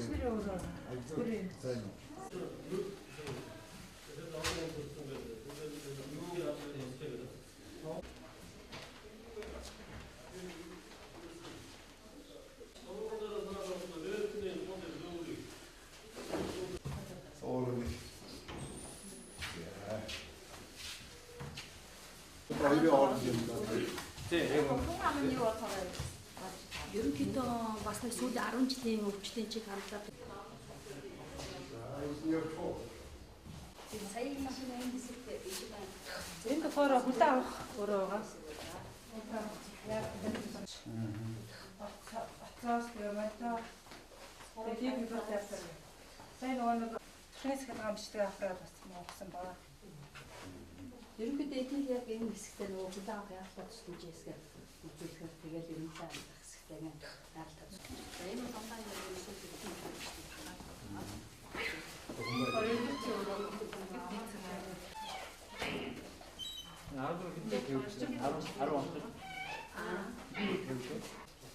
Сайн. Ерөнхийдөө бас нэг сүүлийн 10 жилийн өвчлөлийн чиг хандлага. Энэ болохоор хүлээн авах өрөө байгаа. Оцоос тэгээ майтаа тэгээ би бүр яасан. Сайн нөгөө нэг төрхийн сахилгаан бичлэг авахраад бас муусан байна. Ерөнхийдөө эдгээр яг энэ хэсэгтээ нөгөө хүлээн авах яалт тусламж хэсгээ үзүүлэхээр тэгэл ерөнхийдөө амьдрах хэсэгтээ яалт. За энэ бол онлайн ерөнхийдөө хэвлэлийн бичлэг байна.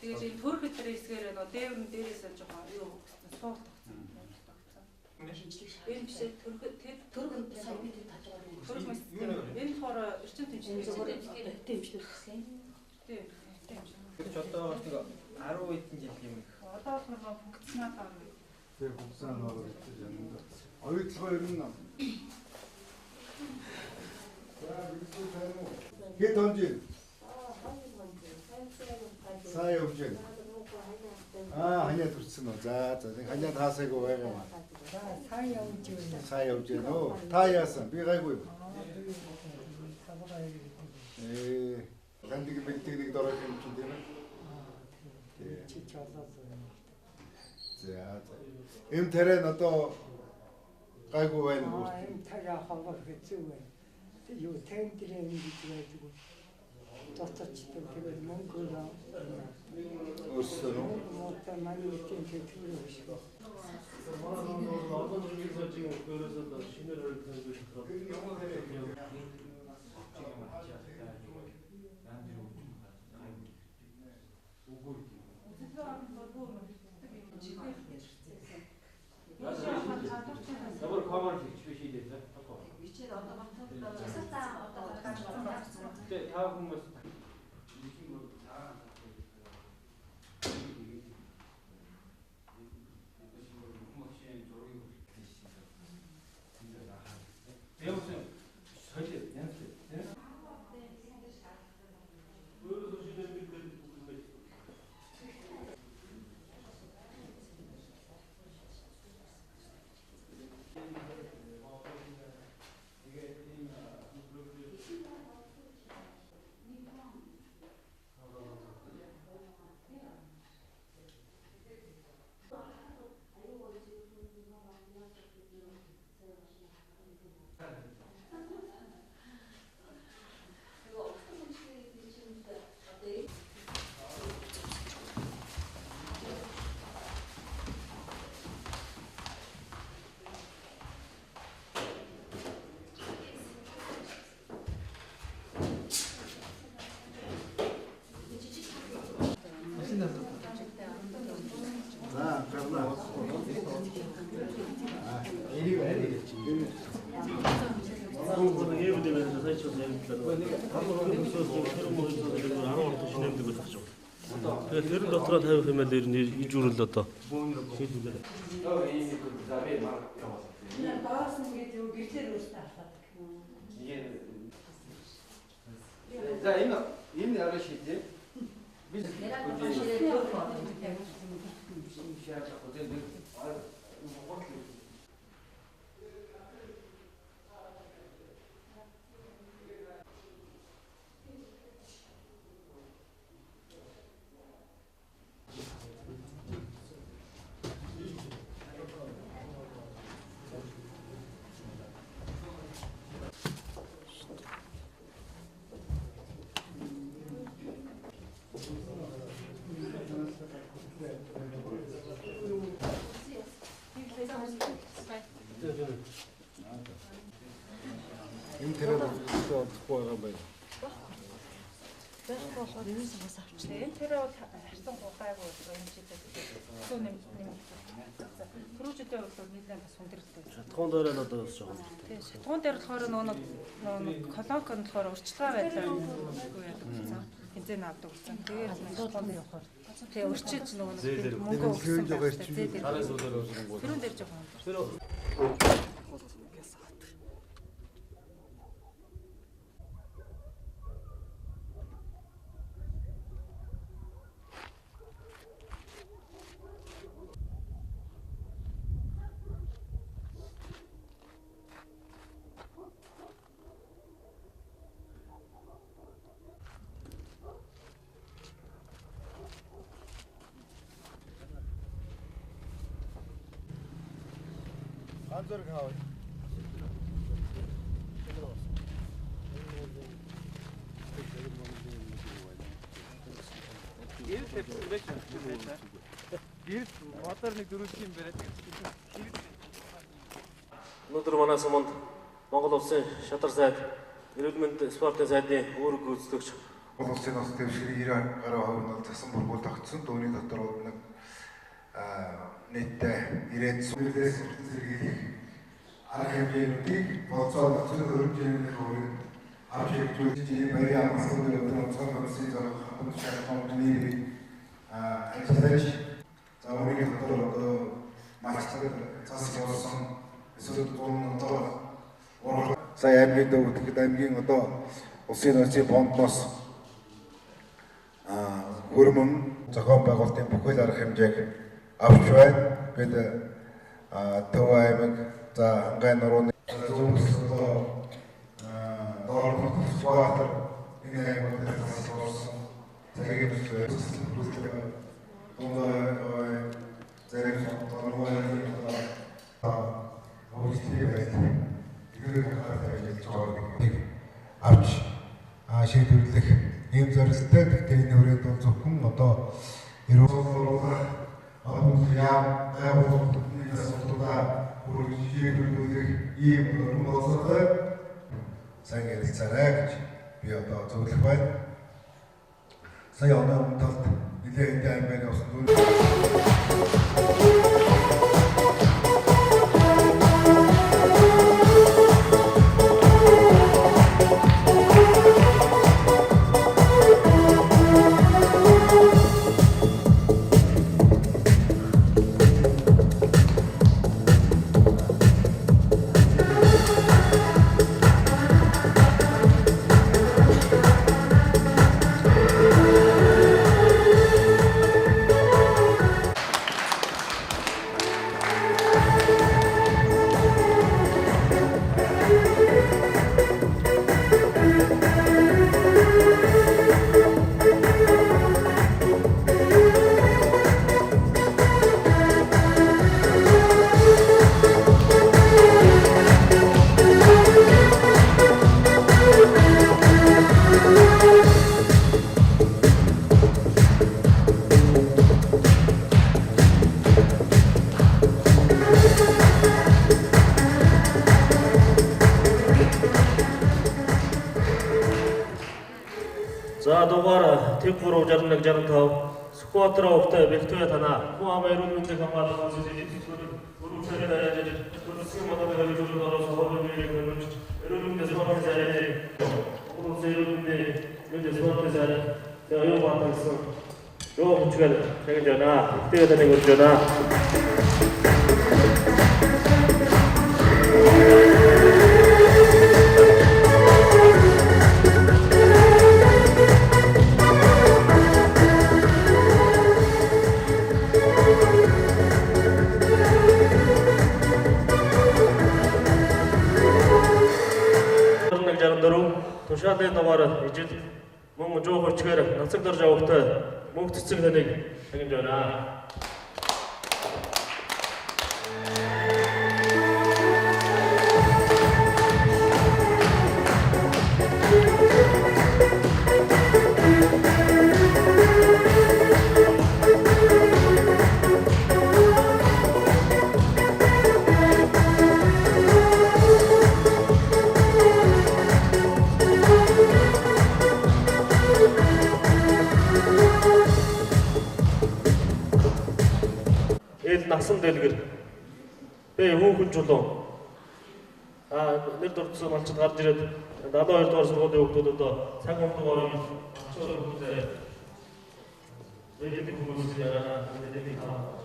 Тэгээд энэ төрх өдрийн хэсгээр нөгөө дээвэр нь дээрээс нь жоохон юу гэсэн суулт тогтсон. Энэ биш төрх тэр төрх сая бид талаар төрх мэс. Энэ болохоор эрчим тэмцэл тэмцэл гэсэн. Тийм. Тэмцэл. Тэр ч одоо нэг 10 хэдэн жил юм их. Одоо болохоор функционал орно. Тэр функционал орно гэж юм. Оюутлогоо ер нь хэд хонжин? Сайн явж байна. Аа, ханиад хүрсэн үү? За, за, ханиад хаасаагүй байгаа юм аа. Сайн явж байна. Сайн явж байна уу? Та яасан? Би гайгүй юу? Ээ, таньдаг мэддэг нэг дөрөв юм чинь тийм ээ. Чи чолоо. За, за. Эм тариа нь одоо гайгүй байна уу? Эм тариа ховор хэцүү байна. Юу тендрэн гэж байдаг. Дотоочтой тэгээд мөнгө өөрсдөө нөө муутай манай тийм тэтгэврээ хөшгөө. За, гарна. Тэгээд тэр нь дотроо тавих юм бол ер нь ижүүрэл одоо шийдвэр. Доороос нь ингээд юу гэрлэр өөртөө алхаадаг. За энэ арай шийдээ. Би Энэ тэрээр олдохгүй байгаа юм байна. Байхгүй болохоор ерөөсөө бас авчлаа. Энэ тэрэ бол харьцан гайгүй энэ жилээ. Сүү нэм нэм. Түрүү жилийн хувьд бол нэлээд бас хүндрэлтэй. Шатхуун дээр л одоо бас жоохон. Тийм, шатхуун дээр болохоор нөгөө нэг колонк нь болохоор урьдчилгаа байдлаар үгүй яадаг болсон. Тэмцээн авдаг болсон. Тэгээд шатхуун дээр явахаар. Тэгээ урьдчилж нөгөө нэг мөнгө өгсөн байх. Зээлэр. Тэрүүн дээр жоохон өндөр. Ганц зураг авъя. Гэрэл тавьсан байж байна. Гэрэл модоор нэг дөрвөлжин юм бариад гэрэл. Өнөөдөр манай суманд Монгол Улсын шатар сайд, эрүүл мэнд спортын сайдны үүрэг гүйцэтгэгч Монгол Улсын нууц дэвшгэрийн 90 гаруй хувь нь бол засан бүргүүл тогтсон. Дүүний дотор бол нэг нийтдээ 90-ад сүүлээс зэрэглэх арга хэмжээнүүдийг болцоо нөхцөл хөрөмжийн хүрээнд авч хэрэгжүүлж ийм баярын амгалан дээр өдөр онцгой комиссийн зориг хамт шаардлага нэрийг ажиллаж, за үүний дотор одоо малчтад цас болсон эсвэл 100 одоо сая аймгийн төв тэгэхэд аймгийн одоо улсын нөөцийн фондноос хөрмөн зохион байгуулалтын бүхэл арга хэмжээг авч байна. Бид Төв аймаг, за Хангай нурууны зүүн одоо доор Сүхбаатар энэ аймагт цас болсон. Цагийн төсөл дундаа зарим доргойн одоо хөгжлийн байдал эдгээр анхаарал ажиллаж байгаа нэг авч шийдвэрлэх ийм зорилттой. Гэхдээ энэ хүрээнд бол зөвхөн одоо эрүүл мэндийн яам байгууллагын асуудлаа хүргэж шийдвэрлэх ийм өргөн боловсролтой сайн ярилцаарай гэж би одоо зөвлөх байна. Сая оны өмнө талд нэлээд хэдэн аймаг явсан дүүр. За дугаар Тэг 3 61 65 Сүхбаатар овогтой Бэлтүе танаа хүн ам эрүүл мэндийг хамгаалах зүйлсийн өрөвчний дараалал төрөлсөн модын хэрэгжүүлэлт оруулах хөрөнгөний хөрөнгөч эрүүл мэндийн спортын сайдны Монгол Улсын эрүүл мэндийн спортын сайд тэгээ оюун баатар гэсэн жоо хүчгээр чагнаж байна. Бэлтүе таныг урьж байна. Нэг 64 тушаалын дугаар ижил мөн жуу хүчгээр нацаг дорж авахтай мөнх цэцэг таныг чагнаж байна. Насан дэлгэр. Б. Хүүхэн чулуун. А нэр дурдсан малчид гарч ирээд 72 дугаар сургуулийн хүүхдүүд одоо цаг умдаг орыг очоор хүлээ. Нэг хүмүүс яа нэг хаа.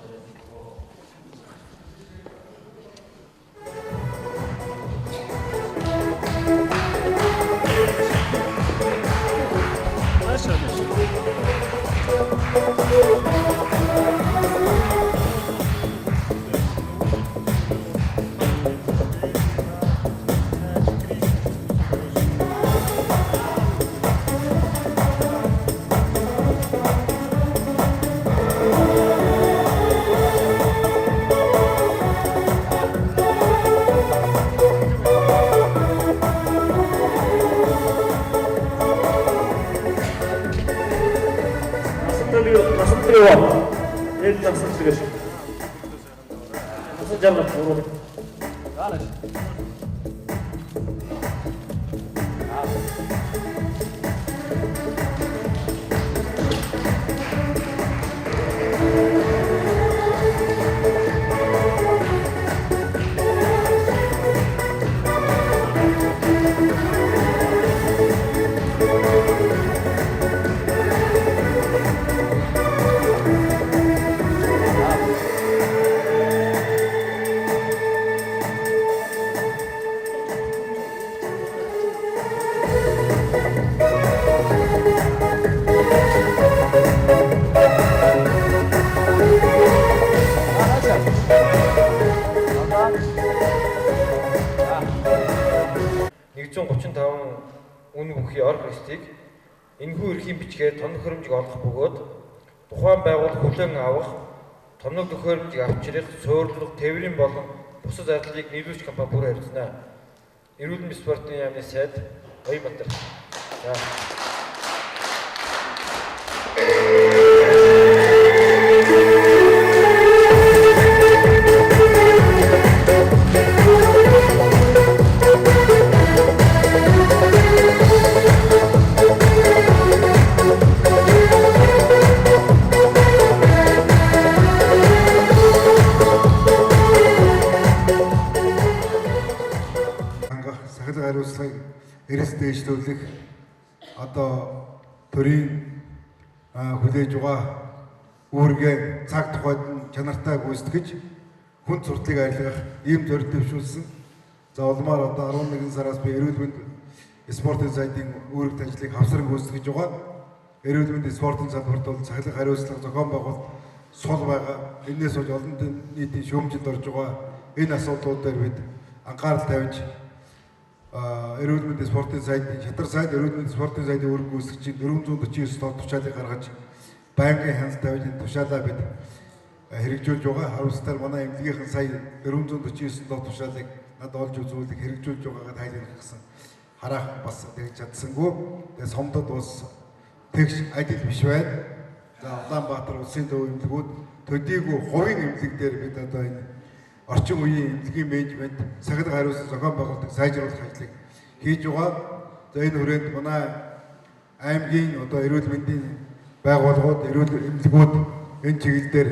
Энэхүү эрхийн бичгээр тоног хөрөмжийг олох бөгөөд тухайн байгууллага хүлээн авах, тоног төхөөрөмжийг авчрах, суйрлах, тээврийн болон бусад зардлыг нийлүүлэгч компани бүр хариуцна. Эрүүл мэндийн спортын яамны сайд Оюнбаатар. За. Эрс дээшлүүлэх одоо төрийн хүлээж байгаа үүргээ цаг тухайд нь чанартай гүйцэтгэж хүн суртлыг арилгах ийм зорилт дэвшүүлсэн. За улмаар одоо 11 сараас би эрүүл мэнд спортын сайдын үүрэгт ажлыг хавсран гүйцэтгэж байгаа. Эрүүл мэндийн спортын салбарт бол цахилгаан хариуцлага зохион байгуулалт сул байгаа. Энээс болж олон нийтийн шүүмжилд орж байгаа энэ асуудлууд дээр бид анхаарал тавьж эрүүл мэндийн спортын сайдын шатар сайд эрүүл мэндийн спортын сайдын үүрэг гүйцэтгэгчийн 449 тоо тушаалыг гаргаж байнгын хяналт тавьж энэ тушаалаа бид хэрэгжүүлж байгаа. Хариуцлагатай манай эмнэлгийнхэн сая 449 тоо тушаалыг надад олж үзүүлэх хэрэгжүүлж байгаагаа тайлбарлах гэсэн хараахан бас тэгж чадсангүй. Тэгээ сомдод бас тэгш адил биш байна. За Улаанбаатар улсын төв эмнэлгүүд төдийгүй хувийн эмнэлэг дээр бид одоо энэ орчин үеийн эмнэлгийн менежмент сахилга хариуцлага зохион байгуулалтыг сайжруулах ажлыг хийж байгаа. За энэ хүрээнд манай аймгийн одоо эрүүл мэндийн байгууллагууд, эрүүл эмнэлгүүд энэ чиглэл дээр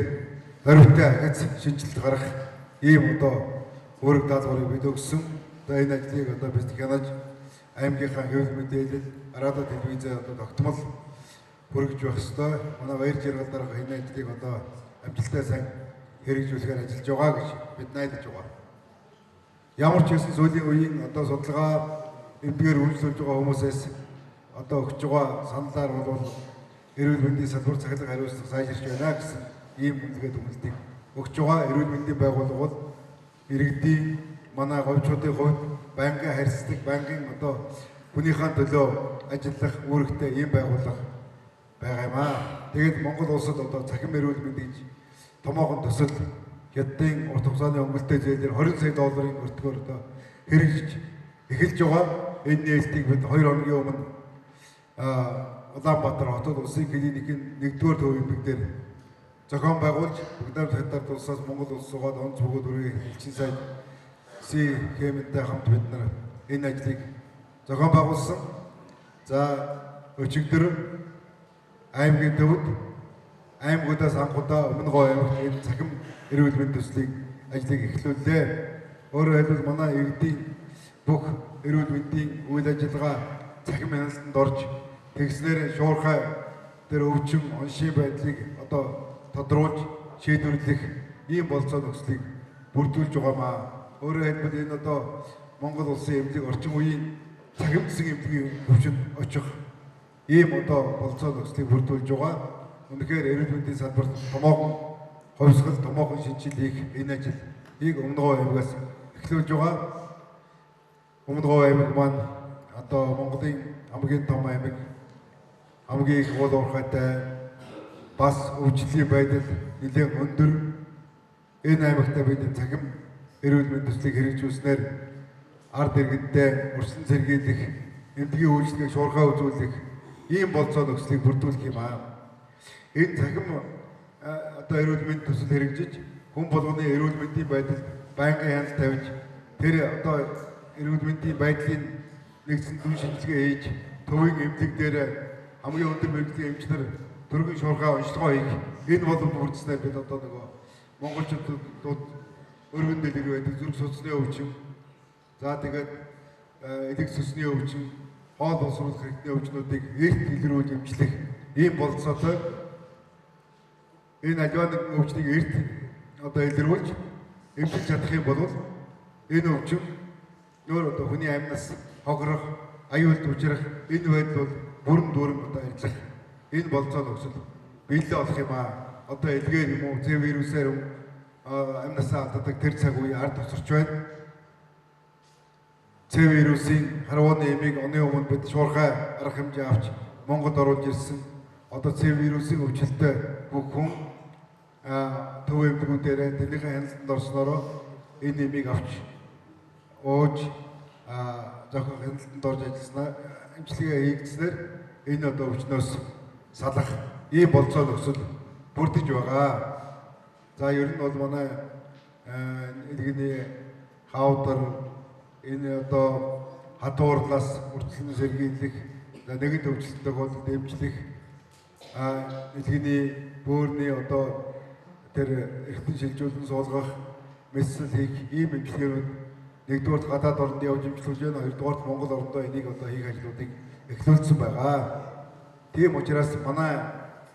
зоригтой ахиц шинжилэлт гаргах ийм одоо үүрэг даалгаврыг бид өгсөн. За энэ ажлыг одоо бид хянаж аймгийнхаа хэвлэл мэдээлэл, радио телевизээ одоо тогтмол хүргэж байх ёстой. Манай баяр жаргал дарга энэ ажлыг одоо амжилттай сайн хэрэгжүүлэхээр ажиллаж байгаа гэж бид найдаж байгаа. Ямар ч байсан сүүлийн үеийн одоо судалгаа эмнэлгээр үйлчлүүлж байгаа хүмүүсээс одоо өгч байгаа саналаар бол эрүүл мэндийн салбар цахилгаан хариуцлага сайжирч байна гэсэн ийм үнэлгээ дүгнэлтийг өгч байгаа. Эрүүл мэндийн байгууллага бол иргэдийн манай говьчуудын хувьд байнгын харьцдаг, байнгын одоо хүнийхээ төлөө ажиллах үүрэгтэй ийм байгууллага байгаа юм аа. Тэгээд Монгол улсад одоо цахим эрүүл мэнд гэж томоохон төсөл Хятадын урт хугацааны хөнгөлөлттэй зээлээр 20 сая долларын өртгөөр одоо хэрэгжиж эхэлж байгаа. Энэ нээлтийг бид 2 хоногийн өмнө Улаанбаатар хотод улсын клиникийн 1-р төв эмнэлэг дээр зохион байгуулж Богдан Хятад улсаас Монгол улс суугаад онц бөгөөд үрийн элчин сайд Си Хэмэнтэй хамт бид нар энэ ажлыг зохион байгуулсан. За өчигдөр аймгийн төвд аймагудаас анхудаа Өмнө Говь аймагт энэ цахим эрүүл мэндийн төслийг ажлыг эхлүүллээ. Өөрөөр хэлбэл манай иргэдийн бүх эрүүл мэндийн үйл ажиллагаа цахим хяналтанд орж тэгснээр шуурхай тэр өвчин оншийн байдлыг одоо тодруулж шийдвэрлэх ийм болцоо нөхцөлийг бүрдүүлж байгаамаа. Өөрөөр хэлбэл энэ одоо Монгол улсын эмнэлэг орчин үеийн цахимдсан эмнэлгийн төвшөнд очих ийм одоо болцоо нөхцөлийг бүрдүүлж байгаа. Үнэхээр эрүүл мэндийн салбарт томоохон хувьсгал, томоохон шинжил хийх энэ ажлыг Өмнө Говь аймагаас эхлүүлж байгаа. Өмнө Говь аймаг маань одоо Монголын хамгийн том аймаг, хамгийн их уул уурхайтай, бас өвчлөлийн байдал нэлээд өндөр. Энэ аймагтаа бид цахим эрүүл мэндийн төслийг хэрэгжүүлснээр ард иргэдтэй өрсөн сэргийлэх, эмнэлгийн үйлчилгээг шуурхай үзүүлэх ийм болцоо нөхцөлийг бүрдүүлэх юм аа. Энэ цахим одоо эрүүл мэндийн төсөл хэрэгжиж хүн болгоны эрүүл мэндийн байдалд байнгын хяналт тавьж тэр одоо эрүүл мэндийн байдлын нэгдсэн дүн шинжилгээ хийж төвийн эмнэлэг дээр хамгийн өндөр мэргэжлийн эмч нар төргөн шуурхай онцлогоо хийх энэ боломж бүрдснээр бид одоо нөгөө монголчуудад өргөн дэлгэр байдаг зүрх судасны өвчин, за тэгээд элэг цөсний өвчин, хоол боловсруулах хэрэгтний өвчнүүдийг эрт илрүүлж эмчлэх ийм болцоотой. Энэ аливаа нэгэн өвчнийг эрт одоо илрүүлж эмчилж чадах юм бол энэ өвчин нөр одоо хүний амнаас хогрох, аюулд учрах энэ байдал бол бүрэн дүүрэн одоо арилах энэ болцоо нөхцөл биелэл олох юм аа. Одоо элгээр юм уу, С вирусээр амнасаа алддаг тэр цаг үе ард тусарч байна. С вирусын харвууны эмийг оны өмнө бид шуурхай арга хэмжээ авч Монголд оруулж ирсэн. Одоо С вирусын өвчлөлтөй бүх хүн төв эмнэлгүүдээр тэрнийхээ хяналтанд орсноороо энэ эмийг авч ууж зохих хяналтанд орж ажилласнаа эмчилгээ хийгдснээр энэ одоо өвчнөөс салах ийм болцоо нөхцөл бүрдэж байгаа. За ер нь бол манай иргэний хавдар энэ одоо хатуурлаас үрчлэн сэргийлэх, за нэгэн төвчлөлт тохиолдолд эмчлэх, иргэний бөөрний одоо тэр эргэтэн шилжүүлэн суулгах, мэсэл хийх ийм эмчилгээнүүд нэгдүгээрт гадаад оронд явж эмчлүүлж байна, хоёрдугаарт Монгол орондоо энийг одоо хийх ажлуудыг эхлүүлсэн байгаа. Тийм учраас манай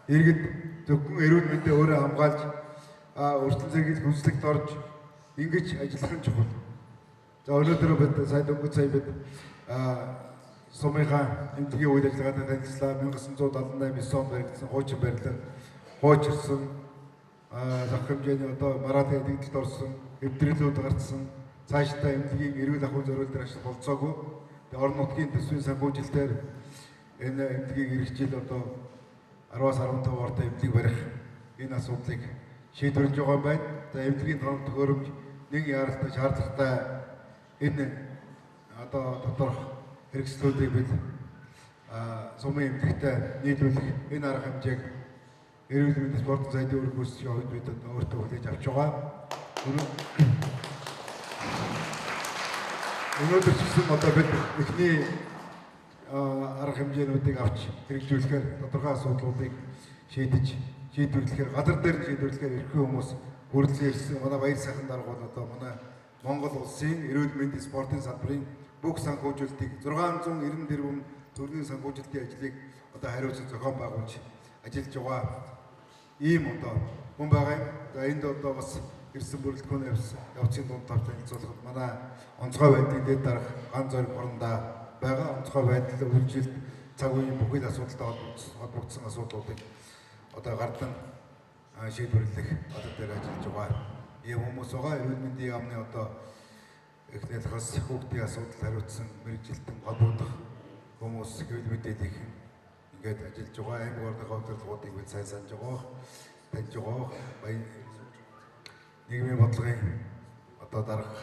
иргэд зөвхөн эрүүл мэндээ өөрөө хамгаалж өрсөлдөн сэргийлэх хүнслэгт орж ингэж ажиллах нь чухал. За өнөөдөр бид сая дөнгөж сая бид сумынхаа эмнэлгийн үйл ажиллагаатай танилцлаа. 1978 онд баригдсан хуучин барилга хуучирсан, зохих хэмжээний одоо мараатын эдэгдэлд орсон, эвдрэлүүд гарцсан, цаашдаа эмнэлгийн эрүүл ахуйн зориулт ажиллах болцоогүй. Тэгээ орон нутгийн төсвийн санхүүжилтээр энэ эмнэлгийг ирэх жил одоо 10-аас 15 ортой эмнэлэг барих энэ асуудлыг шийдвэрлэж байгаа юм байна. За эмнэлгийн тоног төхөөрөмж нэг яаралтай шаардлагатай энэ одоо доторх хэрэгслүүдийг бид сумын эмнэлэгтэй нийлүүлэх энэ арга хэмжээг эрүүл мэндийн спортын сайдын үүрэг гүйцэтгэхийн хувьд бид өөртөө хүлээж авч байгаа. Өнөөдөр ч гэсэн одоо бид эхний арга хэмжээнүүдийг авч хэрэгжүүлэхээр тодорхой асуудлуудыг шийдэж шийдвэрлэхээр газар дээр шийдвэрлэхээр эрхүү хүмүүс хүрэлцэн ирсэн. Манай баяр сайхан дарга бол одоо манай Монгол улсын эрүүл мэндийн спортын салбарын бүх санхүүжилтийг 690 тэрбум төгрөгийн санхүүжилтийн ажлыг одоо хариуцсан зохион байгуулж ажиллаж байгаа ийм одоо хүн байгаа юм. За энд одоо бас ирсэн бүрэлдэхүүн явцын дунд тавч танилцуулахад манай онцгой байдлын дэд дарга ган зориг орондоо байгаа онцгой байдал үйлжилт цаг үеийн бүхэл асуудалтай холбогдсон асуудлуудыг одоо гардан шийдвэрлэх газар дээр ажиллаж байгаа ийм хүмүүс байгаа. Эрүүл мэндийн яамны одоо эхний талаас хүүхдийн асуудал хариуцсан мэргэжилтэн холбогдох хүмүүс хэвлэл мэдээлэх ингээд ажиллаж байгаа. Аймаг орныхоо удирдлагуудыг бид сайн санаж байгаа, таньж байгаа. Нийгмийн бодлогын одоо дарга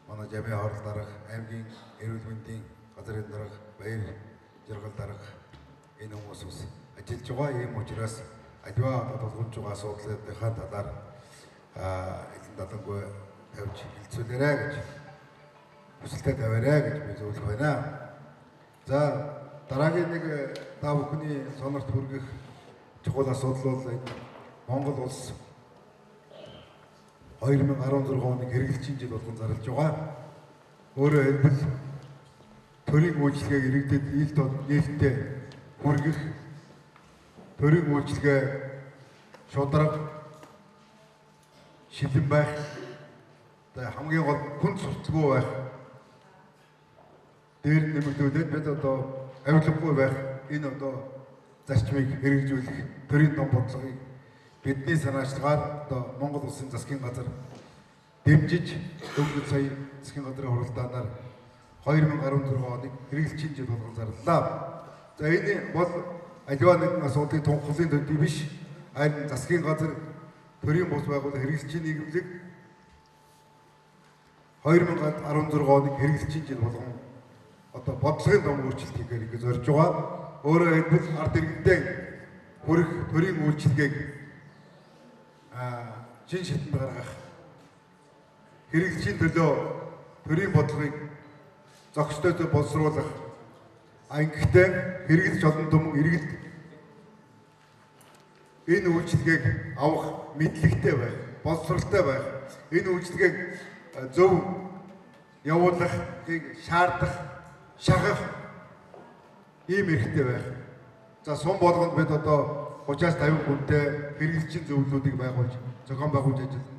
манай Жамын хорол дарга, аймгийн эрүүл мэндийн газрын дарга, Баяр жаргал дарга энэ хүмүүс бас ажиллаж байгаа. Ийм учраас аливаа одоо тулгамж байгаа асуудлынхаа талаар элен далангүй тавьж хэлцүүлээрэ гэж хүсэлтэд тавиарай гэж би зөвлөх байна. За дараагийн нэг та бүхний сонорт хүргэх чухал асуудал бол энэ Монгол улс 2016 оныг хэрэглэгчийн жил болгон зарлж байгаа. Өөрөөр хэлбэл төрийн үйлчилгээг иргэдэд ил тод нээлттэй хүргэх, төрийн үйлчилгээ шударга шилэн байх, хамгийн гол хүн сурталгүй байх, дээр нэмэгдүүлээд бид одоо авилгагүй байх энэ одоо зарчмыг хэрэгжүүлэх төрийн том бодлогыг бидний санаачлагаар одоо Монгол Улсын засгийн газар дэмжиж дөнгөж сая засгийн газрын хуралдаанаар 2016 оныг хэрэглэгчийн жил болгон зарлалаа. За энэ бол аливаа нэгэн асуудлыг тунхаглалын төдий биш, харин засгийн газар төрийн бус байгууллага хэрэглэгчийн нийгэмлэг 2016 оныг хэрэглэгчийн жил болгон одоо бодлогын том өөрчлөлт хийхээр ингэж зорж байгаа. Өөрөөр хэлбэл ард иргэндээ хүрэх төрийн үйлчилгээг шин шатанд гаргах, хэрэглэгчийн төлөө төрийн бодлогыг зохистой боловсруулах, ангихтай хэрэглэгч олон түмэн иргэд энэ үйлчилгээг авах мэдлэгтэй байх, боловсралтай байх, энэ үйлчилгээг зөв явуулахыг шаардах, шахах ийм эрхтэй байх. За сум болгонд бид одоо 30-аас 50 хүнтэй хэрэглэгчийн зөвлөлүүдийг байгуулж, зохион байгуулж ажиллана.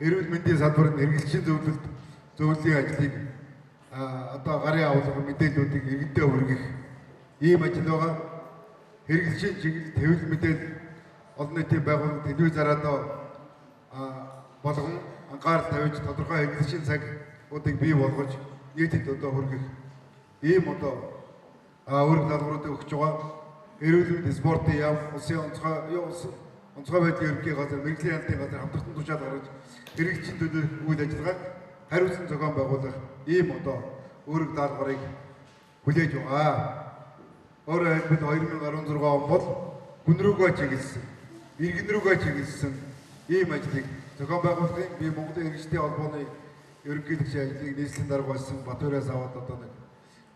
Эрүүл мэндийн салбарт хэрэглэгчийн зөвлөлийн ажлыг одоо гарын авлага мэдээллүүдийг иргэдэд хүргэх ийм ажил байгаа. Хэрэглэгчийн чиглэл хэвлэл мэдээлэл олон нийтийн байгууллага телевиз радио болгон анхаарал тавьж тодорхой хэрэглэгчийн цагуудыг бий болгож нийтэд одоо хүргэх ийм одоо үүрэг даалгавруудыг өгч байгаа. Эрүүл мэнд спортын яам, улсын онцгой байдлын ерөнхий газар, мэргэжлийн хяналтын газар хамтран тушаал гаргаж хэрэглэгчийн төлөө үйл ажиллагааг хариуцсан зохион байгуулах ийм одоо үүрэг даалгаврыг хүлээж байгаа. Өөрөөр хэлбэл 2016 он бол хүн рүүгээ чиглэсэн, иргэн рүүгээ чиглэсэн ийм ажлыг зохион байгуулахын би Монголын хэрэглэгчдийн холбооны ерөнхийлөгчийн ажлыг нийслэлийн дарга болсон Батүрээс аваад одоо нэг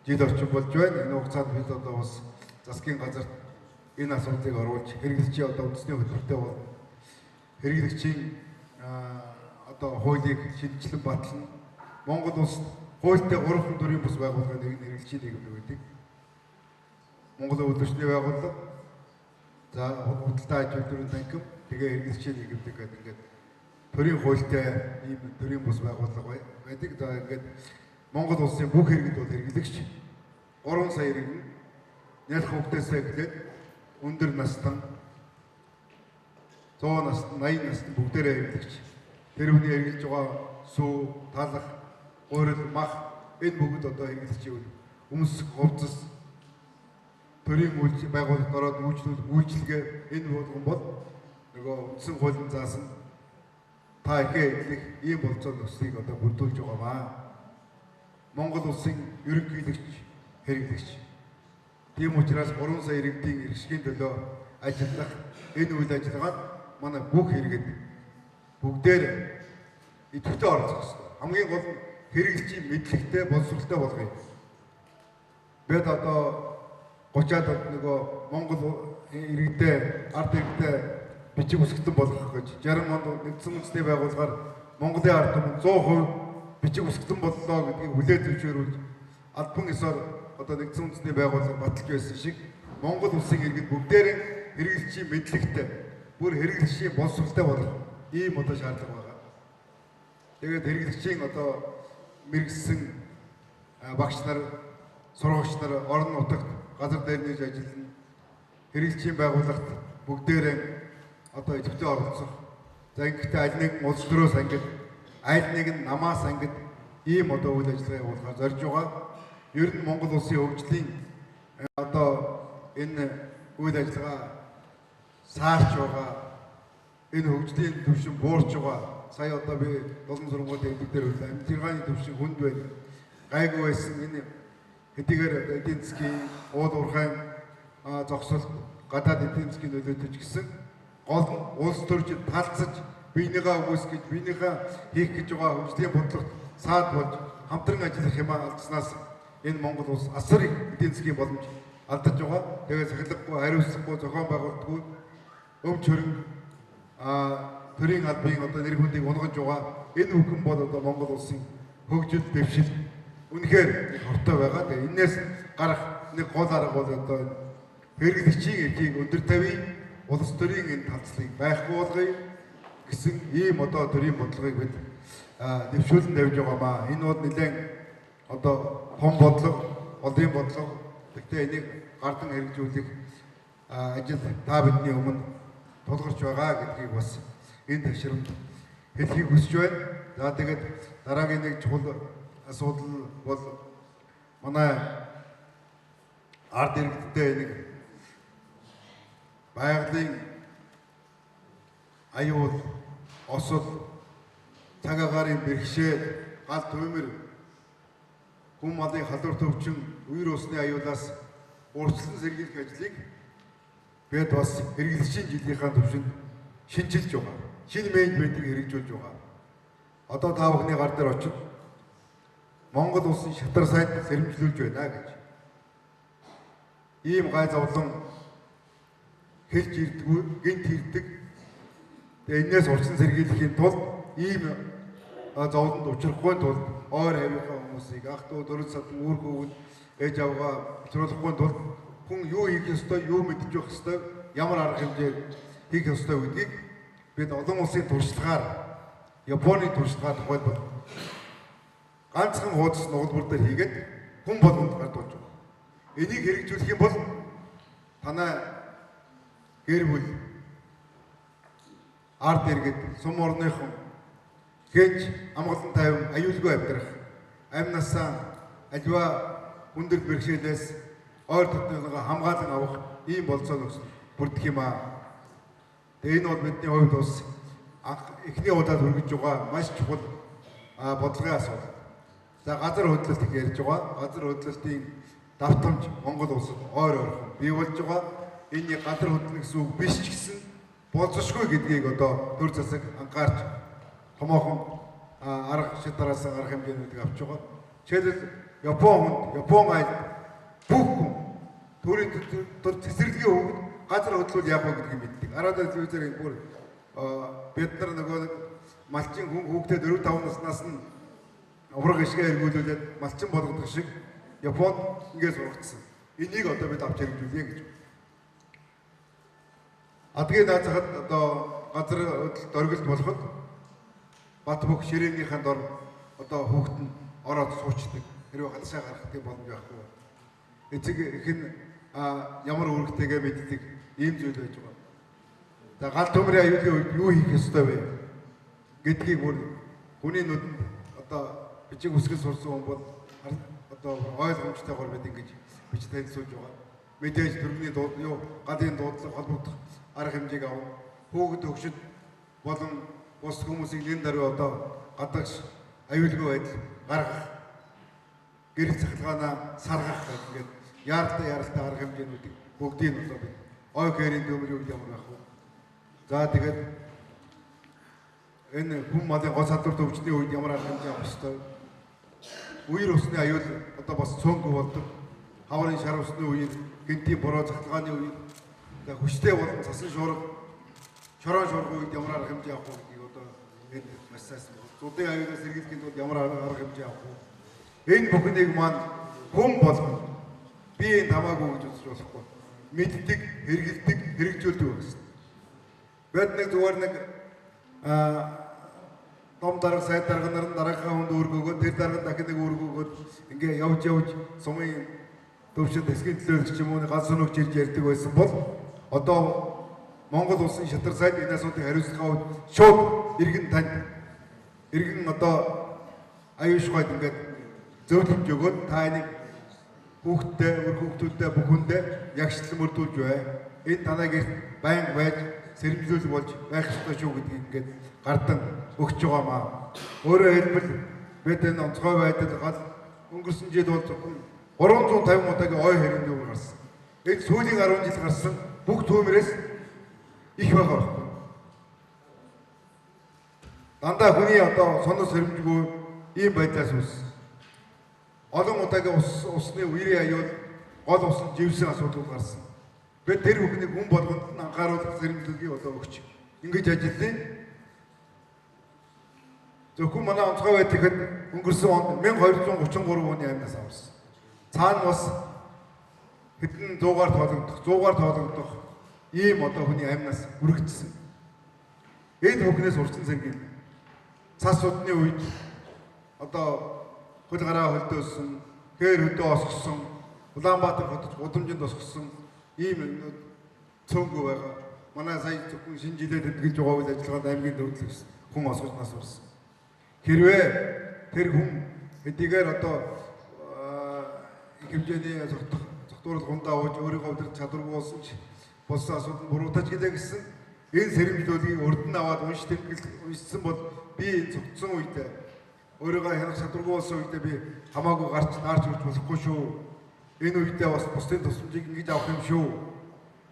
жил орчим болж байна. Энэ хугацаанд бид одоо бас засгийн газарт энэ асуудлыг оруулж хэрэглэгчийн одоо үндэсний хөтөлбөртэй бол хэрэглэгчийн одоо хуулийг шинэчлэн батлана. Монгол улс хуультай 3 төрлийн бус байгууллагын нэг нь хэрэглэгчийн нийгэмлэг байдаг. Монголын үйлдвэрчний байгууллага, за худалдаа аж үйлдвэрийн танхим, тэгээ хэрэглэгчийн нийгэмлэг гэдэг ингээд төрийн хуультай ийм төрийн бус байгууллага байдаг. За ингээд Монгол улсын бүх иргэд бол хэрэглэгч. 3 сая иргэн нялх хүүхдээсээ эхлээд өндөр настан 100 настан, 80 настан бүгдээрээ хэрэглэгч. Тэр хүний хэрэглэж байгаа сүү, талах, гурил, мах энэ бүгд одоо хэрэглэгчийн үйл. Өмсөх, хувцас, төрийн үйлч байгууллагад ороод үйлчилгээ энэ болгон бол нөгөө үндсэн хуулийн заасан та ихээ эдлэх ийм болцоо нөхцөлийг одоо бүрдүүлж байгаамаа. Монгол улсын ерөнхийлөгч хэрэглэгч. Тийм учраас 3 сая иргэдийн эрхшгийн төлөө ажиллах энэ үйл ажиллагаанд манай бүх иргэд бүгдээр идэвхтэй оролцох ёстой. Хамгийн гол нь хэрэглэгчийн мэдлэгтэй, боловсралтай болгоё. Бид одоо 30-аад нөгөө Монгол иргэдээ, ард иргэдээ бичиг үсгэтэн болгох гэж 60 онд нэгдсэн үндэсний байгууллагаар Монголын ард түмэн 100% бичиг үсгэтэн боллоо гэдгийг хүлээн зөвшөөрүүлж албан ёсоор одоо нэгдсэн үндэсний байгууллага баталж байсан шиг Монгол улсын иргэд бүгдээрээ хэрэглэгчийн мэдлэгтэй, бүр хэрэглэгчийн боловсралтай болох ийм одоо шаардлага байгаа. Тэгээд хэрэглэгчийн одоо мэргэсэн багш нар, сургагч нар орон нутагт газар дээр нээж ажиллана. Хэрэглэгчийн байгууллагт бүгдээрээ одоо идэвхтэй оролцох. За ингэхдээ аль нэгэн улс төрөөс ангид, аль нэгэн намаас ангид ийм одоо үйл ажиллагаа явуулахаар зорж байгаа. Ер нь Монгол улсын хөгжлийн одоо энэ үйл ажиллагаа саарч байгаа, энэ хөгжлийн түвшин буурч байгаа. Сая одоо би долон сургуулийн хэдэг дээр үлээ. Амьжиргааны түвшин хүнд байна. Гайгүй байсан энэ хэдийгээр одоо эдийн засгийн уул уурхайн зогсолт гадаад эдийн засгийн нөлөөтэй ч гэсэн гол нь улс төрж талцаж биенийгаа үүсгэж, биенийгаа хийх гэж байгаа хөгжлийн бодлогот саад болж хамтран ажиллах юм алдснаас энэ Монгол улс асар их эдийн засгийн боломж алдаж байгаа. Тэгээд сахилгагүй, хариуцлагагүй, зохион байгуулалтгүй Өмч хөрөнгө төрийн албын одоо нэр хүндийг унгаж байгаа энэ бүхэн бол одоо Монгол улсын хөгжил дэвшил үнэхээр их хортой байгаа. Тэгээ энээс гарах нэг гол арга бол одоо хэрэглэгчийн эрхийг өндөр тавья, улс төрийн энэ талцлыг байхгүй болгоё гэсэн ийм одоо төрийн бодлогыг бид дэвшүүлэн тавьж байгаамаа. Энэ бол нэлээд одоо том бодлого, олон бодлого. Гэхдээ энийг гардан хэрэгжүүлэх ажил та бидний өмнө тулгарч байгаа гэдгийг бас энэ ташрамд хэлхийг хүсэж байна. За тэгээд дараагийн нэг чухал асуудал бол манай ард иргэдтэй нэг байгалийн аюул, осол, цаг агаарын бэрхшээл, гал туймар, хүн малын халдвар төвчин, үер усны аюулаас урьдчилан сэргийлэх ажлыг бид бас хэрэглэгчийн жилийнхаа түвшинд шинчилж байгаа. Шинэ менежментийг хэрэгжүүлж байгаа. Одоо та бүхний гар дээр очиж Монгол улсын шатар сайд сэрэмжлүүлж байна гэж. Ийм гай зовлон хэлж ирдэггүй, гинт ирдэг. Тэгээ энээс урьдчилан сэргийлэхийн тулд ийм зовлонд учрахгүй тулд ойр хавийнхаа хүмүүсийг ах дүү дөрөв садан үр хүүхэд ээж авгаа учруулахгүй тулд хүн юу хийх ёстой, юу мэдчих байх ёстой, ямар арга хэмжээ хийх ёстой гэдгийг бид олон улсын туршлагаар, Японы туршлагаар тухайлбал ганцхан хуудас нугалбар дээр хийгээд хүн болгонд гардуулж байгаа. Энийг хэрэгжүүлэх юм бол танай гэр бүл, ард иргэд, сум орныхон хэнч амгалан тайван аюулгүй амьдрах, амь насаа аливаа хүндрэл бэрхшээлээс ойр дотныхоо хамгаалан авах ийм болцоо нөхцөл бүрдэх юм аа. Тэгээ энэ бол бидний хувьд бас эхний удаад хүргэж байгаа маш чухал бодлогын асуудал. За газар хөдлөлт их ярьж байгаа. Газар хөдлөлтийн давтамж Монгол улсад ойр ойрхон бий болж байгаа. Энэ газар хөдлөн гэсэн үг биш ч гэсэн болзошгүй гэдгийг одоо төр засаг анхаарч томоохон арга шид дараасан арга хэмжээнүүдийг авч байгаа. Жишээлбэл Япон хүнд, Япон айлд бүх хүн төрийн төр цэцэрлэгийн хүүхэд газар хөдлөл яах вэ гэдгийг мэддэг. Араадаа телевизээр энэ бүр бид нар нөгөө малчин хүн хүүхдээ 4-5 наснаас нь авраг ишгээ эргүүлүүлээд малчин болгодог шиг Японд ингээд сургацсан. Энийг одоо бид авч хэрэгжүүлье гэж. Адгийн наазахад одоо газар хөдлөлт дөргөлт болоход бат бөх ширээнийхэн дор одоо хүүхэд нь ороод суучдаг. Хэрвээ гадшаа гарах тийм боломж байхгүй. Эцэг эх нь ямар үүрэгтэйгээ мэддэг ийм зүйл байж байгаа. За гал төмрийн аюулын үед юу хийх ёстой вэ гэдгийг бүр хүний нүдэнд одоо бичиг үсгэл сурсан хүн бол одоо ойлгомжтойгоор бид ингэж бич танилцуулж байгаа. Мэдээж төрний юу галын дуудлага холбогдох арга хэмжээг авна. Хүүхэд хөгшөд болон бус хүмүүсийг нэн даруй одоо гадагш аюулгүй байдал гаргах, гэрэл цахилгаанаа саргах гэх ингээд яаралтай арга хэмжээнүүдийг бүгдийг нь одоо бид ой хээрийн төмрийн үед ямар байх вэ? За тэгээд энэ хүн малын гол салбар төвчний үед ямар арга хэмжээ авах ёстой? Үер усны аюул одоо бас цөөнгүй болдог. Хаврын шар усны үеэр, гэнтийн бороо цахилгааны үеэр, за хүчтэй болон цасан шуурга, чорон шуургын үед ямар арга хэмжээ авах вэ гэдгийг одоо энэ маш сайн. Зудын аюулаас сэргийлэхийн тулд ямар арга хэмжээ авах вэ? Энэ бүхнийг маань хүн болгон би энэ хамаагүй гэж үзэж болохгүй. Мэддэг, хэрэгэлдэг, хэрэгжүүлдэг байх ёстой. Бид нэг зүгээр нэг том дарга, сайд дарга нар нь дараагийнхаа хүнд үүрэг өгөөд, тэр дарга дахин нэг үүрэг өгөөд ингээ явж сумын төвшөнд хэсгийн төлөөлөгч юм уу ганц өнөгч ирж ярьдаг байсан бол одоо Монгол улсын шатар сайд энэ асуудлыг хариуцлагын үед шууд иргэн танд иргэн одоо аюулшгойд ингээд зөвлөмж өгөөд та энийг хүүхдтэй, үр хүүхдүүдтэй бүхэндээ ягшлан мөрдүүлж бай. Энэ танай гэрт байнга байж сэрэмжлүүл болж байх ёстой шүү гэдгийг ингээд гардан өгч байгаамаа. Өөрөөр хэлбэл бид энэ онцгой байдал гал өнгөрсөн жил бол зөвхөн 350 удаагийн ой хэрэг үр гарсан. Энэ сүүлийн 10 жил гарсан бүх төмрээс их байгаа байхгүй. Дандаа хүний одоо сонор сэрэмжгүй ийм байдлаас үүссэн. Олон удаагийн усны үерийн аюул гол ус нь живсэн асуудал гарсан. Бид тэр бүхнийг хүн болгонд нь анхааруулах сэрэмжлэгийг одоо өгч ингэж ажиллая. Зөвхөн манай онцгой байдал гэхэд өнгөрсөн онд 1233 хүний амьнаас аварсан. Цаана бас хэдэн 100-аар тоологдох, 100-аар тоологдох ийм одоо хүний амьнаас үргэлжсэн. Энэ бүхнээс урчин сэргийл. Цас удны үед одоо хөл гараа хөлдөөсөн, хээр хөдөө осгосон, Улаанбаатар хотод гудамжинд осгосон ийм юмнууд цөөнгүй байгаа. Манай сая зөвхөн шинэ жилээр тэмдэглэж байгаа үйл ажиллагаанд аймгийн төвдлөгс хүн осгож нас барсан. Хэрвээ тэр хүн хэдийгээр одоо их хэмжээний зогтуурал хундаа ууж өөрийгөө удирдах чадваргүй болсон ч болсон асуудал буруутаж гэлээ гэсэн энэ сэрэмжлүүлгийг урд нь аваад унш тэмдэглэл уншсан бол би энэ зогтсон үедээ өөрийгөө хянах чадваргүй болсон үедээ би хамаагүй гарч наарч өгч болохгүй шүү. Энэ үедээ бас бусдын тусламжийг ингэж авах юм шүү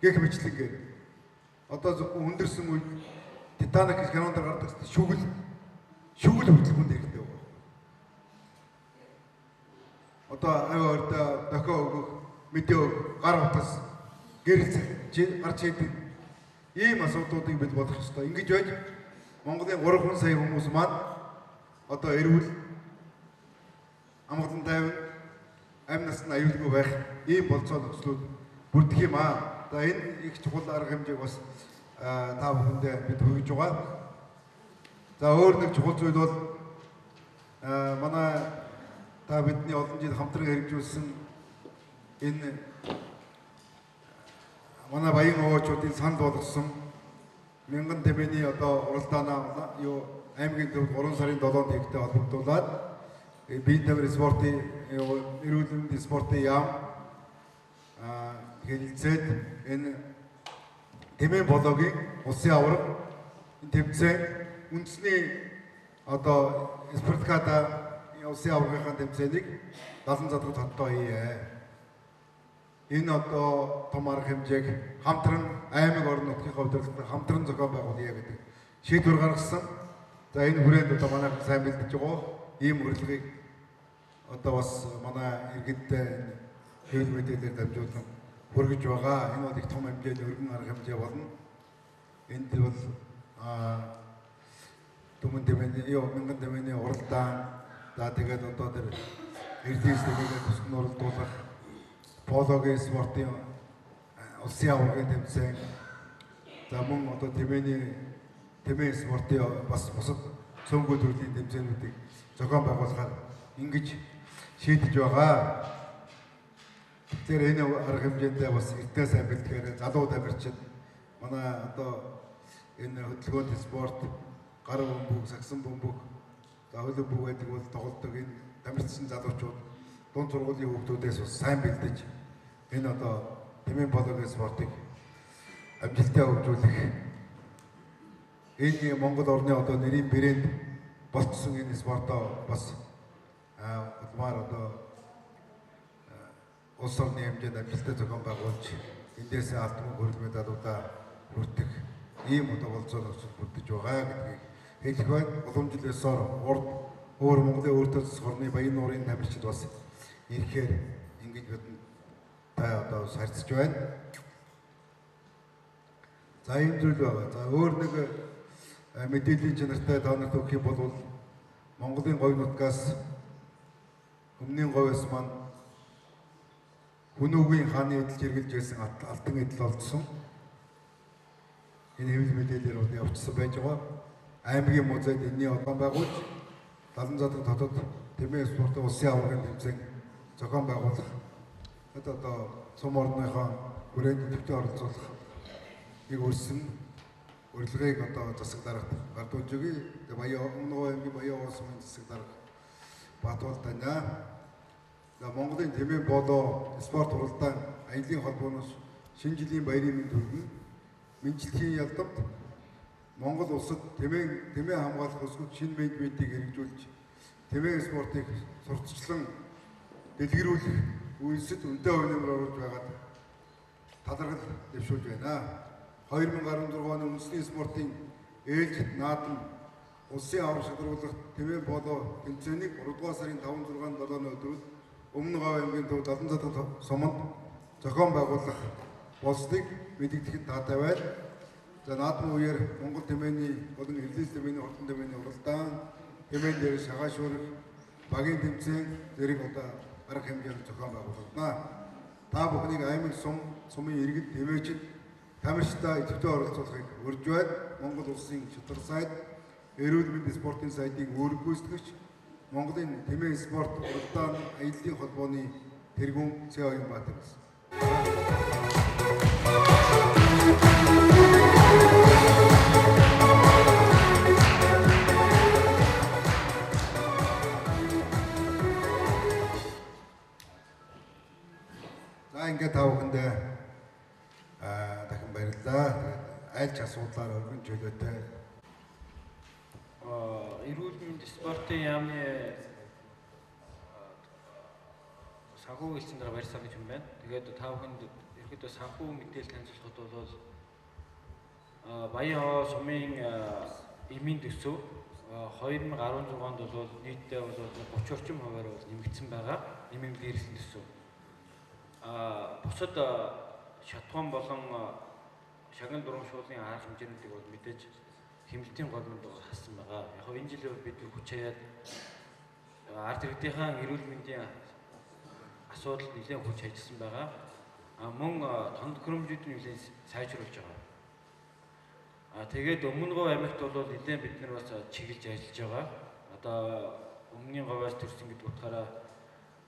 гэх мэтлэнгээр одоо зөвхөн хүндэрсэн үед Титаник гэж кинонд гардаг шүгэл хүртэл хүнд хэрэгтэй байгаа. Одоо авиа ордоо дохио өгөх, мэдээ өгөх, гар утас, гэрэл гарч хийдэг ийм асуудлуудыг бид бодох ёстой. Ингэж байж Монголын 3 сая хүмүүс маань одоо эрүүл амгалан тайван амь нас нь аюулгүй байх ийм болцоо нөхцлүүд бүрдэх юм аа. За энэ их чухал арга хэмжээг бас та бүхэндээ бид хүргэж байгаа. За өөр нэг чухал зүйл бол манай та бидний олон жил хамтран хэрэгжүүлсэн энэ манай баян овоочуудын санал болгосон мянган тэмээний одоо уралдаанаа юу аймгийн төвд 3 сарын 7-нд хийхтэй холбогдуулаад биеийн тамир спортын эрүүл мэндийн спортын яам хэлэлцээд энэ тэмээн бологийн улсын аварга энэ тэмцээн үндэсний одоо спорткада улсын аваргынхаа тэмцээнийг 70 задгад хоттой хийе. Энэ одоо том арга хэмжээг хамтран аймаг орон нутгийн удирдлагад хамтран зохион байгуулъя гэдэг шийдвэр гаргасан. За энэ хүрээнд одоо манай сайн бэлдэж байгаа ийм урилгыг одоо бас манай иргэдтэй хэвлэл мэдээлэлээр дамжуулан хүргэж байгаа. Энэ бол их том хэмжээний өргөн арга хэмжээ болно. Энд бол түмэн тэмээний мянган тэмээний уралдаан, за тэгээд одоо тэр эрдэнэс тэмээгээ төсгөн уралдуулах, пологийн спортын улсын аваргын тэмцээн, за мөн одоо тэмээн спортын бас бусад цөмгөө төрлийн тэмцээнүүдийг зохион байгуулахаар ингэж шийдэж байгаа. Тэгэхээр энэ арга хэмжээндээ бас эртнээ сайн бэлтгэхээр залуу тамирчид манай одоо энэ хөдөлгөөнт спорт, гар бөмбөг, сагсан бөмбөг, за хөлөг бөмбөг гэдэг бол тоглодог энэ тамирчин залуучууд дунд сургуулийн хүүхдүүдээс бас сайн бэлдэж энэ одоо тэмээн пологийн спортыг амжилттай хөгжүүлэх энэ Монгол орны одоо нэрийн брэнд болцсон энэ спортоо бас улмаар одоо улс орны хэмжээнд амжилттай зохион байгуулж эндээс алт мөнгө хөрөл медалуудаа хүртэх ийм одоо болцоо нөхцөл бүрдэж байгаа гэдгийг хэлэх байна. Уламжлал ёсоор урд өөр Монголын өөртөө засах орны Баян нуурын тамирчид бас ирэхээр ингэж бидэнд та одоо харьцаж байна. За ийм зүйл байгаа. За өөр нэг мэдээллийн чанартай та нарт өгөх юм бол Монголын говь нутгаас өмнөний говьос маань Хүнүүгийн хааны эдэлж хэрглэж байсан алтан эдэл олдсон. Энэ хэвлэл мэдээлэлээр бол явуулсан байж байгаа. Аймгийн музейд энэний одон байгуулж 70 задаг хотод тэмээн спортын улсын аваргын тэмцээн зохион байгуулах, одоо сум орныхоо хүрээнд идэвхтэй оролцуулах нэг өрсөн урилгыг одоо засаг дарагт гардуулж өгье. Тэгээ Баян өмнө аймгийн Баян улсын засаг дарга Батуул Данаа. За Монголын тэмээн болоо спорт уралдаан аялын холбооноос шинэ жилийн баярын мэнд хүргэн мэндчилгээний ялдамд Монгол улсад тэмээн хамгаалах өсгөх шинэ менежментийг хэрэгжүүлж тэмээн спортыг сурталчлан дэлгэрүүлэх үйлсэд үнэтэй хувь нэмэр оруулж байгаад талархал дэвшүүлж байна. 2016 оны үндэсний спортын ээлжит наадам улсын аварга шалгаруулах тэмээн болоо тэмцээнийг 3 дугаар сарын 5, 6, 7-ны өдрүүд Өмнө Говь аймгийн төв 70 задаг суманд зохион байгуулах болсныг мэдэгдэхэд таатай байна. За наадмын үеэр Монгол тэмээний болон Эрлис тэмээний хурдан тэмээний уралдаан, тэмээн дээр шагаа шүүрэх, багийн тэмцээн зэрэг одоо арга хэмжээнд зохион байгуулагдана. Та бүхнийг аймаг сум, сумын иргэд тэмээчид тамирчдаа идэвхтэй оролцуулахыг урьж байна. Монгол улсын шударга сайд, эрүүл мэндийн спортын сайдын үүрэг гүйцэтгэгч, Монголын тэмээн спорт уралдаан аяллын холбооны тэргүүн Цэ Оюнбаатар гэсэн. За ингээд та бүхэндээ дахин баярлалаа. Тэгээд аль ч асуудлаар өргөн чөлөөтэй. Эрүүл мэнд спортын яамны санхүү хэлсэн дараа баяр санаж юм байна. Тэгээд та бүхэнд ерөөдөө санхүү мэдээлэл танилцуулахад бол Баян сумын эмийн төсөв 2016 онд бол нийтдээ бол 30 орчим хувиар бол нэмэгдсэн байгаа. Нэмэгдэл ирсэн төсөв. Бусад шатхуун болон шагнал дурамшууллын арга хэмжээнүүдийг бол мэдээж хэмнэлтийн гормонд бол хассан байгаа. Яг энэ жилийн бид хүч хаяад ард иргэдийнхаа эрүүл мэндийн асуудал нэлээд хүч хайжсан байгаа. Мөн тоног хөрөмжүүдийн нэлээд сайжруулж байгаа. Тэгээд Өмнө Говь аймагт бол нэлээд бид нар бас чиглэж ажиллаж байгаа. Одоо Өмнөний говьоос төрсэн гэдэг утгаараа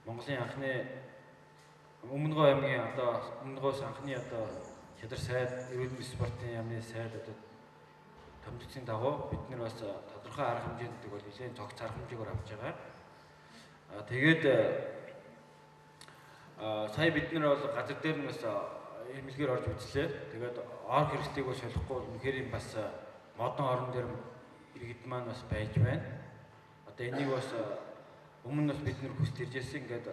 Монголын анхны Өмнө Говь аймгийн одоо Өмнө Говьс анхны одоо шадар сайд, эрүүл мэндийн спортын яамны сайд одоо томилогдсны дагуу бид нар бас тодорхой арга хэмжээндийг бол нэлээд цогц арга хэмжээгээр авч байгаа. Тэгээд сая бид нар бол газар дээр нь бас эмнэлгээр орж үзлээ. Тэгээд ор хэрэгслийг бол солихгүй үнэхээр юм бас модон орон дээр иргэд маань бас байж байна. Одоо энийг бас өмнө бас бид нар хүсэл иржсэн. Ингээд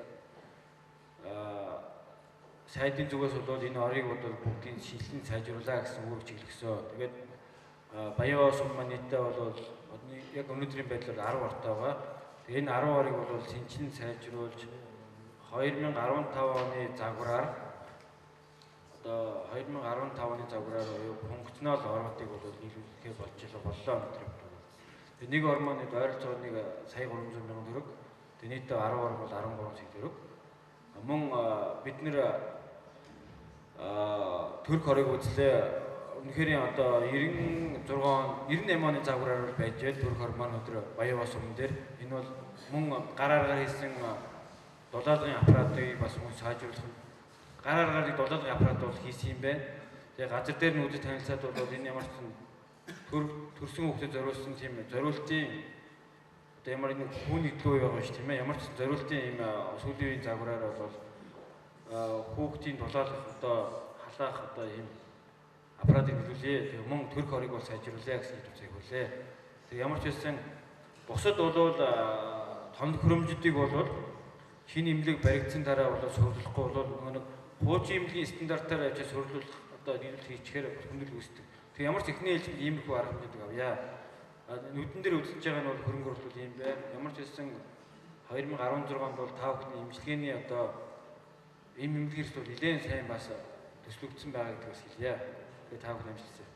сайдын зүгээс бол энэ орыг бол бүгдийн шилэн сайжруулаа гэсэн үүрэг чиглэгсөө. Тэгээд Баян сум маань нийтдээ бол яг өнөөдрийн байдлаар 10 ортой байгаа. Тэгээд энэ 10 орыг бол сэнчин сайжруулж 2015 оны загвараар одоо 2015 оны загвараар буюу функционал орнуудыг бол нийлүүлэхээр болж боллоо өнөөдөр. Тэгээд нэг ор маань ойролцоогоор нэг сая 300 мянган төгрөг. Тэгээд нийтдээ 10 ор бол 13 сая төгрөг. Мөн бид нэр Турк хорыг үзлээ. Үнэхээр одоо 96 он 98 оны загвараар бол байж байл Турк хор маань өдөр Баян сум дээр энэ бол мөн гар аргаар хийсэн дулаалгын аппаратыг бас мөн сайжруулах гар аргаар дулаалгын аппарат бол хийсэн юм байна. Тэгээ газар дээр нь үзэж танилцаад бол энэ ямар ч төрсөн хүүхдэд зориулсан тийм зориултын одоо ямар нэг хүн нийтлүү байгаа шүү тийм ээ. Ямар ч зориултын ийм сүүлийн үеийн загвараар бол хүүхдийн дулаалгах одоо халаах одоо ийм аппаратыг нийлүүлээ. Тэгээ мөн төрх хорыг бол сайжруулъя гэсэн хэлбэрийг хүлээ. Тэгээ ямар ч байсан бусад бол тоног хөрөмжүүдийг бол шинэ эмнэлэг баригдсан дараа бол сурлахгүй бол нөгөө нэг хуучин эмнэлгийн стандартаар авчиж сурлуулах одоо нийлүүлэлт хийчихээр хүндрэл үүсдэг. Тэгээ ямар ч эхний ээлжинд иймэрхүү арга хэмжээдэг авъя. Нүдэн дээр үзэж байгаа нь бол хөрөнгө оруулалт юм байна. Ямар ч байсан 2016 онд бол та бүхний эмчилгээний одоо эм эмнэлгээс бол нэлээд сайн бас төслөгдсөн байгаа гэдгийг бас хэлье. Тэгээ та бүхэн амжилтсаа.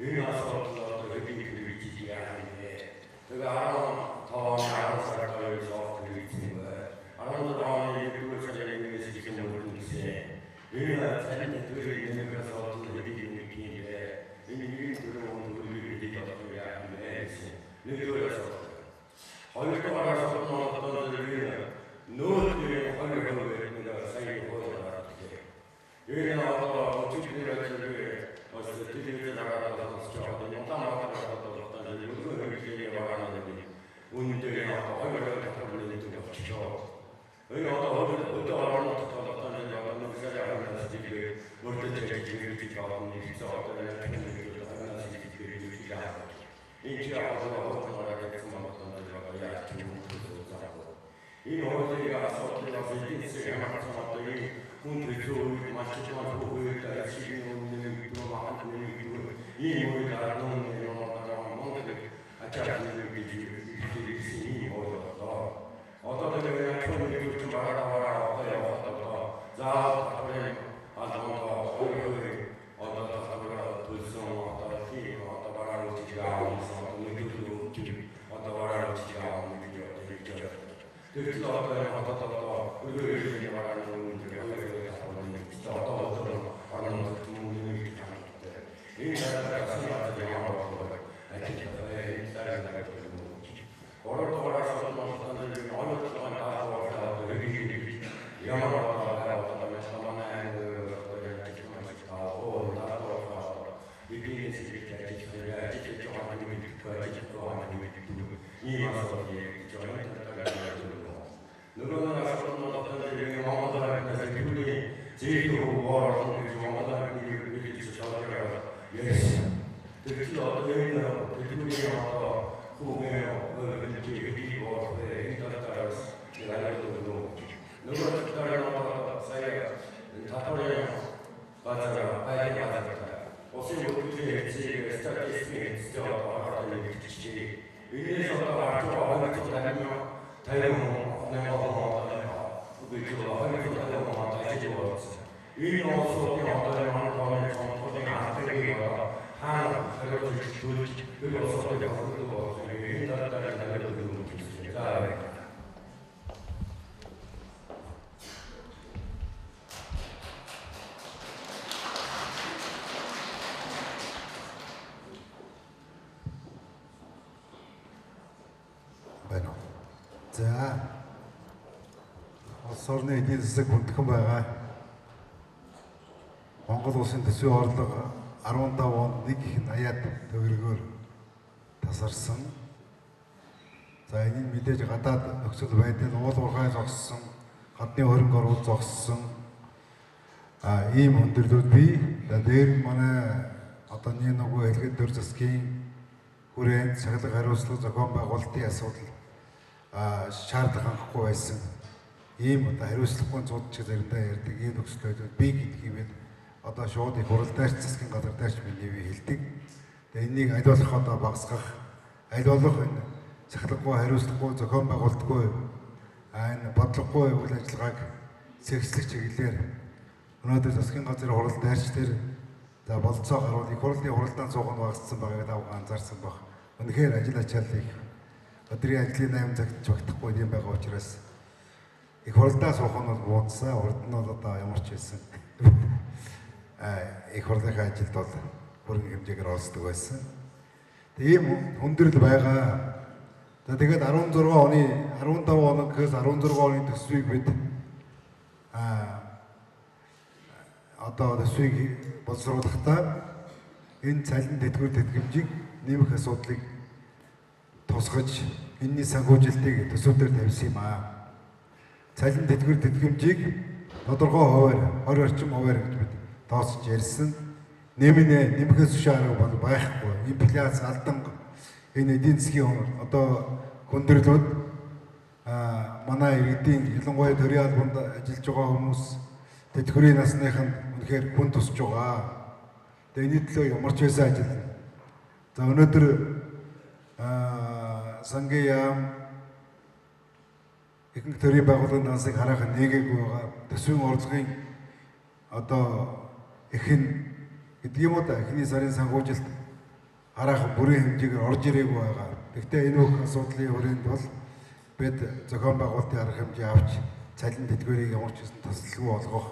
Энэ асуудал одоо хэдийн хэрэгжиж яах юм бэ? Тэгээ 15 он 10 сард хоёр хэрэгжсэн бай. 16 оны 1-р сарын 1-ээс ихэнх мөрөнгөсөн. Энэ цалин тэтгэврийн нэмэх асуудал хэдийн хэрэгжиж юм бэ? Энэ 94 он хэрэгжиж одоо яах юм бэ гэсэн. Нэгдүгээр асуудал. Хоёрдугаар асуудал нь одоо нөөцийн 20% нэг сая хууль гаргадаг. Энэ одоо өчигдөр бас телевизээр гараад сонсч байгаа. Улаанбаатар одоо өргөн хэрэглээний багааны үнэн дээр одоо 20% татвар нэмэгдэх болчихоо. Энэ одоо өдөө орон нутгад одоо нэг одоо нэг сая хавьнаас зэрэг мөрдөж хэрэгжиж байгаа юм шиг одоо нэг энэ чи одоо гараад ирсэн юм одоо яаж юм бэ? Энэ хуулийг асуудлыг бас эдийн засгийн хамгаалсан одоо энэ хүн төлөө үед маш их үед ашигын өмнө нэмэгдүү махан нэмэгдүү ийм үед арнун юм одоо Монгол ачаал нэмэгдэж ирсэн ийм хууль одоо тэгээ нэг юм бараа одоо явах одоо заавал татварын албанд хууль одоо татвар төлсөн одоо тийм одоо бараа үжиж авсан одоо нэмэгдүү одоо бараа үжиж авсан гэж одоо хэлж байгаа. Тэгэхээр одоо одоо өргөн бараа нэмэгдүү одоо одоо нэмэгдүү энэ гуравдугаар асуудал нь оюутлогын даалгавар хэрэгжиж ямар одоо манай эдийн засгийн ажил байгаа нэмэгдэх ажил байгаа нэмэгдэх ийм асуудал гэж байна. Нөгөө нэг асуудал нь одоо Монгол Улсын зээл хөвгөр Монгол Улсын хэрэгжиж байгаа ярьсан. Тэгэхээр одоо энэ тэтгэврийн одоо хүүгээ хэрэгжиж болох энэ талаас яриад нөгөө талаар одоо сая татварын газар баян газар улсын зөвлөлийн хэвчээ статистикийн хэвчээ одоо хараад нэгтгэжээ. Энээс одоо гарч байгаа 250 50 250 ажил болсон. Энэ улсуудын одоо манай тооны цонхлын анхааралыг хаана хариуцж төлж тэр улсуудыг хөргөх болсон. Энэ талаар хариуцлага өгөх гэж байна. Байна. За улс орны эдийн засаг хүндхэн байгаа. Монгол улсын төсвийн орлого 15 онд 1 их 80-ад төгрөгөөр тасарсан. За энэ нь мэдээж гадаад нөхцөл байдал, уул уурхай зогссон, гадны хөрөнгө оруулалт зогссон. Ийм хүндрэлүүд бий. За дээр нь манай одоо нэг нөгөө хэлгээд төр засгийн хүрээнд шаглаг хариуцлага зохион байгуулалтын асуудал шаардлага хангахгүй байсан. Ийм одоо хариуцлагагүй зууд ч заримдаа ярьдаг ийм нөхцөл байдал бий гэдгийг бид одоо шууд их хуралдаач засгийн газар даарч миний хэлдэг. Тэгээ энийг аль болох одоо багасгах, аль болох энэ шахлаггүй, хариуцлагагүй, зохион байгуулалтгүй, энэ бодлогогүй үйл ажиллагааг сэгслэх чиглэлээр өнөөдөр засгийн газрын хуралдаач тэр за болцоо гарвал их хурлын хуралдаан суух нь багассан байгааг та бүхэн анзаарсан баг. Үнэхээр ажил ачаал их өдрийн ажлын 8 цагт багтахгүй юм байгаа учраас их хуралдаа суух нь бол буудсан, урд нь бол одоо ямар ч байсан их хурлынхаа ажилд бол бүрэн хэмжээгээр оролцдог байсан. Тэгээ ийм хүндрэл байгаа. За тэгээд 16 оны 15 он гэхээс 16 оны төсвийг бид одоо төсвийг боловсруулахдаа энэ цалин тэтгэвэр тэтгэмжийг нэмэх асуудлыг тусгаж энэний санхүүжилтийг төсөв дээр тавьсан юм аа. Цалин тэтгэвэр тэтгэмжийг тодорхой хувиар 20 орчим хувиар гэж бид тооцож ярьсан. Нэмнэ нэмэхээс биш арга бол байхгүй. Инфляц, алдан энэ эдийн засгийн одоо хүндрэлүүд манай иргэдийн ялангуяа төрийн албанд ажиллаж байгаа хүмүүс тэтгэврийн насныханд үнэхээр хүн тусч байгаа. Тэгээ энэний төлөө ямар ч байсан ажиллана. За өнөөдөр сангийн яам ихэнх төрийн байгууллагын дансыг хараахан нээгээгүй байгаа. Төсвийн орлогын одоо эхэн гэдэг юм уу да эхний сарын санхүүжилт хараахан бүрийн хэмжээгээр орж ирээгүй байгаа. Гэхдээ энэ бүх асуудлын хүрээнд бол бид зохион байгуулалтын арга хэмжээ авч цалин тэдгээрийг ямар ч гэсэн тасалгүй олгох,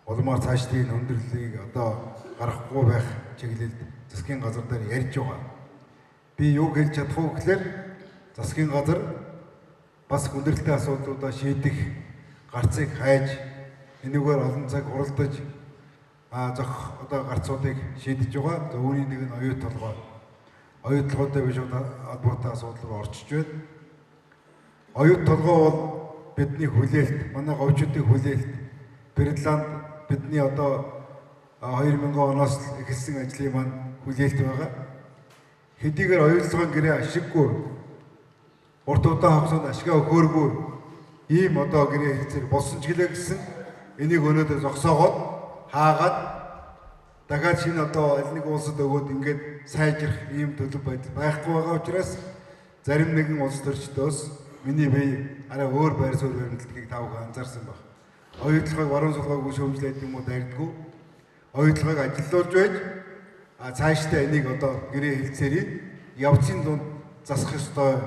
улмаар цаашдын хүндрэлийг одоо гаргахгүй байх чиглэлд засгийн газар дээр ярьж байгаа. Би юу хэлж чадах вэ гэхээр засгийн газар бас хүндрэлтэй асуудлуудаа шийдэх гарцыг хайж, энэгээр олон цаг хуралдаж зохих одоо гарцуудыг шийдэж байгаа. За үүний нэг нь оюут толгой. Оюут толгойтой биш холбоотой асуудал руу орчиж байна. Оюут толгой бол бидний хүлээлт, манай говьчуудын хүлээлт. Берланд бидний одоо 2000 оноос эхэлсэн ажлын маань хүлээлт байгаа. Хэдийгээр оюутлогын гэрээ ашиггүй, урт удаан хугацаанд ашгаа өгөөргүй ийм одоо гэрээ хэлцээр болсон ч гэлээ гэсэн энийг өнөөдөр зогсоогоод хаагаад дахиад шинэ одоо аль нэг улсад өгөөд ингээд сайжрах ийм төлөв байдал байхгүй байгаа учраас зарим нэгэн улс төрчдөөс миний бие арай өөр байр суурь баримтлагийг та бүхэн анзаарсан баг. Оюутлогыг баруун сулгаагүй шүүмжлээд юм уу дайрдаггүй. Оюутлогыг ажилуулж байж цаашдаа энийг одоо гэрээ хэлцээрийг явцын дунд засах ёстой.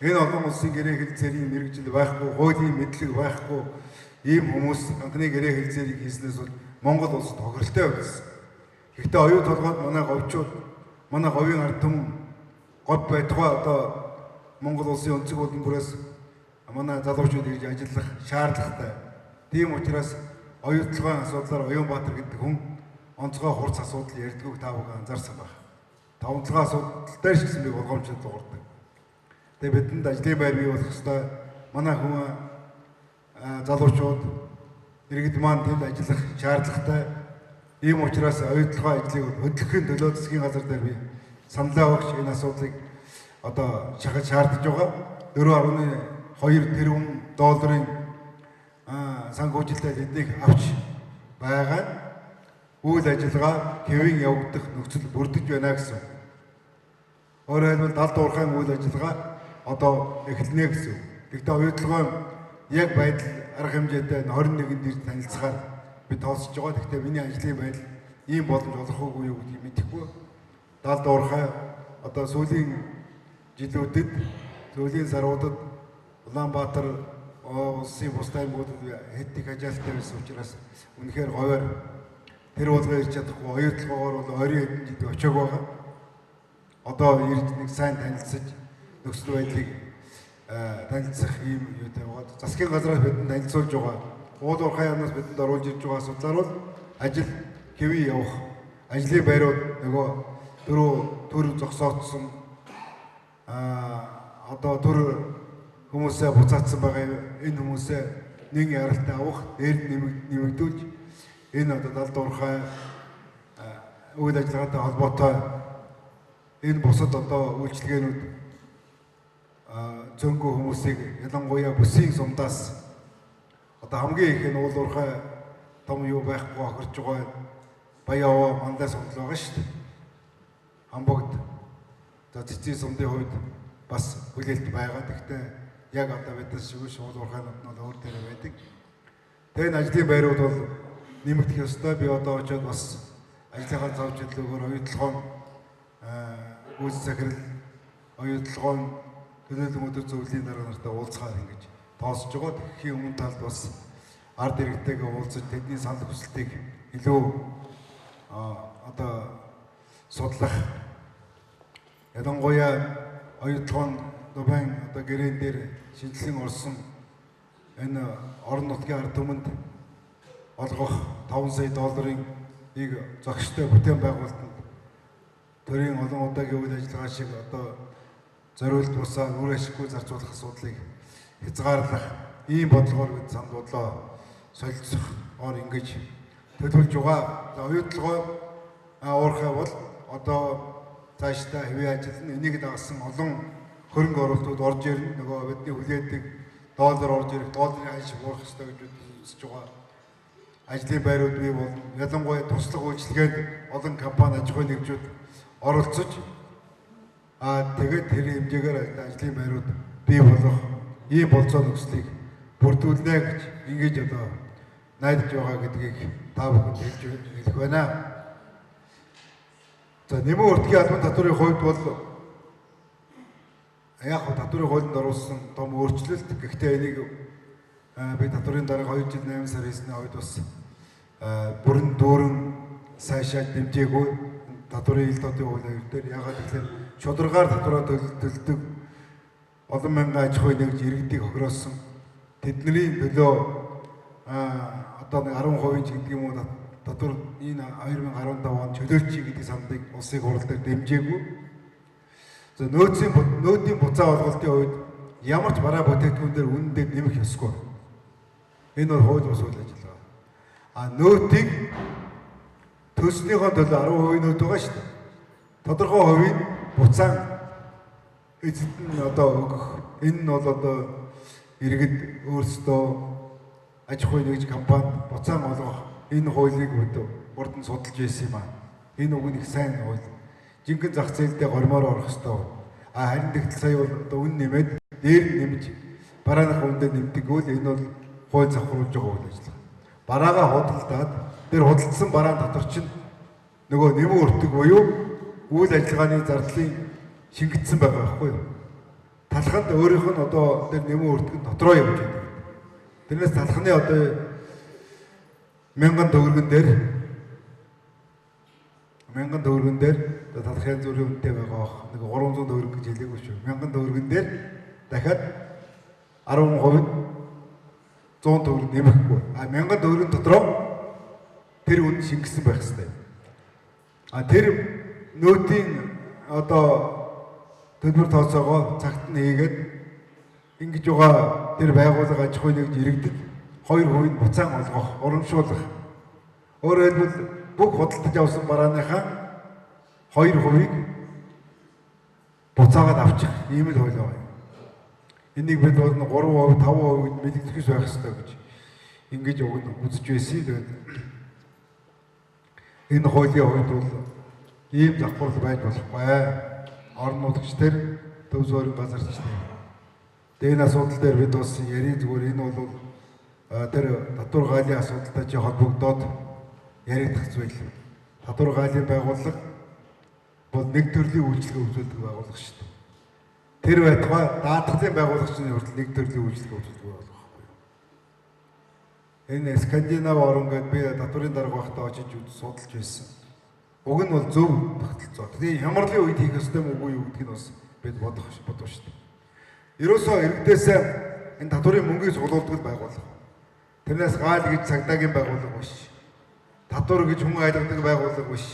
Энэ олон улсын гэрээ хэлцээрийн мэргэжил байхгүй, хуулийн мэдлэг байхгүй ийм хүмүүс анхны гэрээ хэлцээрийг хийснээс бол Монгол улсад хохиролтой байсан. Гэхдээ оюут толгойд манай говьчууд, манай говийн ард түмэн говь байтугай одоо Монгол улсын өнцөг болон бүрээс манай залуучууд ирж ажиллах шаардлагатай. Тийм учраас оюутлогын асуудлаар Оюунбаатар гэдэг хүн онцгой хурц асуудал ярьдгүйг та бүхэн анзаарсан байх. Таван толгой асуудал дээр ч гэсэн би болгоомжтой дуурдаг. Тэгээ бидэнд ажлын байр бий болох ёстой. Манай хүн залуучууд иргэд маань тэнд ажиллах шаардлагатай. Ийм учраас оюутлогын ажлыг хөдөлгөхийн төлөө засгийн газар дээр би саналаа өгч энэ асуудлыг одоо шахаж шаардж байгаа. 4.2 тэрбум долларын санхүүжилтээр эднийг авч байгаа нь үйл ажиллагаа хэвийн явагдах нөхцөл бүрдэж байна гэсэн. Өөрөөр хэлбэл далд уурхайн үйл ажиллагаа одоо эхэлнэ гэсэн. Гэхдээ оюутлогын яг байдал арга хэмжээтэй 21-нд ирж танилцахаар би тооцож байгаа. Гэхдээ миний ажлын байдал ийм боломж олох уугүй юу гэдгийг мэдэхгүй. Далд уурхай одоо сүүлийн жилүүдэд, сүүлийн саруудад Улаанбаатар улсын бусад аймагуудад хэд их ажилттай байсан учраас үнэхээр говьор тэр болгоо ирж чадахгүй. Оюутлогоор бол ойрын хэдэн жил очиог байгаа. Одоо ирж нэг сайн танилцаж нөхцөл байдлыг танилцах ийм юутай байгаа. Засгийн газраас бидэнд танилцуулж байгаа. Уул уурхай яамнаас бидэнд оруулж ирж байгаа асуудлаар бол ажил хэвийн явах, ажлын байрууд нөгөө төр зогсоодсон одоо төр хүмүүсээ буцаацсан байгаа энэ хүмүүсээ нэг яралтай авах, дээр нэмэгдүүлж энэ одоо далд уурхай үйл ажиллагаатай холбоотой энэ бусад одоо үйлчилгээнүүд зөнгө хүмүүсийг ялангуяа бүсийн сумдаас одоо хамгийн их энэ уул уурхай том юу байхгүй хохирж байгаа Баяаваа мандаа сумдал байгаа шүү дээ. Хамбогд за цэцгийн сумдын хувьд бас хүлээлт байгаа. Гэхдээ яг одоо биднес шиг уул уурхайнууд нь бол өөр дээр байдаг. Тэгээ энэ ажлын байрууд бол нэмэгдэх ёстой. Би одоо очиод бас ажлынхаа зав чиглэлөөр оюутлогоон гүйц захирал оюутлогоон төлөөлөн өдөр зөвлөлийн дарга нартай уулзахаар ингэж тооцож байгаа. Тэгэхийн өмнө талд бас ард иргэдтэйгээ уулзаж тэдний санал хүсэлтийг илүү одоо судлах, ялангуяа оюутлогоон Дубайн одоо гэрээн дээр шинжилэн орсон энэ орон нутгийн ард түмэнд олгох 5 сая долларын нэг зохистой бүтээн байгуулалтанд төрийн олон удаагийн үйл ажиллагаа шиг одоо зориулт бусаа үр ашиггүй зарцуулах асуудлыг хязгаарлах ийм бодлогоор бид санал бодлоо солилцохоор ингэж төлөвлөж байгаа. За оюутлогоо уурхай бол одоо цаашдаа хэвийн ажил нь энийг дагасан олон хөрөнгө оруулалтууд орж ирнэ. Нөгөө бидний хүлээдэг доллар орж ирэх, долларын ханш буурах ёстой гэж бид үзэж байгаа. Ажлын байрууд бий болно. Ялангуяа туслах үйлчилгээнд олон компани аж ахуйн нэгжүүд оролцож тэгээд тэр хэмжээгээр ажлын байрууд бий болох ийм болцоо нөхцөлийг бүрдүүлнэ гэж ингэж одоо найдаж байгаа гэдгийг та бүхэнд хэлж хэлэх байна. За нэмэн өртгийн албан татварын хувьд бол яг татварын хуулинд оруулсан том өөрчлөлт. Гэхдээ энийг би татварын дарга 2 жил 8 сар хийсний хувьд бас бүрэн дүүрэн сайшаад дэмжээгүй татварын ил тодын хууль аюул дээр. Ягаад гэвэл шударгаар татвараа төлдөг олон мянган аж ахуй нэгж иргэдийг хохироосон. Тэдний төлөө одоо нэг 10% ч гэдэг юм уу татвар энэ 2015 онд чөлөөлчий гэдэг саналыг улсын хурал дээр дэмжээгүй. За нөөдийн буцаа олголтын үед ямар ч бараа бүтээгдэхүүн дээр үнэндээ нэмэх ёсгүй. Энэ бол хууль бус үйл ажиллагаа. А нөөтийг төлснийхөө төлөө 10% нөөт байгаа шүү дээ. Тодорхой хувийг буцаан эзэд нь одоо өгөх. Энэ нь бол одоо иргэд өөрсдөө аж ахуй нэгж компанид буцаан олгох энэ хуулийг урд нь судалж байсан юм аа. Энэ үг нь их сайн хууль. Жинхэнэ зах зээлдээ гормоор орох ёстой. А харин тэгтэл сая бол одоо үн нэмээд дээр нь нэмж барааных үндэ нэмдэг үл энэ бол хууль завхруулж байгаа үйл ажиллагаа. Бараагаа худалдаад тэр худалдсан бараан дотор чинь нөгөө нэмэн өртөг буюу үйл ажиллагааны зардлын шингэцсэн байгаа байхгүй юу? Талханд өөрийнх нь одоо тэр нэмэн өртөг нь дотроо явж байдаг. Тэрнээс талхны одоо 1000 төгрөгөн дээр 1000 төгрөгөн дээр талах янз бүрийн үнэтэй байгаа бох. Нэг 300 төгрөг гэж хэлээгүй шүү. 1000 төгрөгөн дээр дахиад 10% 100 төгрөг нэмэхгүй. А 1000 төгрөгөн дотроо тэр үн шингэсэн байх хэрэгтэй. А тэр нөөтийн одоо төлбөр тооцоогоо цагт нь хийгээд ингэж байгаа тэр байгууллага аж ахуй нэгж иргэдэд 2% нь буцаан олгох, урамшуулах. Өөрөөр хэлбэл бүх худалдаж авсан барааныхаа 2%-ийг буцаагаад авчих ийм л хууль байгаа. Энийг бид бол 3%, 5% мэдэгдэх байх ёстой гэж ингэж уг нь үзэж байсан. Тэгээд энэ хуулийн хувьд бол ийм завхрал байж болохгүй. Орон нутагч тэр төв суурин газарч тэр. Тэгээд энэ асуудал дээр бид бас ярийн зүгээр энэ бол тэр татвар гаалын асуудалтай чи холбогдоод яригдах зүйл. Татвар гаалын байгууллага бол нэг төрлийн үйлчилгээ үзүүлдэг байгууллага шүү дээ. Тэр байтугай даатгалын байгуулагчны хүртэл нэг төрлийн үйлчилгээ үзүүлдэг байгууллага байхгүй юу? Энэ Скандинав орн гэдээ би татварын дарга байхдаа очиж судалж байсан. Уг нь бол зөв тогтолцоо. Тэгээ хямралын үед хийх ёстой юм уу юу гэдгийг нь бас бид бодох шүү дээ. Ерөөсөө иргэдээсээ энэ татварын мөнгийг цуглуулдаг байгууллага. Тэрнээс гаал гэж цагдаагийн байгууллага биш. Татвар гэж хүн айлгадаг байгууллага биш.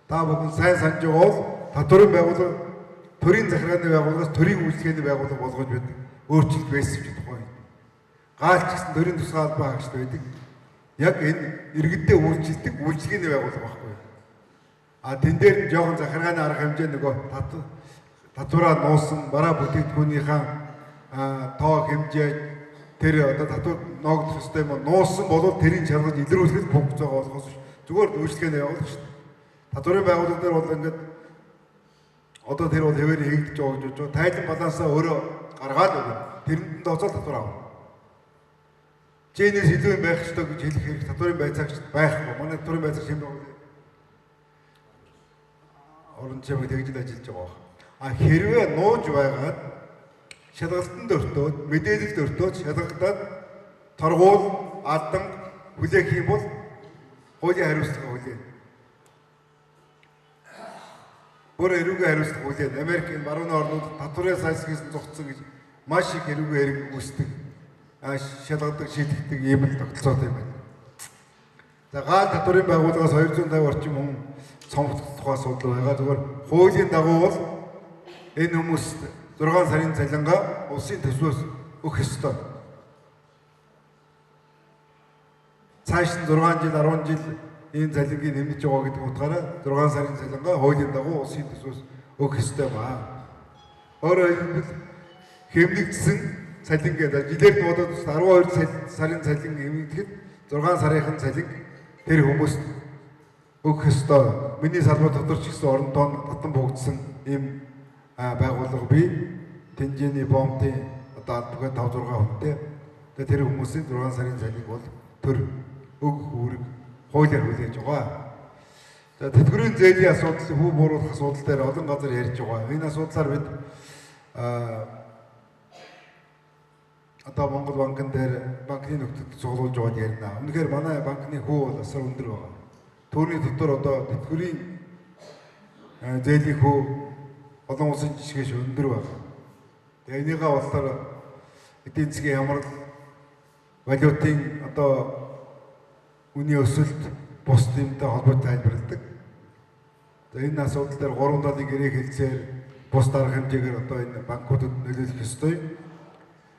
Та бүхэн сайн санаж байгаа бол татварын байгууллага төрийн захиргааны байгууллагаас төрийн үйлчилгээний байгууллага болгож бид өөрчилж байсан ч тухайн үед. Гаал ч гэсэн төрийн тусгай албан хаагчд байдаг. Яг энэ иргэдээ үйлчилдэг үйлчилгээний байгууллага байхгүй юу? А тэн дээр нь жоохон захиргааны арга хэмжээ нөгөө татвараа нуусан бараа бүтээгдэхүүнийхээ тоо хэмжээ тэр одоо татвар ноогдох ёстой юм нуусан бол тэрийг шалгаж илрүүлэхэд функцоо болохоос биш. Зүгээр үйлчилгээний байгууллага шүү дээ. Татварын байгууллага дээр бол ингээд одоо тэр бол хэвээр хийгдэж байгаа гэж бодож тайлан балансаа өөрөө гаргаад өгнө. Тэрэнд нь тооцоол татвар авна. Чэнэс илүү юм байх ёстой гэж хэлэх хэрэг татварын байцаагчд байхгүй. Манай татварын байцаагч юм байна. Орон чимэг тэгж л ажиллаж байгаа. А хэрвээ нууж байгаад шалгалтанд өртөөд, мэдээлэлд өртөөд шалгагдаад торгуул, алдан хүлээх юм бол хуулийн хариуцлага хүлээнэ. Бүр эрүүгийн хариуцлага хүлээнэ. Америк энэ барууны орнууд татварын сайсгээс нь зогцсон гэж маш их эрүүгийн хэрэг үүсдэг, шалгадаг, шийдэгдэг ийм л тогтолцоотой юм байна. За гаал татварын байгууллагаас 250 орчим хүн цомгдох тухай асуудал байгаа. Зүгээр хуулийн дагуу бол энэ хүмүүст 6 сарын цалингаа улсын төсвөөс өгөх ёстой. Цааш нь 6 жил, 10 жил энэ цалингийг нэмж байгаа гэдэг утгаараа 6 сарын цалингаа хуулийн дагуу улсын төсвөөс өгөх ёстой ба. Өөрөөр хэлбэл хэмнэгдсэн цалин гэдэг жилээр нь бодоод 12 сарын цалин хэмнэгдэхэд 6 сарынхын цалин тэр хүмүүст өгөх ёстой. Миний салбар дотор ч гэсэн орон тоон татан буугдсан ийм байгууллага бий. Тэнжээний бомтын одоо албагаа 5 6 хүнтэй. Тэгээ тэр хүмүүсийн 6 сарын цалинг бол төр өгөх үүрэг хуулиар хүлээж байгаа. За тэтгэврийн зээлийн асуудал, хүү бууруулах асуудал дээр олон газар ярьж байгаа. Энэ асуудлаар бид одоо Монгол банкн дээр банкны нөхцөлд цуглуулж байгаад ярина. Үнэхээр манай банкны хүү бол асар өндөр байгаа. Түүний дотор одоо тэтгэврийн зээлийн хүү олон улсын жишгээс өндөр байна. Тэгээ энийгээ болохоор эдийн засгийн хямрал, валютын одоо үнийн өсөлт бус юмтай холбоотой тайлбарладаг. За энэ асуудал дээр гурван талын гэрээ хэлцээр бус дарга хэмжээгээр одоо энэ банкудад нөлөөлөх ёстой.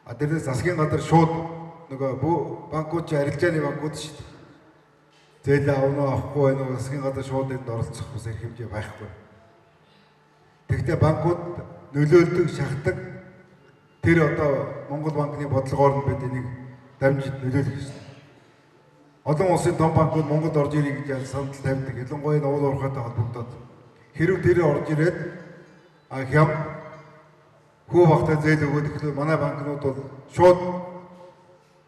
А дээрээс засгийн газар шууд нөгөө банкуд чи арилжааны банкуд шүү дээ. Зээл авна уу авахгүй байна уу засгийн газар шууд энд оролцох бас эрх хэмжээ байхгүй. Тэгэхдээ банкуд нөлөөлдөг, шахдаг тэр одоо Монгол банкны бодлогоор нь бид энийг дамжиж нөлөөлөх ёстой. Олон улсын том банкуд Монголд орж ирэх гэж санал тавьдаг. Ялангуяа уул уурхайтай холбогдоод хэрв тэр орж ирээд хям хүү багтаа зээл өгөөд тэгэхээр манай банкнууд бол шууд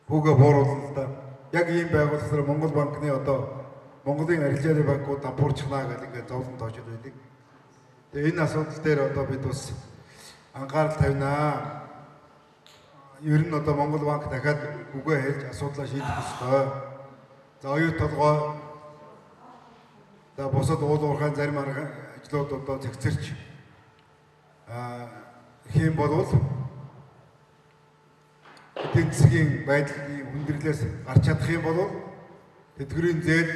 хүүгээ бууруулна л да. Яг ийм байгууллагаар Монгол банкны одоо Монголын арилжааны банкуд дампуурчихнаа гэх ингээд зовлон тоочод байдаг. Тэгээ энэ асуудал дээр одоо бид бас анхаарал тавина. Ер нь одоо Монгол банк дахиад үгээ хэлж асуудлаа шийдэх ёстой. За оюут толгой за бусад уул уурхайн зарим арга ажлууд одоо зэгцэрч хийм болвол эдийн засгийн байдлын хүндрэлээс гарч чадах юм бол тэтгэврийн зээл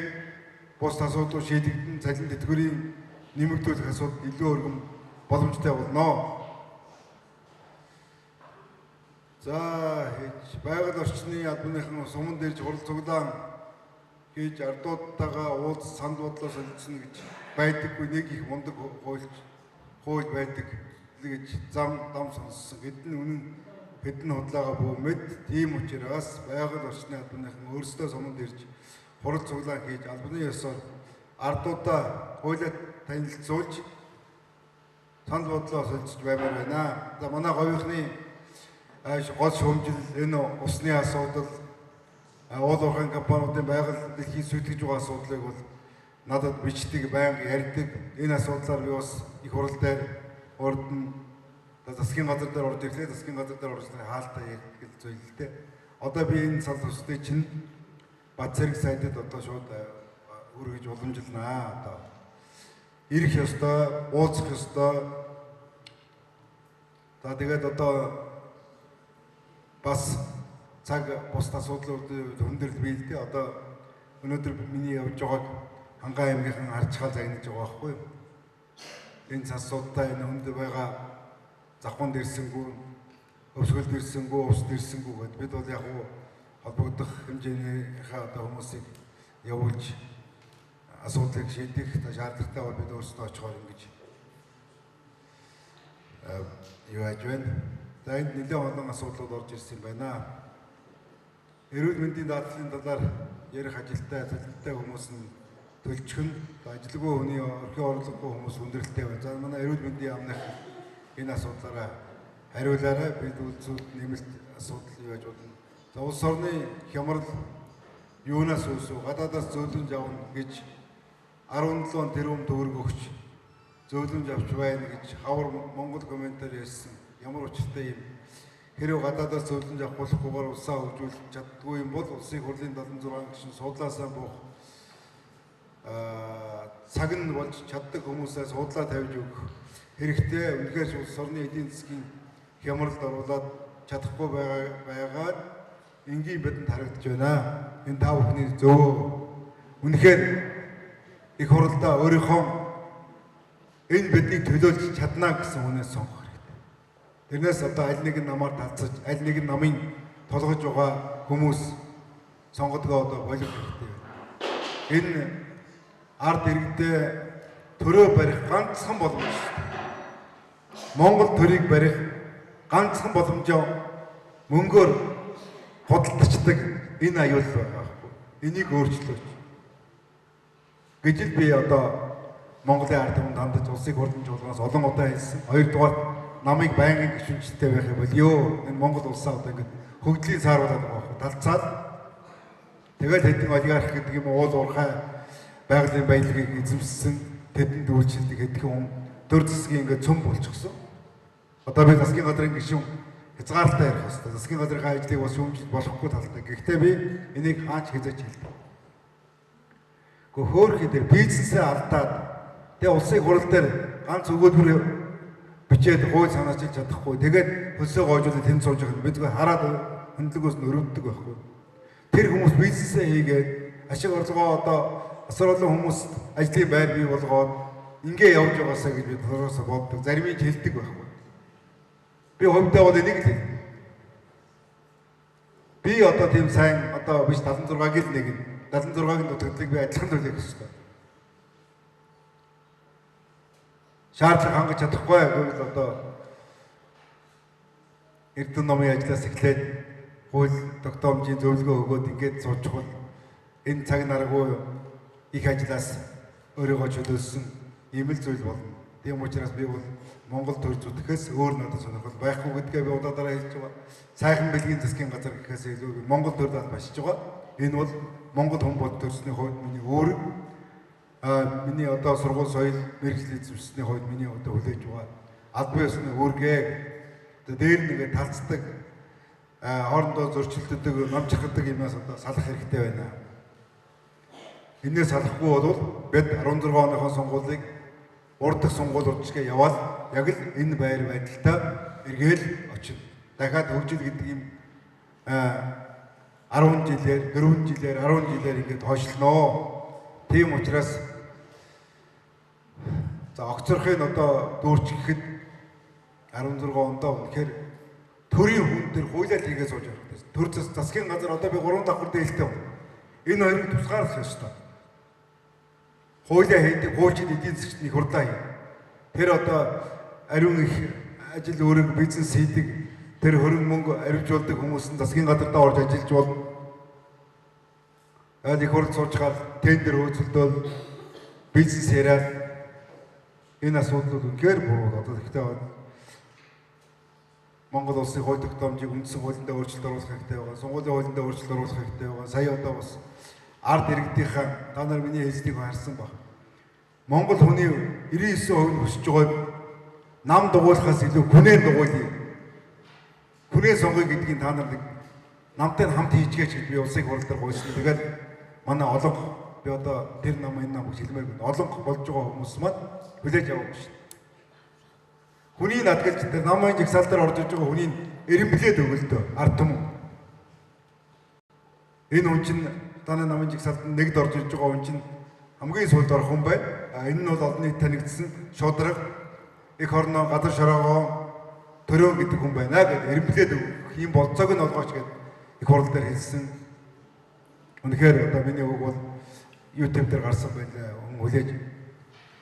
бус асуудлууд шийдэгдэн цалин тэтгэврийн нэмэгдүүлэх асуудал илүү өргөн боломжтой болно. За хийж байгаль орчны албаныхан суман дээрж хурал цуглаан хийж ардуудтайгаа уулз санал бодлоо солилцоно гэж байдаггүй нэг их мундаг хууль байдаг гэж зам дам сонссон. Хэдэн үнэн хэдэн худлаагаа бүү мэд. Тийм учраас байгаль орчны албаныхан өөрсдөө суманд ирж хурал цуглаан хийж албаны ёсоор ардуудаа хуулиа танилцуулж санал бодлоо солилцож баймаар байна. За манай говийнхны гол шүүмжил энэ усны асуудал, уул уурхайн компаниудын байгаль дэлхийг сүйтгэж байгаа асуудлыг бол надад бичдэг, байнга ярьдаг. Энэ асуудлаар би бас их хурал дээр урд нь засгийн газар дээр орж ирлээ. Засгийн газар дээр орж ирсэн хаалтаа ярьдаг зүйл л дээ. Одоо би энэ сал төстэй чинь Бат цэрэг сайдад одоо шууд хүргэж уламжилнаа. Одоо ирэх ёстой, уулзах ёстой. За тэгээд одоо бас цаг бус асуудлуудын хүндрэл бий л дээ. Одоо өнөөдөр миний явж байгааг Хангай аймгийнхан харж хаал загнаж байгаа байхгүй юу? Энэ цасуудтай энэ хүнд байгаа завханд ирсэнгүү, өвсгөлд ирсэнгүү, усд ирсэнгүү гэд бид бол яг уу холбогдох хэмжээнийхээ одоо хүмүүсийг явуулж асуудлыг шийдэх шаардлагатай бол бид өөрсдөө очихоор ингэж юу яаж байна. За энд нэлээд олон асуудлууд орж ирсэн юм байна. Эрүүл мэндийн даатгалын талаар ярих ажилтай, цалинтай хүмүүс нь төлчих нь ажилгүй хүний орхин орлогогүй хүмүүс хүндрэлтэй байна. За манай эрүүл мэндийн яамных энэ асуудлаараа хариулаарай. Бид үйлсүүд нэмэлт асуудал юу яаж болно. За улс орны хямрал юунаас үүсв? Гадаадаас зөөлөмж авна гэж 17 тэрбум төгрөг өгч зөөлөмж авч байна гэж хавар Монгол комментар ярьсан. Ямар учиртай юм? Хэрвээ гадаадаас зөөлөмж авах болохгүйгээр улсаа хөгжүүлж чаддгүй юм бол улсын хурлын 76 гишүүн судлаасаа буух цаг нь болж чаддаг хүмүүсээ судлаа тавьж өгөх хэрэгтэй. Үнэхээр улс орны эдийн засгийн хямралд оруулаад чадахгүй байгаа энгийн бидэнд харагдаж байна. Энэ та бүхний зөв. Үнэхээр их хурлдаа өөрийнхөө энэ биднийг төлөөлж чадна гэсэн хүнээс сонгох хэрэгтэй. Тэрнээс одоо аль нэгэн намаар талцаж, аль нэгэн намын толгож байгаа хүмүүс сонгодгоо одоо болох хэрэгтэй. Энэ ард иргэдээ төрөө барих ганцхан боломж шүү дээ. Монгол төрийг барих ганцхан боломжоо мөнгөөр худалдачдаг энэ аюул байгаа байхгүй. Энийг өөрчлөөч гэж л би одоо Монголын ард түмэнд хандаж улсыг хурдан чуулганаас олон удаа хэлсэн. Хоёрдугаар намыг байнгын гишүүнчтэй байх юм бол ёо энэ Монгол улсаа одоо ингэж хөгжлийн сааруулаад байгаа байхгүй. Талцаад тэгэл хэдэн олигарх гэдэг юм уул уурхай Байгалийн баялагийг эзэмшсэн тэдэнд үйлчилдэг хэдхэн хүн төр засгийн ингээд цөм болчихсон. Одоо би засгийн газрын гишүүн хязгаарлалтай ярих хэрэгтэй. Засгийн газрынхаа ажлыг бас шүүмжлж болохгүй талтай. Гэхдээ би энийг хаач хязгаарч хэлдэг. Гэхдээ хөөрхий дээр бизнесээ алдаад тэгээ улсын хурал дээр ганц өгүүлбэр бичээд хууль санаачилж чадахгүй. Тэгээд хөлсөө гоожуулаад тэнд сууж байгаа. Би зүгээр хараад хөндлөгөөс нь өрөвддөг байхгүй. Тэр хүмүүс бизнесээ хийгээд ашиг орлогоо одоо асар олон хүмүүст ажлын байр бий болгоод ингээ явж байгаасаа гэж би дотроосоо боддог. Зарим нь хэлдэг байхгүй. Би хувьдаа бол энийг л хэлдэг. Би одоо тийм сайн одоо биш 76-гийн л нэг нь 76-гийн дутагдлыг би адилхан төлөх ёстой. Шаардлага хангаж чадахгүй гэвэл одоо Эрдэнэ номын ажлаас эхлээд хууль тогтоомжийн зөвлөгөө өгөөд ингээд суучихвал энэ цаг наргүй их ажлаас өөрийгөө чөлөөлсөн ийм л зүйл болно. Тийм учраас би бол Монгол төр зүтгэхээс өөр надад сонирхол байхгүй гэдгээ би удаа дараа хэлж байгаа. Сайхан бэлгийн засгийн газар гэхээс илүү би Монгол төрд албашиж байгаа. Энэ бол Монгол хүн бол төрсний хувьд миний үүрэг. Миний одоо сургууль соёл мэргэжил эзэмшсэний хувьд миний одоо хүлээж байгаа албан ёсны үүргээ. Одоо дээр нэгэ талцдаг, хоорондоо зөрчилдөдөг, намчирхдаг юмас одоо салах хэрэгтэй байна. Энээс салахгүй бол бид 16 оныхоо сонгуулийг урд дахь сонгуул урдчгээ яваал яг л энэ байр байдалтай эргээл очино. Дахиад хөгжил гэдэг юм 10 жилээр, 4 жилээр, 10 жилээр ингээд хойшлноо. Тийм учраас за огцорхыг одоо дүүрч гэхэд 16 ондоо үнэхээр төрийн хүн төр хуулиар хийгээ сууж явах хэрэгтэй. Төр засгийн газар одоо би 3 давхар дээлтэй байна. Энэ хоёрыг тусгаарлах ёстой. Хуулиа хийдэг, хуульчид эдийн засгт их хурлаа хий. Тэр одоо ариун их ажил үүрэг бизнес хийдэг, тэр хөрөнгө мөнгө аривжуулдаг хүмүүс нь засгийн газартаа орж ажиллаж болно. Айл их хурл суучгаад тендер хөөцөлдөөл бизнес яриад энэ асуудлууд үнэхээр буруу. Одоо гэхдээ Монгол улсын хууль тогтоомжийг үндсэн хуулиндаа өөрчлөлт оруулах хэрэгтэй байгаа. Сонгуулийн хуулиндаа өөрчлөлт оруулах хэрэгтэй байгаа. Сая одоо бас ард иргэдийнхаа та нар миний хэлснийг харсан баг. Монгол хүний 99% нь хүсэж байгаа нам дугуйлахаас илүү хүнээ дугуйлъя. Хүнээ сонгоё гэдгийг та нар нэг намтай хамт хийжгээч гэж би улсын хурал дээр гуйсан. Тэгээд манай олонх би одоо тэр нам энэ нам гэж хэлмээргүй. Олонх болж байгаа хүмүүс маань хүлээж аваагүй шин. Хүний надгалж тэр намын жагсаал дээр орж иж байгаа хүний эренблээд өгөлдөө ард түмэн. Энэ хүн чинь таны намын жагсаалд нэгд орж иж байгаа хүн чинь хамгийн сүүлд орох хүн байна. Энэ нь бол олон нийт танигдсан шударга эх орноо газар шороогоо төрөө гэдэг хүн байна гэдээ эренблээд өгөх ийм болцоог нь олгооч гэд их хурал дээр хэлсэн. Үнэхээр одоо миний үг бол YouTube дээр гарсан байлаа. Хүн хүлээж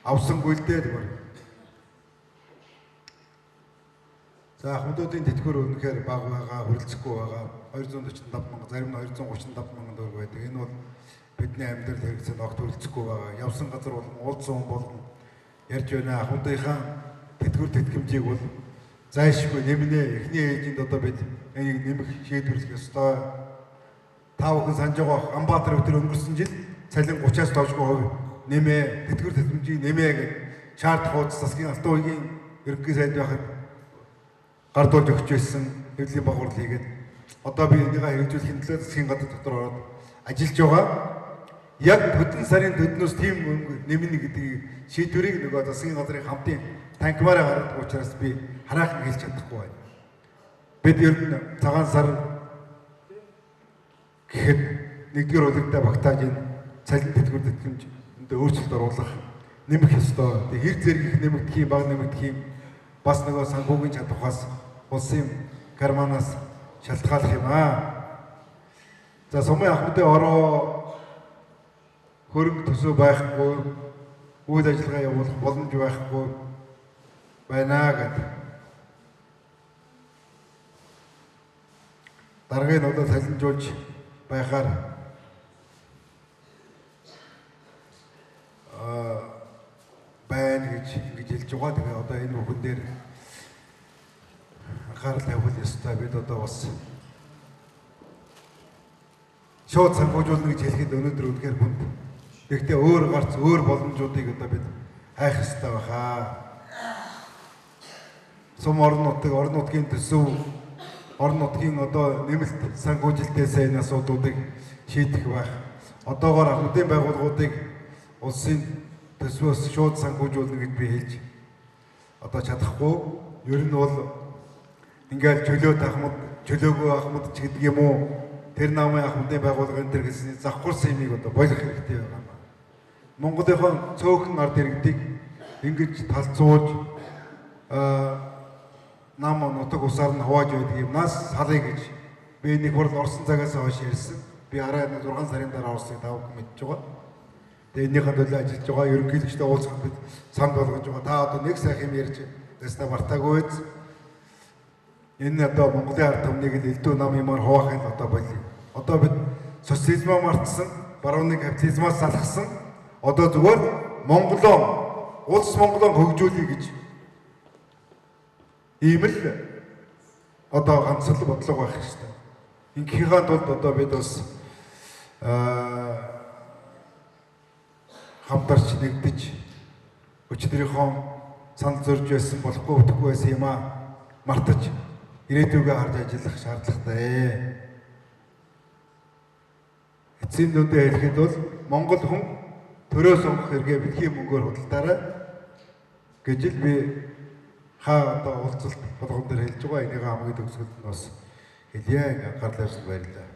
авсангүй л дээ тэгвэр. За ахмадуудын тэтгэвэр үнэхээр бага байгаа, хүрэлцэхгүй байгаа. 245 мянга, зарим нь 235 мянган төгрөг байдаг. Энэ бол бидний амьдрал хэрэгцээнд огт хүрэлцэхгүй байгаа. Явсан газар болон уулзсан хүн болгон ярьж байна. Ахмадынхаа тэтгэвэр тэтгэмжийг бол зайлшгүй нэмнэ. Эхний ээлжинд одоо бид энийг нэмэх шийдвэрлэх ёстой. Та бүхэн санаж байгаа Амбаатар өдөр өнгөрсөн жил цалин 30-аас доошгүй хувь нэмээ, тэтгэвэр тэтгэмжийг нэмээ гэж шаардах хуудас засгийн алтан үеийн ерөнхий сайд байхад гардуулж өгч байсан хэвлэлийн баг хурал хийгээд одоо би энийгээ хэрэгжүүлэхийн төлөө засгийн газар дотор ороод ажиллаж байгаа. Яг төдөн сарын төднөөс тийм нэмнэ гэдгийг шийдвэрийг нөгөө засгийн газрын хамтын танхимаараа гаргадаг учраас би хараахан хэлж чадахгүй байна. Бид ер нь цагаан сар гэхэд нэгдүгээр улирдаа багтааж энэ цалин тэтгэвэр тэтгэмж энд өөрчлөлт оруулах нэмэх ёстой. Тэг хэр зэрэг их нэмэгдэх юм, бага нэмэгдэх юм бас нөгөө санхүүгийн чадвараас улсын карманаас шалтгааллах юм аа. За сумын ахмадын ороо хөрөнгө төсөө байхгүй, үйл ажиллагаа явуулах боломж байхгүй байна гэдэг. Даргын одоо цалинжуулж байхаар байна гэж ингэж хэлж байгаа. Тэгээ одоо энэ бүхэн дээр анхаарал тавих ёстой. Бид одоо бас шууд санхүүжүүлнэ гэж хэлэхэд өнөөдөр үнэхээр хүнд. Тэгэхдээ өөр гарц өөр боломжуудыг одоо бид хайх ёстой байхаа. Сум орон нутаг, орон нутгийн төсөв, орон нутгийн одоо нэмэлт санхүүжилтээс энэ асуудлуудыг шийдэх байх. Одоогоор ахмадын байгууллагуудыг улсын төсвөөс шууд санхүүжүүлнэ гэж би хэлж одоо чадахгүй. Ер нь бол ингээл чөлөөт ахмад, чөлөөгөө ахмад ч гэдэг юм уу, тэр намын ахмадын байгууллагын тэр гэсний завхарсан юмыг одоо болох хэрэгтэй байгаа юм. Монголынхон цөөхөн ард иргэдийг ингэж талцуулж нам нутаг усаар нь хувааж байдаг юмнаас салъя гэж би нэг хурл орсон цагаас хойш ярьсан. Би арай 6 сарын дараа орсыг та бүхэн мэдж байгаа. Тэгээ энийхэн төлөө ажиллаж байгаа, ерөнхийлөгчтэй уулзах бид санд болгож байгаа. Та одоо нэг сайхан юм ярьж байснаа мартаагүй биз. Энэ одоо Монголын ард түмнийг л элдв нам юмар хуваахын одоо болио. Одоо бид социализмаа мартсан, барууны капитализмаас салхсан. Одоо зүгээр Монголоо, улс Монголоо хөгжүүлье гэж ийм л одоо ганц л бодлого байх хэрэгтэй. Ингээхийн тулд одоо бид бас хамтарч нэгдэж өчигдрийнхөө санал зөрж байсан болохгүй бүтэхгүй байсан юм аа мартаж ирээдүйгээ харж ажиллах шаардлагатай. Эцсийн дүндээ хэлэхэд бол Монгол хүн төрөө сонгох хэрэгээ бэлгийн мөнгөөр худалдаарай гэж л би хаа одоо уулзалт болгон дээр хэлж байгаа. Энийг хамгийн төгсгөлд нь бас хэлье. Анхаарлаа хандуулсанд баярлалаа.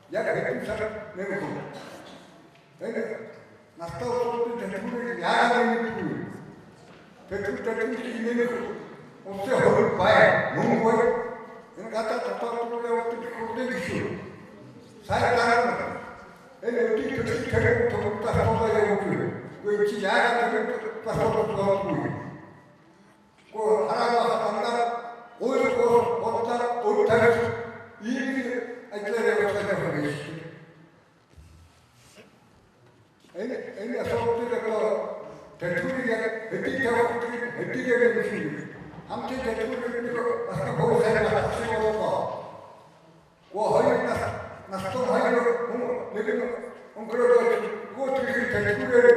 Яг хэдэн сар нэмэх үү? Энэ Настай улсуудын тэтгэврийг яагаад нэмэгдгүй? Тэтгэврийг нэмэх улсын хувь бай, мөнгө бай. Энэ гадаад дотоод руу явуулдаг хурлын гишүүн. Сайн дараа нь энэ өдний төлөв тэрэг төвтэй асуудал явуулдаг. Гэхдээ чи яагаад тэр асуудал болдгүй? Гоо хараа дандаа гуйл гоо бодлоо өр тавьж ийм ажлаар явуулах юм биш. Энэ асуудлыг одоо тэтгэврийг яг хэдий тавих хэдийгээр биш юм. Хамтын тэтгэврийг нэг бас хөө сайн батлах болоо. Гоо хоёр нас настай хоёр хүн нэг нь өнгөрөөд нөгөө тэрхүү тэтгэврээр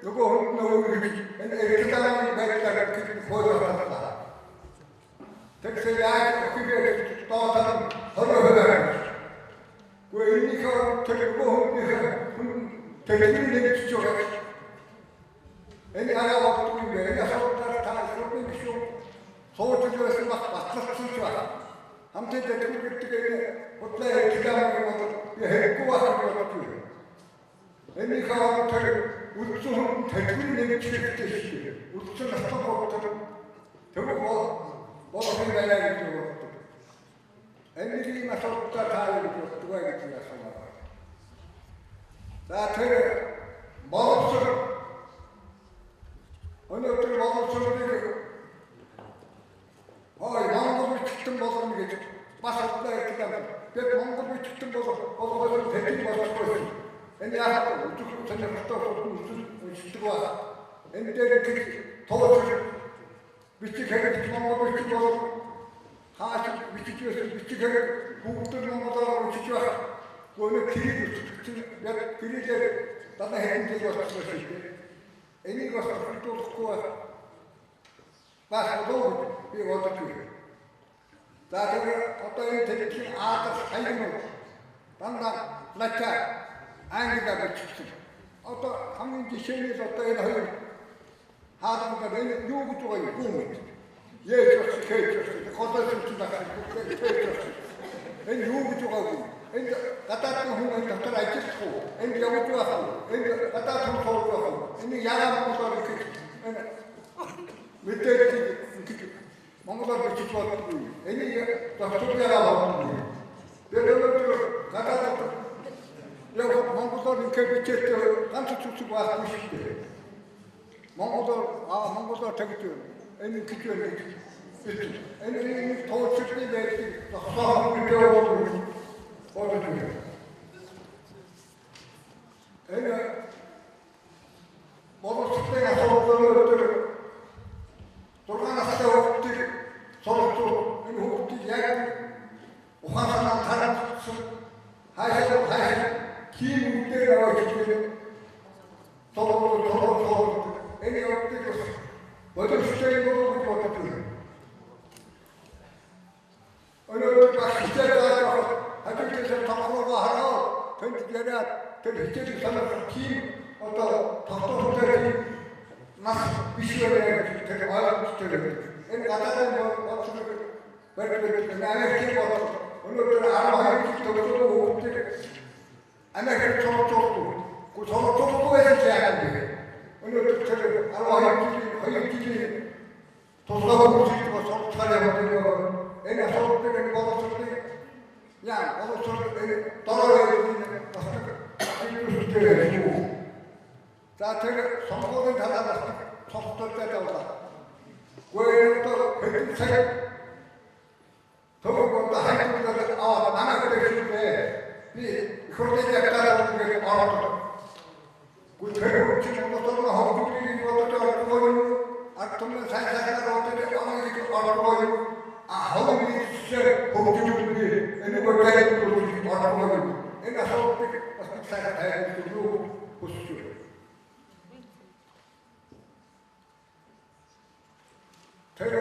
нөгөө хүн нөгөө гэж энэ эргэлзээний байдлаар гэж хууль батлаа. Тэгэхээр яг үхгээр доотон 20%. Гоо энийхээ тэр нөгөө хүнийхээ хүн тэтгэврийг нэмж байгаа. Энэ арга боддог юм бэ? Энэ асуудлаар та шүрмэн гişүү сууж байсан бас батлагдсан ч байна. Хамтын тэтгэвэр гэдэг энэ худлаа реклам юм бол би хэрэггүй байх гэж боддог юм. Энийхээ тэр үлдсэн хүн тэтгэврийг нэмж хэрэгтэй шүү дээ. Үлдсэн настай бол тэр болох юм байна гэж боддог. Энэ ийм асуудлаар та юу гэж боддог вэ гэж асуумаар. За тэр боловсрол өнөөдөр боловсролыг ой Монгол бичигтэн болгоно гэж бас худлаа ярьдаг юм. Бид Монгол бичигтэн болгоход хэдий болохгүй. Энэ яагаад үзэх сонирхолтой үзэл уншдаг ба. Энэ дээр тэр тооцож бичиг хэрэг Монгол бичиг бол хааш бичиж байсан бичиг хэрэг бүгд нь монголоор уншиж байх. Гүнэ тэрийг өсгөх яг тэрийгээр дандаа хэдэн жил болсон шүү дээ. Энийг бас тогтохгүй байх. Бас болов би бодож байна. За тэгэхээр одоо энэ тэтгэлийн аадас хаягнууд дандаа латин англиар бичсэн. Одоо хамгийн жишээний л одоо энэ хоёр хаалгангаар энэ юу гэж байгаа юм гүн мэд. Яаж болсон хээж болсон. Голоос үсэн байх. Хээж болсон. Энэ юу гэж байгаа юм? Энэ гадаадын хүн энэ дотор ажиллах уу? Энд явж байх уу? Энд гадаад хүн сууж байх уу? Энийг яагаад монголоор их энэ мэдээллийг их монголоор бичиж болдгоо. Энийг зохицуулж яагаад болдгоо. Би өнөөдөр гадаадд яг монголоор ингэ бичээтэй ганц зүсэг байхгүй шүү дээ. Монголоор монголоор тэгж энэ гэж байна гэж. Энэ нэг тооцоолны байдлыг зохицоох гэдэг бодож байна. Энэ боловсролын асуудал өнөөдөр 6 настай хүүхдийг суралцуул энэ хүүхдийг яг ухаан санаа таратсан хаашаа ким үгээр авч ирэх тоо энэ явдлыг бас боловсролын болов гэж бодож байна. Өнөөдөр бас хичээл зааж хажуудаас тогтоогоо хараад тэнд яриад тэр хичээлийг санах тийм одоо тогтоохтой нас биш байх гэж тэр ойлгомжтой байдаг. Энэ гадаадын бодлого барьж Америкийн бодлого өнөөдөр 12 жил төгссөн хүүхдийг Америкт суралцуулдаг. Гэхдээ суралцуулахгүй байсан ч яагаад вэ? Өнөөдөр тэр 12 жилийн 2 жилийн тусгай хөгжил суралцгаар явдаг. Энэ асуудлыг энэ боловсролыг яа боловсрол энэ дорой бас нэг юу. За тэр сонгуулийн талаас цогцолтой тавлаа. Гэхдээ одоо хэдэн цаг төгөөр хайгуулаад аа намайг дэвшүүлээ. Би их хурлын явдаар гэж ороод. Гэхдээ тэр чинь монголоор хөгжүүлгийг бодож ордгоо юу? Ард түмэн сайн сайхнаар бодож оноо гэж ордгоо юу? А хөгжүүлсэн хөгжүүлгийг энэ бодож ордгоо юу? Энэ асуудлыг бас нэг сайхан тайлбарлах юу хүсэж байна. Тэр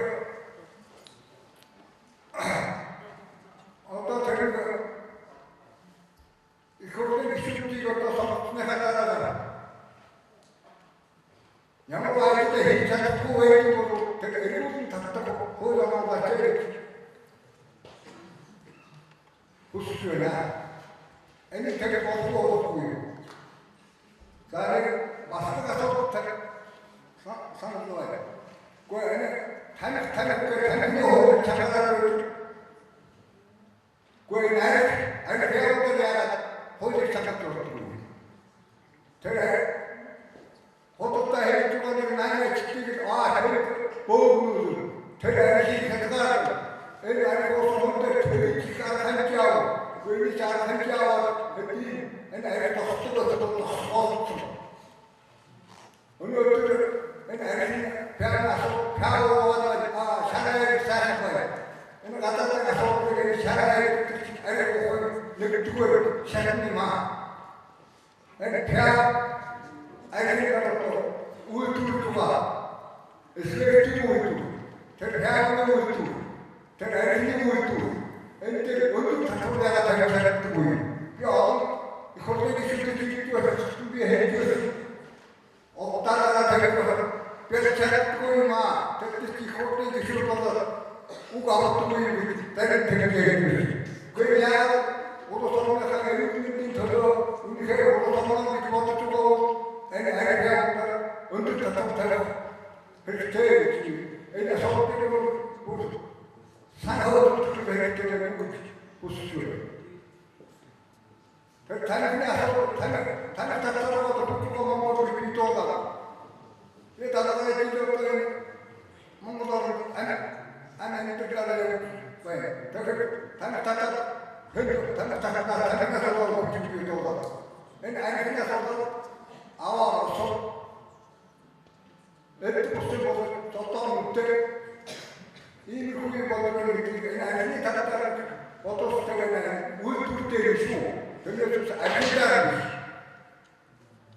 одоо тэр их хурлын гишүүдийг одоо сонгосныхаа дараа ямар ажил хийж чадахгүй байх бол тэр эргүүлэн татдаг хууль оноо ачааг хүсэж байна. Энэ тэр болохгүй. За нэг Гэхдээ таних таних гэх танихны хууль чангараар Гэхдээ энэ арх явдал яагаад хуулийг чангарч болдгоо. Тэр худалдаа хийж байгаа нэг 80 чигийг тэр бөөгнүүл тэр архийг хязгаар энэ арх ус хүндэр тэр арга хэмжээ ав. Гэхдээ арга хэмжээ аваад энэ арх тосдог тосгоолцсон. Өнөөдөр энэ архийг пяна пяаваад шараа сайхан байна. Энэ гадаадын асуудлыг энэ шараа гэдэг арх ухаан нэгдүгээр шатны маа. Энэ пяа архийг одоо үйлдвэрлэж байгаа. Эсвэл үйлдвэр. Тэр пяаны үйлдвэр. Тэр архины үйлдвэр. Энэ дээр өндөр татвар яагаад тавьж чаддаггүй юм. Би олон их хурлын гишүүдийг хийж байсан би хийж байсан. Удаанаа тавьж би чаддаггүй юм аа. Тэр их хурлын гишүүд болоод үг авдаггүй юм гэж дарин тэгж ярьж. Гэхдээ яагаад улс орныхаа эрүүл мэндийн төлөө үнэхээр улс орно гэж бодож байгаа бол энэ архиар өндөр татвар тавих хэрэгтэй гэж энэ асуудлыг бол бүр санаа хэрэгтэй гэж хүсэж байна. Тэр танихны асуудал таних татвараа бол Монгол бид дуулаа. Би далайн жилийн Монгол орн ам амьдралаа байна. Тэгэхээр таних татвар таних татвар таних асуудал гэж би дуулаа. Энэ архины асуудал аваа босоо эд босоо зодоо нүдээ ийм хүний бодлого гэдэг энэ архины татвар бодолтой байна. Үйлдвэр дээр шүү. Тэрнээс архинаар биш.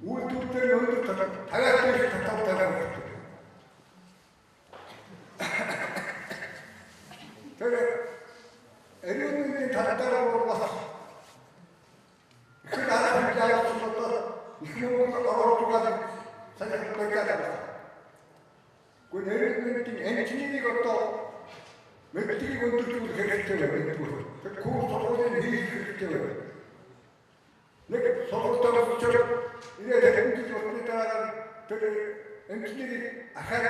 Үйлдвэр дээр өндөр татвар тавиад дээш татвар тавиад хэрэгтэй. Тэр эрүүл мэндийн татвар бол бас их арга хэмжээ авсан одоо их Монгол оролцож байгаа санагддаг байна. Гэхдээ эрүүл мэндийн эмчнийг одоо мэдлэгийг өндөржүүлэх хэрэгтэй байна. Тэр курс сургуулийн хийх хэрэгтэй байна. Нэг сургуультай болчиход ирээд хэдэн жил болсны дараа тэр эмчнийг ахаар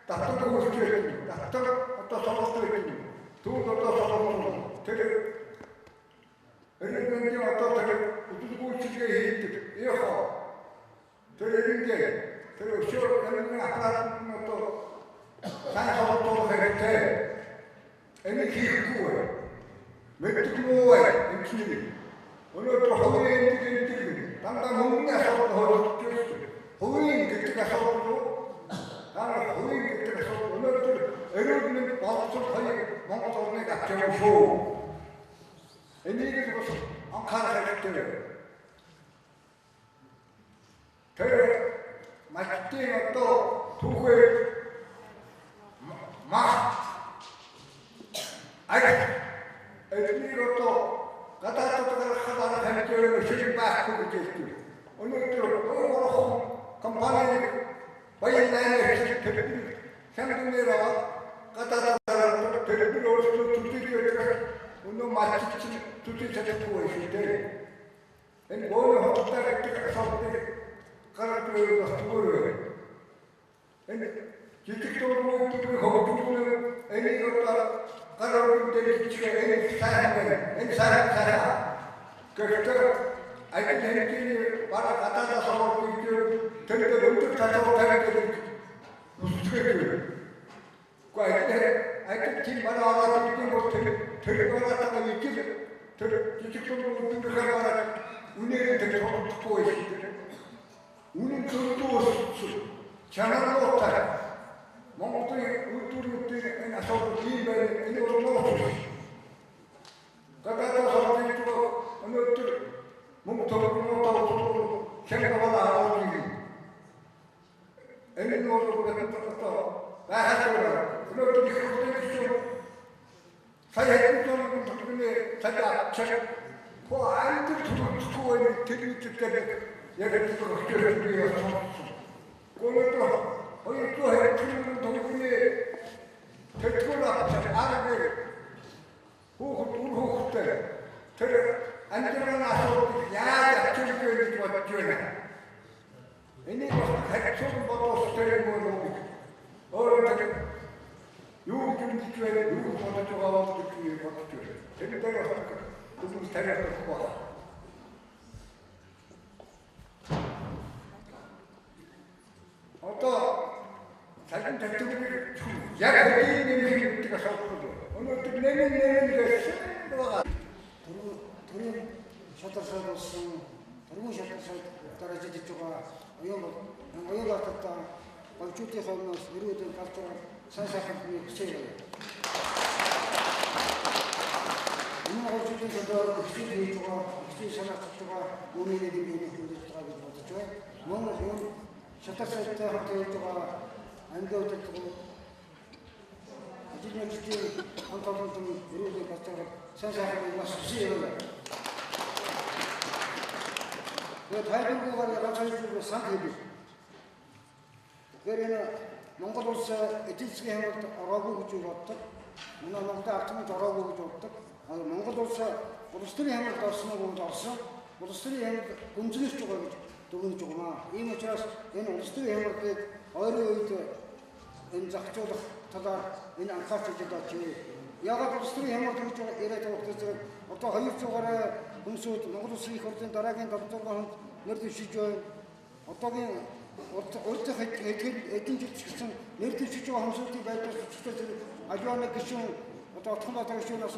татвар өгөх хэрэгтэй. Татвар одоо сургууль гэдэг. Түүнд одоо сургууль тэр эрүүл мэндийн одоо тэр үзүүлгүйцэлгээ хийдэг. Эхо тэр эренгээ тэр өшөө амины аппарат нь одоо сайн сургууль хэрэгтэй. Энийг хийхгүй. Мэддэггүй эмчнийг. Өнөөдөр хувийн эмчиг гэдэг дандаа мөнгөний асуудал хөрөлдөж байна. Хувийн гэдэг асуудал руу дараа хувийн гэдэг асуудал өнөөдөр эрүүл мэнд боловсрол хоёрыг Монгол орныг авч явна шүү. Энийг л бас анхаарах хэрэгтэй. Тэр малтын одоо түүхээ мах арх эднийг одоо гадаадд гаргахад арга хэмжээгээр шилэг байхгүй гэж хэлдэг. Өнөөдөр өөрөөр компани баян наймаа тэр хямднээр аваад гадаадд гаргадаг тэр өөрсдөө төлөөлж байдаг. Өнөө малч төлөөлж чадахгүй шүү дээ. Энэ бөөнө хоттой гэдэг асуудлыг гаргаж ирэх бас зүгээр байна. Энэ жижиг дөрвүүдийг хөгжүүлэх энийг одоо гаргаж ирэх энэ сайн байна. Энэ сайн сайн. Гэхдээ ажил хэмжээний бараг гадаадаас орох гэж тэр өндөр татвар тавиад хүсдэг. Гэхдээ ажил тийм бараг ороод ирэх бол тэр бараатаа ижил тэр жижиг дөрвүүдийнхээ бараг үнээр тэр тодорхой шүү дээ. Үнэн зөвдөө чанартай Монголын үйлдвэрлэлийн энэ асуудал ийм байна. Энэ бол нууц. Гадаадаас орж ирж байгаа өнөөдөр мөнгө төлбөрөөр хямдхан авах юм. Энэ нь бол одоо байхаар өнөөдөр их хурлын гишүүн сая хэдэн зуун төлбөрний цаг авчих. Хөө андэр төлөвлөхгүй байх телевизээр яг тэр өгчөөд би явсан. Гомдоо 200 хэдэн төлбөрний төлбөр авчих арга хүүхэд үр хүүхэдтэй тэр амьдралын асуудлыг яаж авчих вэ гэж бодож байна. Энийг бас харьцуулан бодох хэрэгтэй юм уу? Өөр Өнөөдөр юу гэмтэж байна, юу бодож байгаа бол гэж бодож байна. Тэр дээр хүмүүс тариад өгөх байна. Одоо цалин татварыг яг хэдийн нэмэх гэдэг асуудал. Өнөөдөр нэмэн гэсэн байгаа. Төрийн шударга сайд болсон, төрийн шударга сайд дараа ажиллаж байгаа Оюун Баатартай голчуудын өмнөөс эрүүл галзуу сайн сайхан хүсье. Энэ голчуудын төлөө хүсэл хийж байгаа, хүсэл санаачилж байгаа үүнийг нэг хөндөж байгаа гэж бодож байна. Мөн энэ шударга сайдтай хамт хийж байгаа ангиа удирдлагууд ажил мэргэжлийн хамт олонтон эрүүл галзуу сайн сайхан бас хүсье. Тэгээд тайлбаргүйгээр ганц хоёр санал хэлье. Тэгэхээр энэ Монгол улс эдийн засгийн хямралд ороогүй гэж боддог. Манай Монголын ард түмэнд ороогүй гэж боддог. Монгол улс улс төрийн хямралд орсон уу гэж орсон. Улс төрийн хямрал гүнзгийрч байгаа гэж дүгнэж байгаа. Ийм учраас энэ улс төрийн хямралыг ойрын үед энэ зохицуулах талаар энэ анхаарч ажиллаж байна. Яагаад улс төрийн хямрал гэж яриад байгаа вэ? Одоо 200 гаруй хүмүүсүүд Монгол Улсын их хурлын дараагийн 76 хүнд нэр дэвшиж байна. Одоогийн урд хэдэн жил ч гэсэн нэр дэвшиж байгаа хүмүүсийн байдлаас өчтөр зэрэг аливаа нэг гишүүн одоо Отхонбаатар гишүүнээс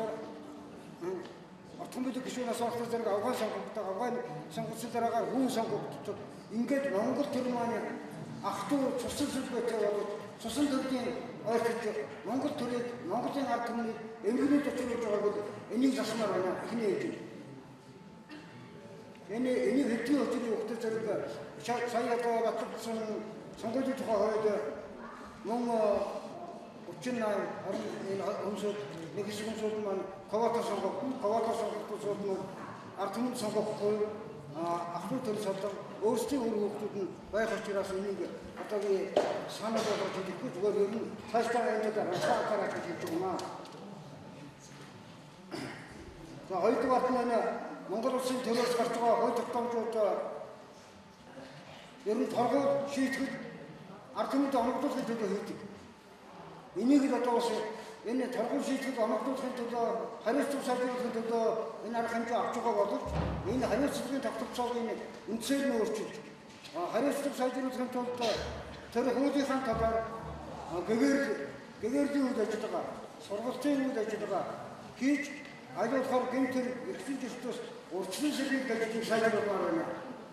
Отхонбилэг гишүүнээс орохтой зэрэг Афган сонгогддог, Афган сонгогдсон дараагаар хүн сонгогддог. Ингээд Монгол төр маань ах トゥ цусан сүлбэтэй болоод цусан төрлийн ойртож Монгол төрийг Монголын ард түмнийг эмгэнүүд учруулж байгааг энийг засмаар байна. Эхний ээлжид. Энэ энийг хэдийн өдрийн өгтөр зэрэг сая одоо батлагдсан сонгуулийн тухай хууль мөн 38 энэ хүмүүсүүд нэг хэсэг хүмүүсүүд маань квота сонгогдсон нь ард түмэнд сонгохгүй ах トゥ төр солон өөрсдийн үр хүүхдүүд нь байх учраас энийг одоогийн санал болгож хэлэхгүй зүгээр ер нь цаашдаа энэ дээр анхаарах гэж хэлж байгаа. За хоёрдугаарт нь Монгол улсын төлөөс гарч байгаа хууль тогтоомжууд ер нь торгуул шийтгэл ард түмэнд оногдуулахын төлөө хийдэг. Энийг л одоо бас энэ торгуул шийтгэл оногдуулахын төлөө хариуцлага сайжруулахын төлөө энэ арга хэмжээ авч байгаа боловч энэ хариуцлагын тогтолцоог үндсээр нь өөрчилж хариуцлага сайжруулахын тулд тэр хуулийнхаа талаар гэгэрлийн үйл ажиллагаа, сургалтын үйл ажиллагаа хийж аль болохоор гэмт хэрэг эрхлэн зөрчилөөс урьдчилан сэргийлэх ажлыг сайжруулмаар байна.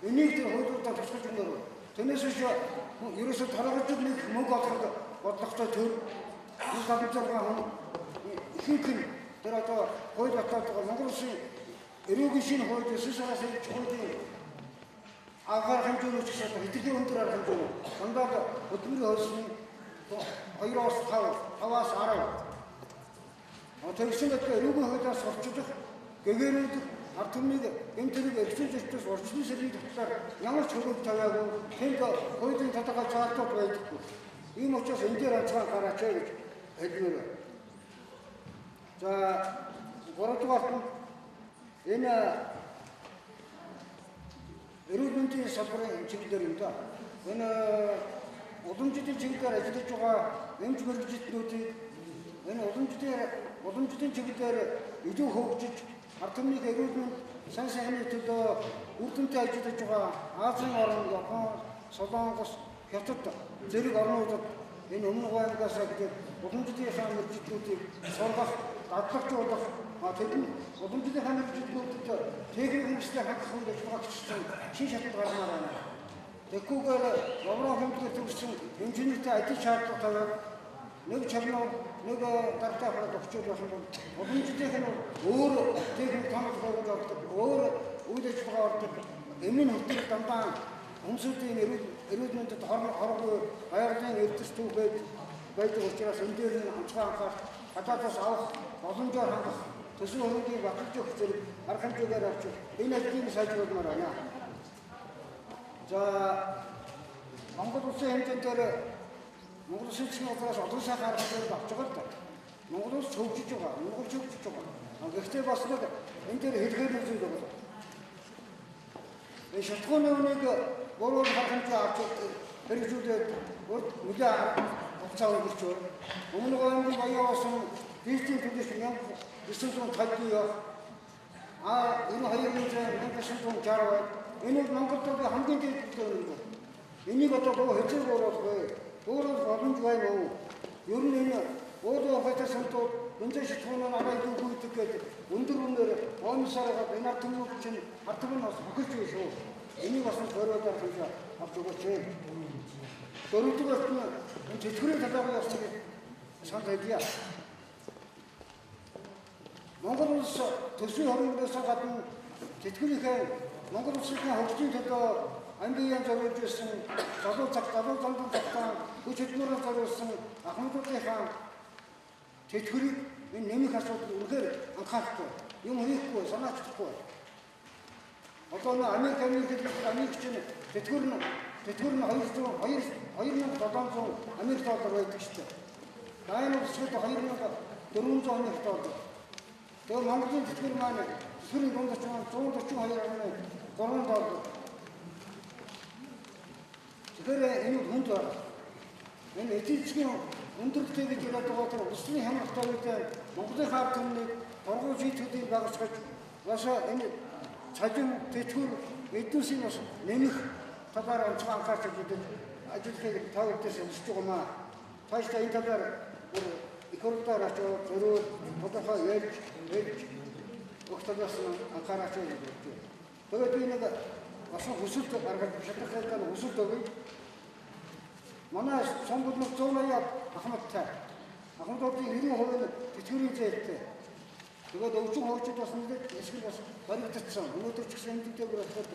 Энийг тэр хуулиудаа тусгаж өгнө. Тэрнээс биш ерөөсөө торгож нэг мөнгө олоход бодлоготой төр 176 хүн ихэнх нь тэр одоо хууль батлаад байгаа Монгол улсын эрүүгийн шинэ хууль 9 сараас ирж хуулийн агаар хэмжээний ч гэсэн хэтэрхий өндөр арга хэмжээ. Дандаа хөдөлмөрийн хөлсний 2-оос 5, 5-аас 10. Тэгсэн мэт эрүүгийн хуулиас орчилох, гэгэрүүд ард түмнийг гэмт хэрэг эрхлэн зөрчилөөс урьдчилан сэргийлэх талаар ямар ч хөрөг тавиагүй, тэнд хуулийн тодорхой заалтууд байдаггүй. Ийм учраас энэ дээр анхаарал гараач гэж хэлмээр байна. За гуравдугаарт нь энэ эрүүл мэндийн салбарын чиглэлээр юм да. Энэ уламжлалтын чиглэлээр ажиллаж байгаа эмч мэргэжилтнүүдийг энэ уламжлалтын чиглэлээр илүү хөгжиж ард түмнийг эрүүл мэнд сайн сайхны төлөө үр дүнтэй ажиллаж байгаа Азийн орн, Япон, Солонгос, Хятад зэрэг орнуудад энэ өмнө гуйнгаас гэдэг уламжлалтын мэргэжилтнүүдийг сургах, дадлагжуулах, тэдэнд уламжлалтын мэргэжилтнүүдэд техник хэмжлэг хангах үйл ажиллагаа хийсэн шин шатанд гармаар байна. Тэгэхгүйгээр лаврын хэмжлэг төгссөн инженертэй ажил шаардлага тавиад нэг чарнуу нэг даргатай хараад өгчөөл байх юм бол уламжлалтын нь өөр техник томилгоог ордог, өөр үйл ажиллагаа ордог, эмийн хөтөлбөр дандаа хүмүүсийн эрүүл мэндэд хоргүй байгалийн эрдэс түүхэд байдаг учраас энэ дээр нь онцгой анхаарч гадаадаас авах боломжоор хангах төсөв хөрөнгийг баталж өгөх зэрэг арга хэмжээгээр авч энэ ажлыг сайжруулмаар байна. За Монгол улсын хэмжээнд дээр Монгол Улсын засгийн газраас олон сайхан арга хэмжээнд авч байгаа л да. Монгол улс хөгжиж байгаа, Монгол хөгжиж байгаа. Гэхдээ бас нэг энэ дээр хэлэхээр нэг зүйл байгаа. Энэ шатхууны үнийг буруу арга хэмжээ авч хэрэгжүүлээд урд нэлээ хугацаа өнгөрч байна. Өмнө аймгийн Баян уусан дийсийн төлөв 1950 явах. А 92 1960 байна. Энэ бол Монголд хамгийн дээд төлөв юм. Энийг одоо гоо хэзээ оруулах вэ? Өөрөөр боломж байна уу? Ер нь энэ уулын ухаатай сумтууд бензин шатхуунаар арай илүү гүйдэг гэдэг өндөр үнээр бонусаараа энэ ард түмнүүд чинь ард түмэн бас хохирч байна шүү. Энийг бас зориуд арга хэмжээ авч өгөөч. Дөрөвдүгээрт нь энэ тэтгэврийн талаар бас нэг санал хэлье. Монгол улс төсвийн хөрөнгөөс гадна тэтгэврийнхээ Монгол улсын хөгжлийн төлөө аймгийн зориулж ирсэн залуу цаг залуу замдан цагтаа хүч хөдөлмөрөөр зориулсан ахмадуудынхаа тэтгэврийг энэ нэмэх асуудал үнэхээр анхаарахгүй, юм хийхгүй, санаачлахгүй. Одоо нөө Америк Америк чинь тэтгэвэр нь 2700 Америк доллар байдаг шүү дээ. Дайн улсууд 2400 Америк доллар. Тэгээ Монголын тэтгэвэр маань тэтгэврийн дундаж маань 142.3 доллар. Тэгэхээр энэ хүнд байна. Энэ эдийн засгийн өндөрлөлтэй гэж яриад байгаа тэр улсын хямралтай үед Монголын ард түмнийг торгуул шийдвэрийг багасгаж бас энэ цалин тэтгэвэр эднүсийг бас нэмэх талаар онцгой анхаарч ажиллахыг та бүдээс хүсэж байгаа маа. Цаашдаа энэ талаар их хурлаар очиод зориуд тодорхой ярьж бүх талаас нь анхаарч гэж бодож байна. Тэгээд би нэг бас хүсэлт гаргаж шатахлаа хүсэлт өгье. Манай сонгуул 180 ахмадтай. Ахмадуудын 90% нь тэтгэврийн зээлтэй. Тэгээд өвчин хөгжид бас нэлээд хэсэг бас баригдчихсан. Өнөөдөр ч гэсэн эмнэлэг дээр болоход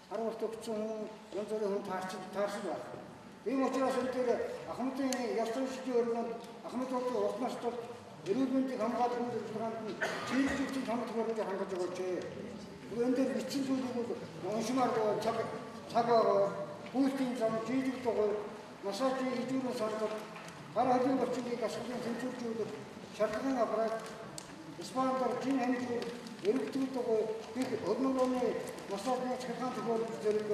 харуулт өгсөн хүн, янз бүрийн хүн таарсан байна. Ийм учраас энэ дээр ахмадын ёс заншилын өргөнд ахмадуудын урт настууд эрүүл мэндийг хамгаалах үйл ажиллагаанд нь чиглэлийн том төхөөрөмж хангаж өгөөч. Энэ дээр бичсэн зүйлийг бол уншмаар цаг цаг үйлдлийн зам, жижиг дугаар, массажийн ижүүрэн сандал, гар хөлийн орчныг дасгалын тэнцвэржүүлэх, шалган аппарат, спандер, жин хэмжүүр, эрэгдүү дугаар, их хөлмөрөөний массажны цахилгаан төхөөрөмж зэрэг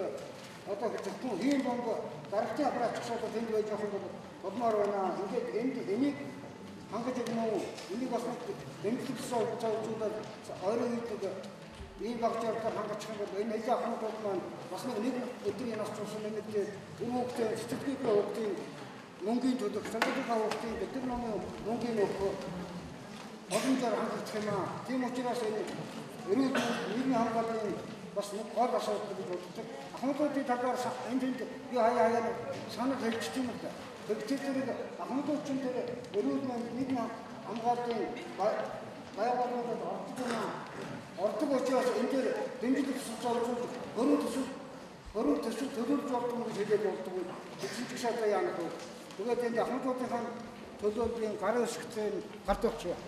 одоо зөвхөн ийм бомб дарагтын аппарат ч гэсэн тэнд байж байгаа юм бол болмоор байна. Ингээд энд энийг хангаж өгнө үү? Энийг бас дэмжлэгсэн үзүүлээд ойрын үед ийм баг жаргалаар хангачих юм бол энэ хэлээ ахмадууд маань бас нэг өдрийн нас цусан нэмэгдээд үр хүүхдээ сэтгэлгээгүй хүүхдийн мөнгөний төлөх, санхүүгийн хүүхдийн бэлтгэл номын мөнгөний өгөх боломжоор хангагдах юм аа. Тийм учраас энэ эрүүл нийгмийн хамгааллын бас нэг гол асуудал гэж боддог. Ахмадуудын талаар энэ тэнд би хаяа санал хэлчих юм л да. Тэгэхээр зэрэг ахмадууд ч тэр эрүүл мэнд нийгмийн хамгааллын байгууллагууд ордог юм аа. Ордог учраас энэ дээр дэмжлэг төсөл зовлон хөрөнгө төсөл төлөвлөж болдог гэж хэлээд болдог. Тэгсэн ч гэсэн одоо яанах вэ? Тэгээд энэ ахмадуудынхаа төлөөллийн гарын үсгцэн гард болчихъя.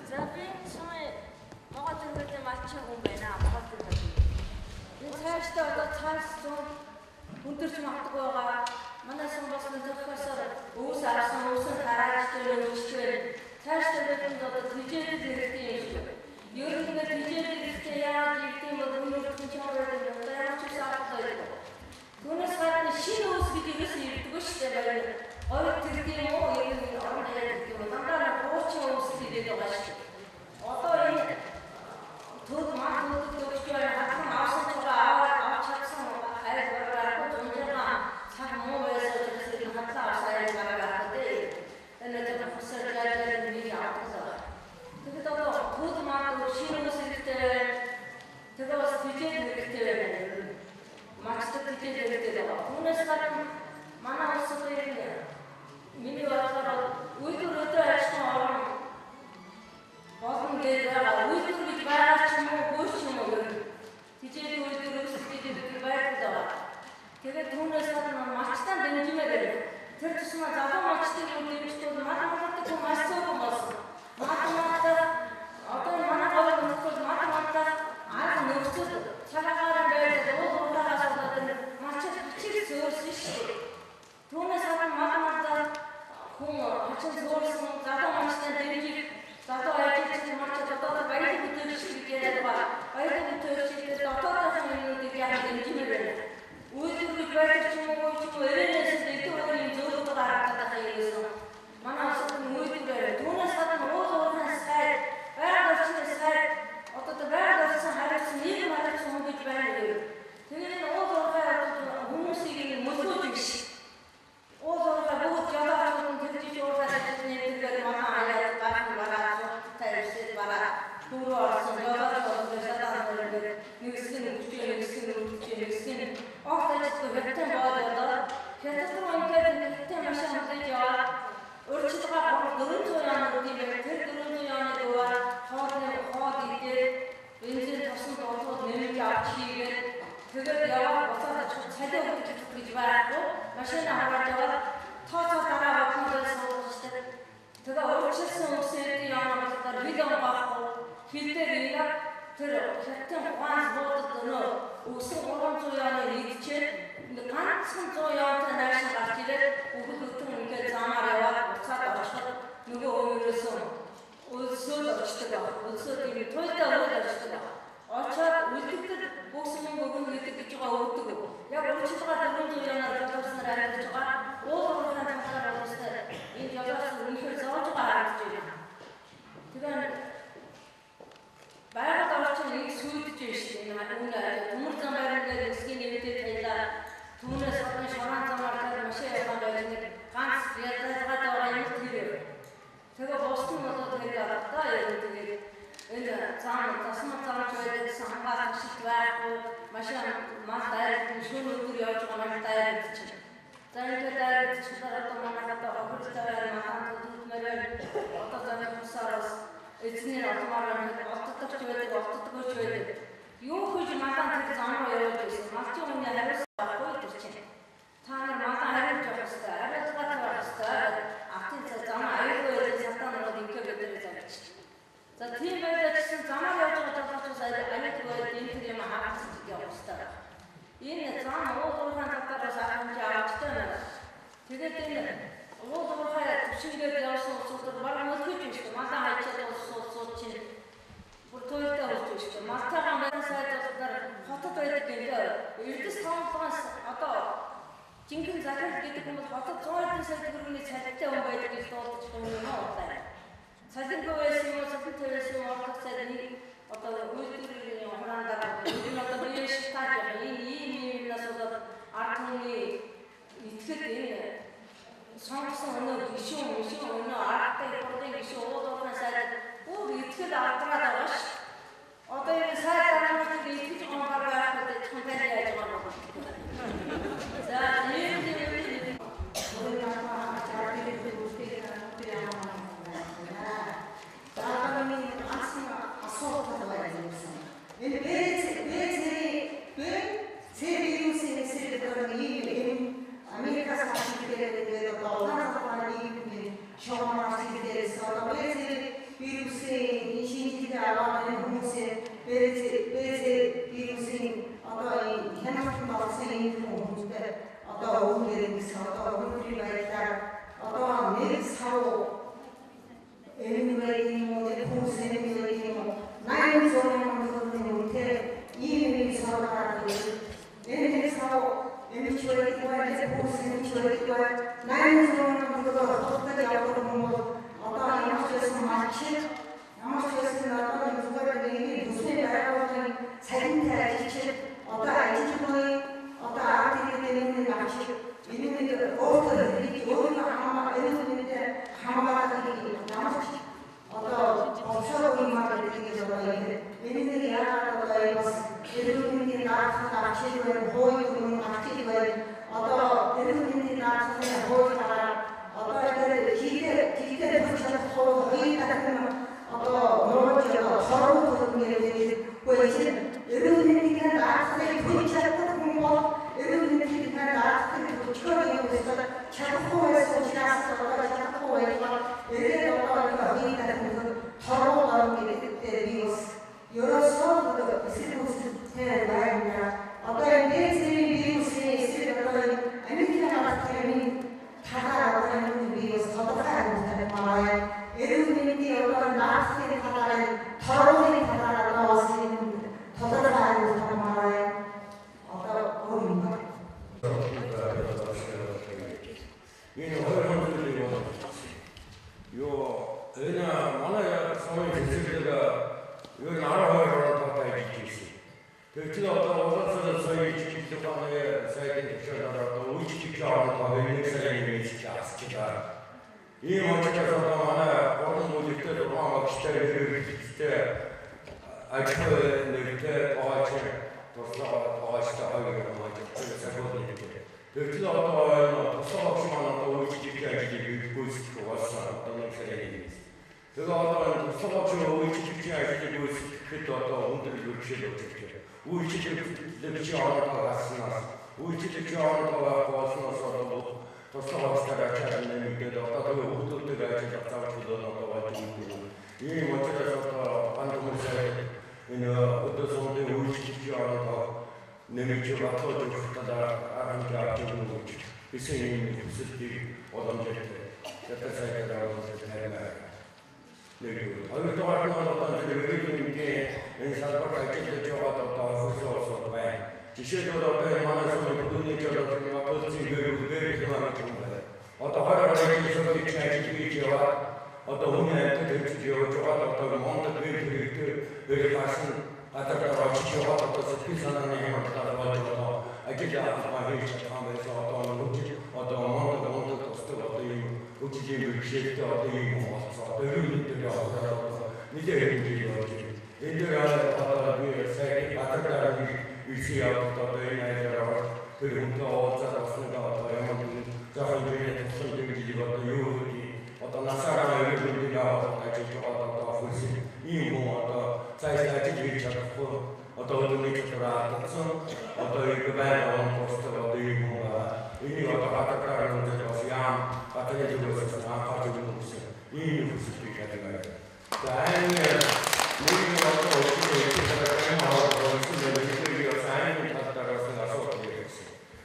За би сумын Монгол төрлийн малчин хүн байна. Монгол төрлийн. Энэ цаашдаа одоо цааш сум өндөрч магадгүй байгаа. Манай сум бас нөхөхөөсөө өвс авсан, өвсөн тарааж дээр өвчтэй. Цаашдаа бидэнд одоо тэжээлэл хэрэгтэй юм шиг. Ер нь ингээд тэжээлэл хэрэгтэй яагаад гэдэг юм бол өнөөдөр чинь чамраад байна. Одоо ямар ч ус авах гэдэг. Түүнээс гадна шинэ өвс гэдэг ерөөсөө ирдэггүй шүү дээ баяр. Гоё тэрдэг юм уу? Ер нь орон даяар гэдэг юм. Дандаа нэг хуучин өвс гэдэг байгаа шүү дээ. Одоо энэ төд мах төд өгч байгаа хатлан авсан ч байгаа авч чадсан айл баргаар зунжиргаа цаг муу байсан гэсэн хатлан авсан айл баргаар гэдэг. Энэ тэр хусар жаагаар нэг авсан. Тэгэхэд одоо төд мах шинэ өвс хэрэгтэй. Тэгээ бас тэжээл хэрэгтэй байна. Магцдаг тэжээл хэрэгтэй байгаа. Түүнээс гадна манай улсад миний бодлоор үйлдвэр өдөө ажилласан орон хил онгоохгүй хил дээр яг тэр хятадын гуан буудалд өнөө өгсөн 300 юаны идчихэд ганцхан 100 юантай нааш гарч ирээд үхэл өтөн ингээд замаар яваад буцаад очиход нөгөө өөрөөсөө өлсөөд очдог баг. Өлсөөд юм туйлдаа өвөл очдог баг. Очоод үлдэгдэд өгсөн мөнгө өгнө гэдэг гэж байгаа өгдөг. Яг урьдчилгаа 400 юанаар жолоосноор амьдарч байгаа. Уул уурхайн талаар боловстой энэ жолоос үнэхээр зовж байгаа харагдаж байна. Тэгэхээр байгаль орчин нэг сүйдэж байна шүү дээ. Энэ үүнэ төмөр зам байран дээр нисгийн нэмэлтээ тавилаа. Түүнээс гадна шорон замаар тэр машин явах байж нэг ганц ядалгаад байгаа юм тэр. Тэгээ бусдын болоод тэр одоо яг тэгээд энэ зам засмал замч байдаг гэсэн хамгаалах шилт байхгүй машин мал дайрах шөнө өдөр явж байгаа мал дайрагдчих. За ингээд дайрагдчихлаар одоо манай одоо хохиролтой байна, махан төлөвлөмөр байна. Одоо замын бусаар бас эзний олмоор олддогч байдаг, олддогч байдаг. Юу хийж малан тэр зам руу явуулж байсан. Малчин хүний хариуцлага байхгүй тэр чинь. Та нар малан хариулж явах ёстой, хариуцлагатай байх ёстой. Автын зам аюулгүй байдаг сатан нарууд ингээд бидний замчиж. За тийм байлаа гэсэн замаар явж байгаа жолоочоос аюулгүй байдаг энэ тэр юм хаалцаж явах ёстой. Энэ зам уул уурхайн талаар бас арга хэмжээ авчтай байна. Тэгээд энэ уул уурхай төвшингээд явсан улсууд баг мөлхөж байна шүү дээ. Малан хайчаад улсууд чинь бүр туйлдаа болж байна шүү дээ. Малтайгаан байсан сайд болоор хотод байдаг гэнэ. Эрдэс тоомлогоос одоо жинхэнэ захирал гэдэг юм бол хотод 100 хэдэн сая төгрөгийн цалинтай хүн байдаг гэж дуудаж байгаа юм уу? Цалингүй байсан юм уу, цалинтай байсан юм уу, ордог сайд нэг одоо үйлдвэрийн хураандаа энэ одоо бие шалтгаан яг энэ ийм юмнаас болоод ард түмний итгэл энэ сонгосон өнөө гишүүн мишүүн өнөө ардтай хурлын гишүүн уул уурхайн сайд бүр итгэл алдраад байгаа ш. Одоо энэ сайд дараалал итгэж байгаа юм байхгүй гэж тань яаж байгаа юм бэ? За ийм тийм Энэ Б, С вирусын эсрэг одоо ийм юм Америкаас гарч ирээд одоо улаан нийгмийн шугамар дээрээс одоо Б, С вирусын шинжилгээ аваад энэ хүмүүсээ Б, С вирусын одоо хяналтанд орсон ийм хүмүүстэй одоо өвгөрөө гэсэн одоо өнөөдрийн байдлаар одоо нэг сав эмнэлэг юм уу хүмүүс эмнэлэг юм уу 800 төгрөгийн үнэтэй ийм юм савгаар энэ нэг сав эмч байдаг бай, хүмүүс эмч байдаг бай 800 төгрөгөөр хотод явдаг хүмүүс одоо ямар ч байсан малчид ямар ч байсан одоо зүгээр нэг төсний байгууллагын цалинтай ажилчид одоо ажилтны одоо ард иргэдийн нэг авчиг энэ нэг өөртөө өөрийнхөө хамаа энэ нэгтэй хамгаалах ямар ч одоо олшоо юм аа гэдэг одоо энэ нэг яагаад одоо бас эрүүл мэндийн даатгал авчиг байна, хууль юм авчиг байна. Одоо эрүүл мэндийн даатгалын хууль гараад одоо тэр хийхдээ төвч чадах хууль дахин одоо нууж одоо хоруу хөрөнгө үгүй чинь эрүүл мэндийн даатгалыг төвч чадах хүн бол эрүүл мэндийн даатгалыг төвчгөр юм гэсэн чадахгүй байсан учраас одоо чадахгүй байлаа. Эрээд одоо нэг дахин хоруу орно гэдэг дээр би бас ерөөсөө эсрэг үүсэлтэй байна. Одоо энэ зэрэг вирусын эсрэг одоо Америкийн гаргасан талаар одоо энэ вирус тодорхой хариуцлага байна. Эрүүл мэндийн одоо даатгалын талаар, торооны талаар одоо бас энэ тодорхой хариуцлага байна. Одоо өөр юм байна. Энэ хоёр хоног юм. Юу энэ манай сумын хэсэг юу 12 орон тоотой ажиллаж ирсэн. Тэр чинь одоо улаан соёл чиглэл ухааны сайдын төвшөөр одоо үйлчлэгч орон тоо 1 сарын 1-ээс асч байгаа. Ийм учраас одоо манай гурван бүлэгтэй 6 багштай хэрэглэгчтэй ажил нэртэй тоогооч туслага тоогоочтой хоёр юм ажиллаж сахиулна гэдэг. Тэр чинь одоо энэ туслага багш маань одоо үйлчлэгч ажлыг гүйцэтгэх болсон одоо 1 сарын 1-ээс. Тэгээ одоо энэ туслага багш үйлчлэгчийн ажлыг гүйцэтгэхэд одоо өндөр бэрхшээл болж байна. Үйлчлэгчийн орон тоо гарснаас үйлчлэгчийн орон тоо байхгүй болсноос одоо туслага багштай ачаал нэмэгдээд одоо тэгээ хүүхдүүдийг ажиллах зав төлөө одоо болж байна. Ийм учраас одоо ганд хүмүүсээ энэ өдөр суудлын үйлчлэгч одоо нэмж батлаж өгөх талаар хэмжээ авч өгнө гэж гэсэн ийм хүсэлтийг уламжлалт ятар сайдаар оруулах таймаа. Нэг хоёрдугаар нь одоо эрүүл мэндийн энэ салбарт ажиллаж байгаа одоо хөрсөн улсууд байна. Жишээлбэл одоо манай сүмийн бүдүүний жолоод Монголын гэрүүл гэрэл маань юм байна. Одоо 20 20 жилийн чинь ажил хийж яваад одоо хүний амьтад хөгжиж явж байгаа одоо Монгол гэр хэрэгтэй гэр гарсан гадаад очиж яваад одоо сэтгэл санааны хямдрал болж одоо ажил авах хийж чадах юм байсан. Одоо хөгжиж одоо Монгол тусдаг одоо ийм хөгжлийн бэрхшээлтэй одоо ийм хүн болсон. Одоо эрүүл мэндийн яваад нэлээд хэмжээ явж байна. Энэ дээр одоо би сайн гадаад ирсэн яваад одоо энэ айлаар орж тэр хүнтэй уулзаад бас нэг одоо ямар нэгэн жоохон хэмжээний тусламж дэмжлэг одоо юу гэдэг одоо насаараа эрүүл мэндийн яваад ажиллаж байгаа одоо хөлсөн ийм хүн одоо цааш ажил хийж чадахгүй одоо өдрийн чадвараа алдсан одоо их байна он тусдаг одоо ийм хүн байгаа. Энийг одоо гадаадаар үзэж бас яам гадаадын зүгээс анхаарч өгнө гэсэн ийм хүсэлтийг тавьдаг. За аймгийн нийгэм одоо өчигдөр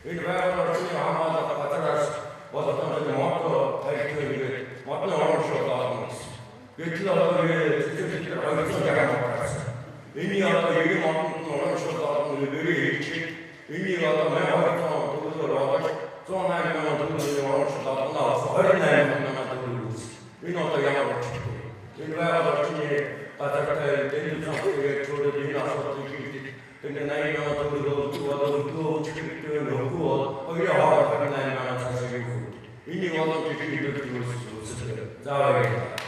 энэ байгаль орчны хамгаалах газараас болон мод тарихыг модны урамшуул олно гэсэн. Гэтэл одоо цэцэрлэг дээр 260 гарсан. Эний одоо 90 модонд нь урамшуул олно нэрээ хийчих. Энийг одоо 1200 төгрөгөөр олж 108 мянган төгрөгийн урамшуул олно 28 мянган төгрөг үүс. Энэ одоо ямар учиртай вэ? Энэ байгаль орчны газартай дэндүү сонгогдсон чөлөөд энэ асуудлыг шийдэх. Тэгээд 80 мянган төгрөг одоо өдгөө чиглэлтэй нөхөө бол хоёрын хооронд 28 мянган цаашаа юу. Энийг олон жил шийдвэрлэж үүсэлээ. За баярлалаа.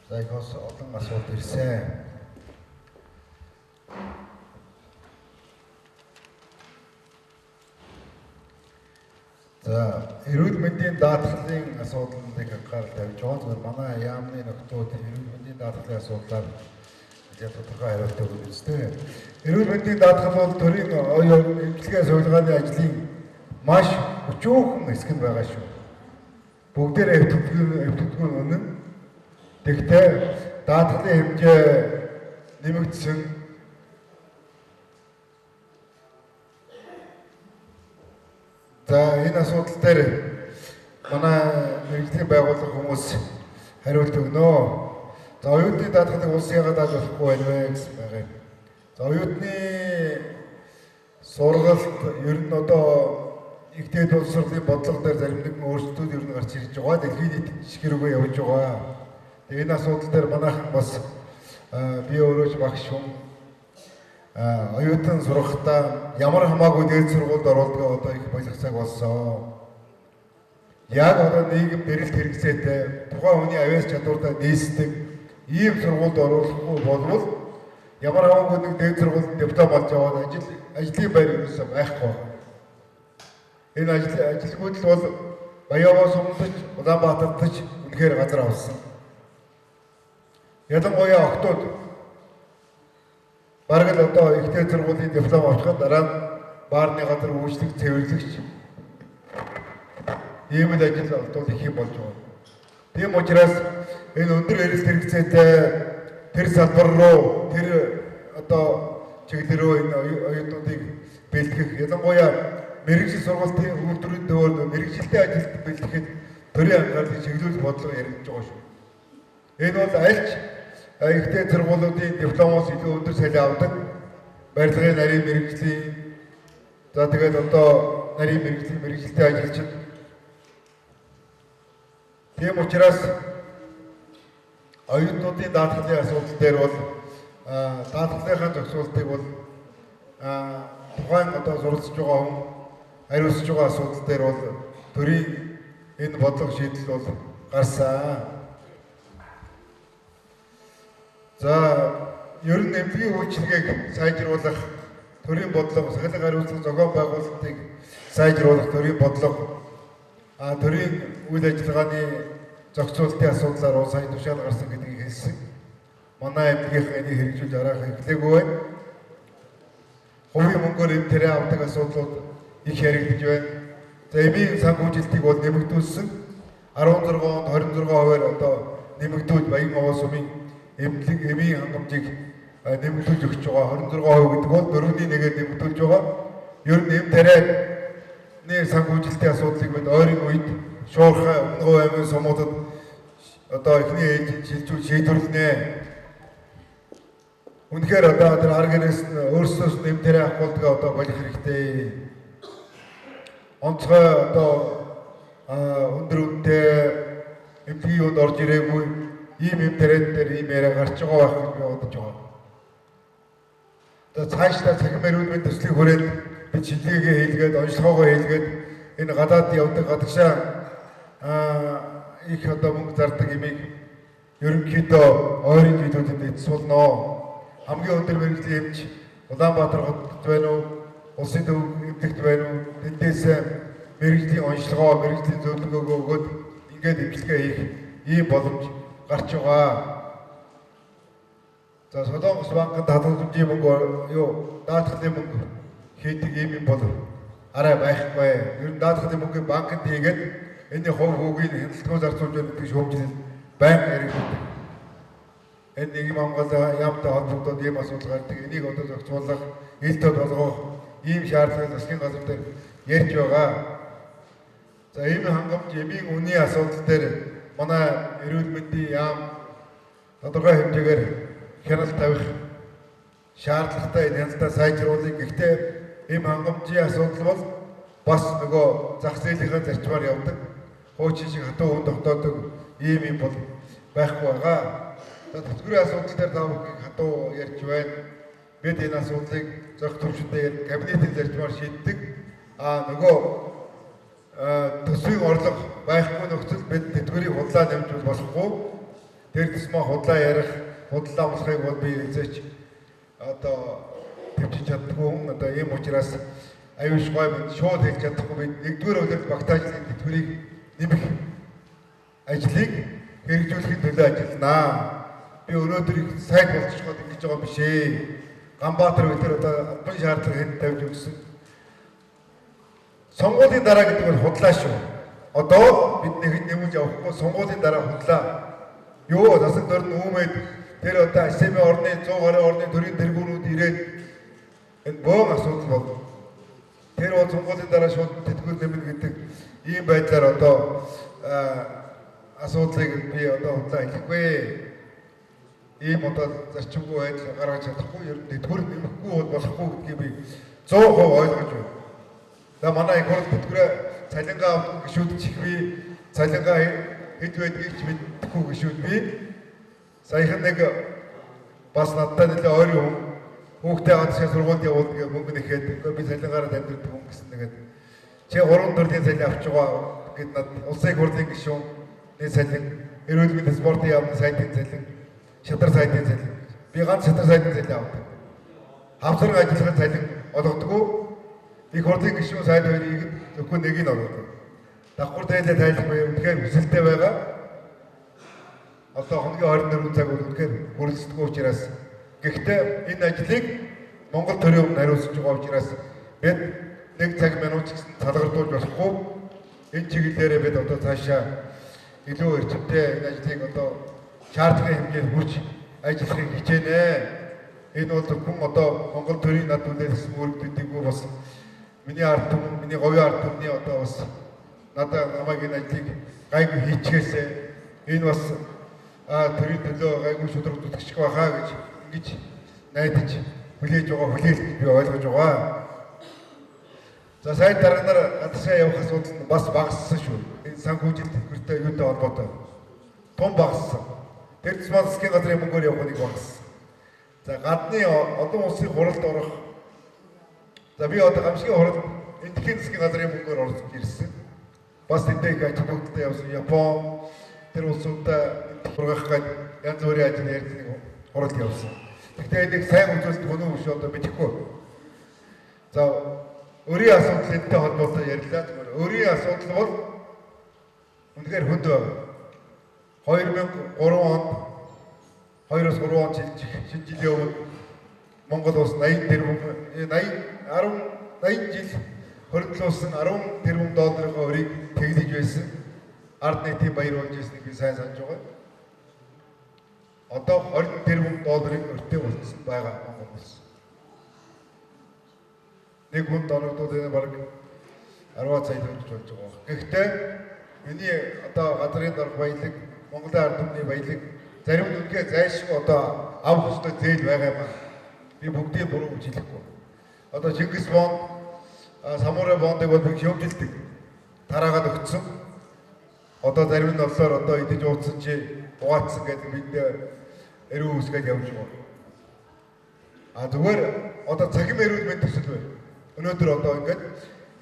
За их бас олон асуулт ирсэн. За эрүүл мэндийн даатгалын асуудлыг анхаарал тавьж байгаа. Зөвхөн манай яамны нөхдүүд эрүүл мэндийн даатгалын асуудлаар нэлээд тодорхой хариулт өгөх үстэй. Эрүүл мэндийн даатгал бол төрийн эмчилгээ судалгааны ажлын маш өчүүхэн хэсэг нь байгаа шүү. Бүгдээр эвтэгдгүй үнэн. Тэгтээ даатгалын хэмжээ нэмэгдсэн. За энэ асуудал дээр манай мэргэжлийн байгууллага хүмүүс хариулт өгнө. За оюутны даатгалыг улс яагаад дааж болохгүй байна вэ гэсэн байгаа юм. За оюутны сургалт ер нь одоо их дээд боловсролын бодлого дээр зарим нэгэн өөрчлөлтүүд ер нь гарч ирж байгаа. Дэлхийн нийт жишг рүүгээ явж байгаа. Тэгээ энэ асуудал дээр манайхан бас би өөрөө ч багш хүн оюутан сургахдаа ямар хамаагүй дээд сургуульд оруулдаг одоо их болох цаг болсон. Яг одоо нийгэм дэрэлт хэрэгцээтэй тухайн хүний авиас чадвартай нийцдэг ийм сургуульд оруулахгүй болвол ямар хамаагүй нэг дээд сургуульд диплом олж аваад ажлын байр ерөөсөө байхгүй. Энэ ажилгүйдэл бол Баяаваас өмнөж Улаанбаатарт ч үнэхээр газар авсан. Ялангуяа октод бараг л одоо их дээд сургуулийн диплом авчихад дараа нь баарны газар үйлчлэг цэвэрлэгч ийм л ажил олдвол их юм болж байгаа. Тийм учраас энэ өндөр эрэлт хэрэгцээтэй тэр салбар руу тэр одоо чиглэл рүү энэ оюутнуудыг бэлтгэх ялангуяа мэргэжил сургалтын үйлдвэрийн төвөөр мэргэжилтэй ажилд бэлтгэхэд төрийн анхаарлыг чиглүүлэх бодлого яригдж байгаа шүү. Энэ бол альч их дээд сургуулиудын дипломоос илүү өндөр цалин авдаг барилгын нарийн мэргэжлийн за тэгээд одоо нарийн мэргэжлийн мэргэжилтэй ажилчид. Тийм учраас оюутнуудын даатгалын асуудал дээр бол даатгалынхаа зохицуултыг бол тухайн одоо суралцж байгаа хүн хариуцж байгаа асуудал дээр бол төрийн энэ бодлого шийдэл бол гарсан. За ер нь эмнэлгийн үйлчилгээг сайжруулах төрийн бодлого, сахилга хариуцлага зохион байгуулалтыг сайжруулах төрийн бодлого, төрийн үйл ажиллагааны зохицуулалтын асуудлаар улс сая тушаал гарсан гэдгийг хэлсэн. Манай эмнэлгийнхэн энийг хэрэгжүүлж араах эхлээгүй байна. Хувийн мөнгөөр эм тэрэ авдаг асуудлууд их яригдж байна. За эмийн санхүүжилтийг бол нэмэгдүүлсэн. 16 онд 26%-аар одоо нэмэгдүүлж Баян овоо сумын эмнэлэг эмийн хангамжийг нэмэгдүүлж өгч байгаа. 26% гэдэг бол 4.1-ээр нэмэгдүүлж байгаа. Ер нь эм тарианы санхүүжилтийн асуудлыг бид ойрын үед Шуурхай, Өмнөговь аймгийн сумуудад одоо эхний ээлжинд шилжүүл шийдвэрлэнэ. Үнэхээр одоо тэр ар гэрээс нь өөрсдөөс нь эм тариа авахулдгаа одоо болох хэрэгтэй. Онцгой одоо өндөр үнэтэй эмнэлгийн юунд орж ирээгүй ийм эм тариан дээр ийм яриа гарч байгаа байх гэж би бодож байгаа. Одоо цаашдаа цахим эрүүл мэндийн төслийн хүрээнд бид шинжилгээгээ хийлгээд, онцлогоогоо хийлгээд энэ гадаад явдаг гадагшаа их одоо мөнгө зардаг имийг ерөнхийдөө ойрын жилүүдэд эцсүүлнэ. Хамгийн өндөр мэргэжлийн эмч Улаанбаатар хотод байна уу, улсын төв эмнэлэгт байна уу, тэндээс мэргэжлийн онцлогоо, мэргэжлийн зөвлөгөөгөө өгөөд ингээд эмчилгээ хийх ийм боломж гарч байгаа. За Солонгос банкнд хадгаламжийн мөнгө юу даатгалын мөнгө хийдэг ийм юм бол арай байхгүй. Ер нь даатгалын мөнгийг банкнд хийгээд энэний хувь хүүгийг хяналтгүй зарцуулж байна гэдэг шүүмжлэл байнга яригддаг. Энэ нийгэм хамгаалал яамтай холбогдоод ийм асуудал гардаг. Энийг одоо зохицуулах, ил тод болгох ийм шаардлагыг засгийн газар дээр ярьж байгаа. За ийм хангамж, эмийн үнийн асуудал дээр манай эрүүл мэндийн яам тодорхой хэмжээгээр хяналт тавих шаардлагатай, энэ хяналтаа сайжруулах. Гэхдээ ийм хангамжийн асуудал бол бас нөгөө зах зээлийнхээ зарчмаар явдаг. Хуучин шиг хатуу хүн тогтоодог ийм юм бол байхгүй байгаа. За тэтгэврийн асуудал дээр та бүхнийг хатуу ярьж байна. Бид энэ асуудлыг зохих төвшөндөө кабинетийн зарчмаар шийддэг. Нөгөө төсвийн орлого байхгүй нөхцөл бид тэтгэврийг худлаа нэмж болохгүй. Тэр тусмаа худлаа ярих, худлаа амлахыг бол би эзэж одоо төвчж чаддаггүй хүн. Одоо ийм учраас аюулгүй бид шууд хэлж чадахгүй. Бид нэгдүгээр улиралд багтаажлын тэтгэврийг нэмэх ажлыг хэрэгжүүлэхийн төлөө ажилланаа. Би өнөөдөр их сайд болчихгоод ингэж байгаа биш ээ. Ганбаатар бид тэр одоо албан шаардлага хэн тавьж өгсөн. Сонгуулийн дараа гэдэг бол худлаа шүү. Одоо бид нэг нэмж явахгүй сонгуулийн дараа худлаа. Юу засаг дөрн үүмэд тэр одоо СМ орны 100 гаруй орны төрийн тэргүүнүүд ирээд энэ бөөн асуудал болно. Тэр бол сонгуулийн дараа шууд тэтгэвэр нэмнэ гэдэг ийм байдлаар одоо асуудлыг би одоо худлаа хэлэхгүй. Ийм одоо зарчимгүй байдал гаргаж чадахгүй, ер нь тэтгэвэр нэмэхгүй бол болохгүй гэдгийг би 100% ойлгож байна. За манай их хурл тэтгэврээ цалингаа авдаг гишүүд ч их би цалингаа хэд байдгийг ч мэдэхгүй гишүүд би. Саяхан нэг бас надтай нэлээ ойрын хүн хүүхдээ гадагшаа сургуульд явуулдаг гэх мөнгө нэхэд би цалингаараа амьдардаг хүн гэсэн нэгэд чи 3 төрлийн цалин авч байгаа гэд над улсын их хурлын гишүүний цалин, эрүүл мэндийн спортын яамны сайдын цалин, шатар сайдын цалин. Би ганц шатар сайдын цалин авдаг. Хавсарга ажиллахын цалин олгодоггүй. Их хурлын гишүүн сайд хоёрыг зөвхөн нэг нь олгодог. Давхар тайлаа тайлах бай үнэхээр хүсэлтэй байгаа. Одоо хоногийн 24 цаг бол үнэхээр хүрэлцдэггүй учраас. Гэхдээ энэ ажлыг Монгол төрийн өмнө хариуцж байгаа учраас бид нэг цаг минут ч гэсэн салгардуулж болохгүй. Энэ чиглэлээрээ бид одоо цаашаа илүү эрчимтэй энэ ажлыг одоо шаардлагын хэмжээнд хүрч ажиллахыг хичээнэ. Энэ бол зөвхөн одоо Монгол төрийн над үлээлсэн үүрэгдүүдийг бас миний ард түмэн, миний говийн ард түмний одоо бас надад намайг энэ ажлыг гайгүй хийчихээсэ. Энэ бас төрийн төлөө гайгүй шударга зүтгэж байхаа гэж ингэж найдаж хүлээж байгаа хүлээлт би ойлгож байгаа. За сайд дарга нар гадагшаа явах асуудал нь бас багассан шүү. Энэ санхүүжилт тэтгэвртэй юутай холбоотой. Том багассан. Тэр тусмаа засгийн газрын мөнгөөр явах нэг багассан. За гадны олон улсын хуралд орох. За би одоо гамшигын хурал эндэхийн засгийн газрын мөнгөөр орж ирсэн. Бас тэндээ их ач холбогдолтой явсан. Япон тэр улсуудаа хургах гээд янз бүрийн ажил ярьж нэг хурал явсан. Гэхдээ энийг сайн үзүүлэлт үнэн биш одоо мэдэхгүй. За өрийн асуудал энэтэй холбоотой ярьлаа. Зүгээр өрийн асуудал бол үнэхээр хүнд байна. 2003 онд 2-3 он шинэ жилийн өмнө Монгол улс 80 тэрбум 80 жил 27 улсын 10 тэрбум долларын өрийг тэглэж байсан. Ард нийтийн баяр болж ирснийг би сайн санаж байгаа. Одоо 20 тэрбум долларын өртөө болсон байгаа Монгол улс. Нэг хүн доногдууд энэ бараг 10 сая төгрөг болж байгаа. Гэхдээ миний одоо газрын дорх баялаг, Монголын ард түмний баялаг зарим нь үнэхээр зайлшгүй одоо авах ёстой зээл байгаа юм аа. Би бүгдийг буруу гэж хэлэхгүй. Одоо Чингис бонд, Самурай бондыг бол би шүүмжилдэг. Тараагаад өгсөн. Одоо зарим нь болохоор одоо идэж ууцсан чи угаацсан гэдэг бид эрүү үсгээд явж байгаа. А зүгээр одоо цахим эрүүл мэнд төсөл байна. Өнөөдөр одоо ингээд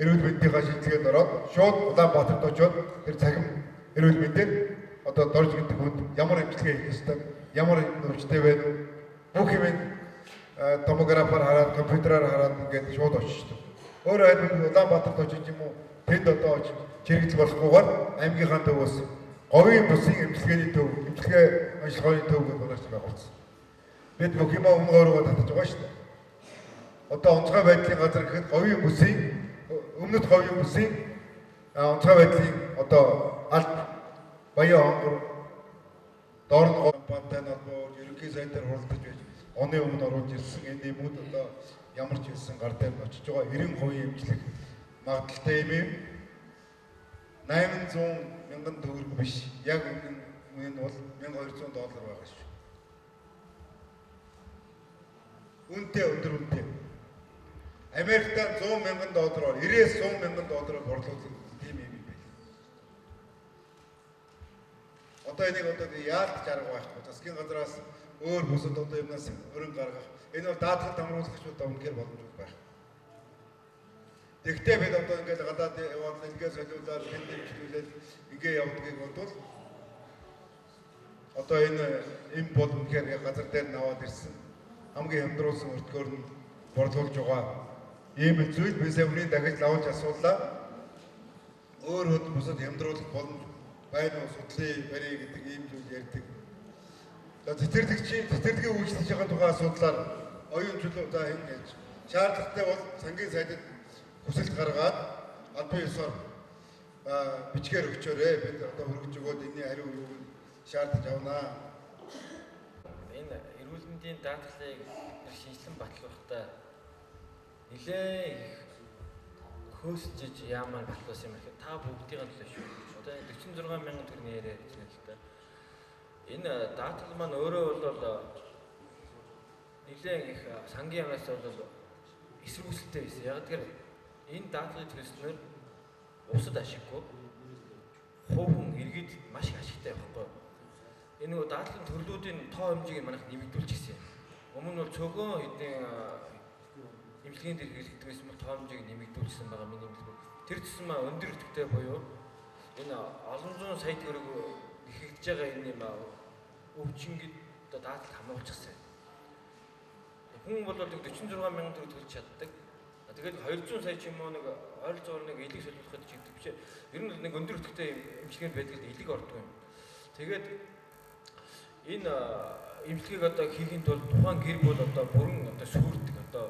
эрүүл мэндийнхаа шийдэлгээд ороод шууд Улаанбаатарт очиод тэр цахим эрүүл мэндээр одоо дорж гэдэг хүнд ямар эмчилгээ хийх ёстой, ямар өвчтэй байна вэ? Бүх юм томографаар хараад, компьютераар хараад ингээд шууд очиж. Өөрөөр хэлбэл Улаанбаатарт очиж юм уу? Тэнд одоо очиж чирэгдэл болохгүйгээр аймгийнхаа төвөөс говийн бусын эмчилгээний төв, эмчилгээ онцлогын төв гэдэг манайч байгуулсан. Бид бүх юмаа өмнө өөрөөгөө татаж байгаа шүү дээ. Одоо онцгой байдлын газар гэхэд говийн бусын өмнөд говийн бусын онцгой байдлын одоо алт Баян хонгор дорн компанитай холбоо ерөнхий сайдаар хуралдаж байж оны өмнө оруулж ирсэн энэ юмуд одоо ямар ч хэлсэн гар дээр нь очиж байгаа 90% эмчлэх магадлалтай юм. 800 мянган төгрөг биш. Яг үнэн нь бол 1200 доллар байгаа шүү. Үнэтэй өндөр үнэтэй. Америкт 100 мянган доллараар 90-ээс 100 мянган доллараар борлуулдаг тийм юм байна. Одоо энийг одоо яалт арга байхгүй. Засгийн газраас өөр бусад одоо юмнаас өрн гаргах. Энэ бол даатгал дамруулагч одоо үнэхээр боломжгүй байх. Тэгтээ бид одоо ингээд гадаад яваад ингээд солиулаад тэнд дэмжлүүлээд ингээ явдгийг бодвол одоо энэ эм бол үнэхээр газар дээр нь аваад ирсэн хамгийн хямдруулсан өртгөөр нь борлуулж байгаа ийм зүйл би сая өмнө дахиж лавж асуулаа. Өөр хөд бусад хямдруулах боломж байна уу, судлаа барья гэдэг ийм зүйл ярьдаг. За тэтэрдэгчийн тэтэрдгийн үйлчлэгчийн тухай асуудлаар оюун чөлөө за энэ гэж шаардлагатай бол сангийн сайдад хүсэлт гаргаад албан ёсоор бичгээр өгчөөрэй. Бид одоо хөргөж өгөөд энэний хариу юуг нь шаардаж авнаа. Энэ эрүүл мэндийн даатгалыг шинжилэн батлуулахдаа нэлээ их хөөсөж яамаар батлуулсан юм гэхэд та бүгдийн төлөө шүү. Одоо 46 мянган төгрөг нэрээр гэж байна л да. Энэ даатгал маань өөрөө бол нэлээ их сангийн яамаас бол эсэргүүцэлтэй байсан. Яг тэгэхээр энэ даатгалыг төлснөөр улсад ашиггүй, хувь хүн иргэд маш их ашигтай байхгүй. Энэ нөгөө даатгалын төрлүүдийн тоо хэмжээг манайх нэмэгдүүлчихсэн. Өмнө нь бол цөөхөн хэдийн эмчилгээнд хэрэглэгддэг байсан бол тоо хэмжээг нэмэгдүүлсэн байгаа миний мэдгүй. Тэр тусмаа өндөр идэвхтэй буюу энэ олон зуун сая төгрөг нэхэгдэж байгаа энэ юм өвчнөд одоо даатгалд хамруулчихсан. Хүн бол 46 мянган төгрөг төлж чаддаг. Тэгээд 200 сая ч юм уу нэг ойролцоогоор нэг элэг солиулахад ч гэдэг биш. Ер нь нэг өндөр идэвхтэй эмчилгээнд байдаг л элэг ордог юм. Тэгээд энэ эмчилгээг одоо хийхин тулд тухайн гэр бүл одоо бүрэн одоо сүрдэг одоо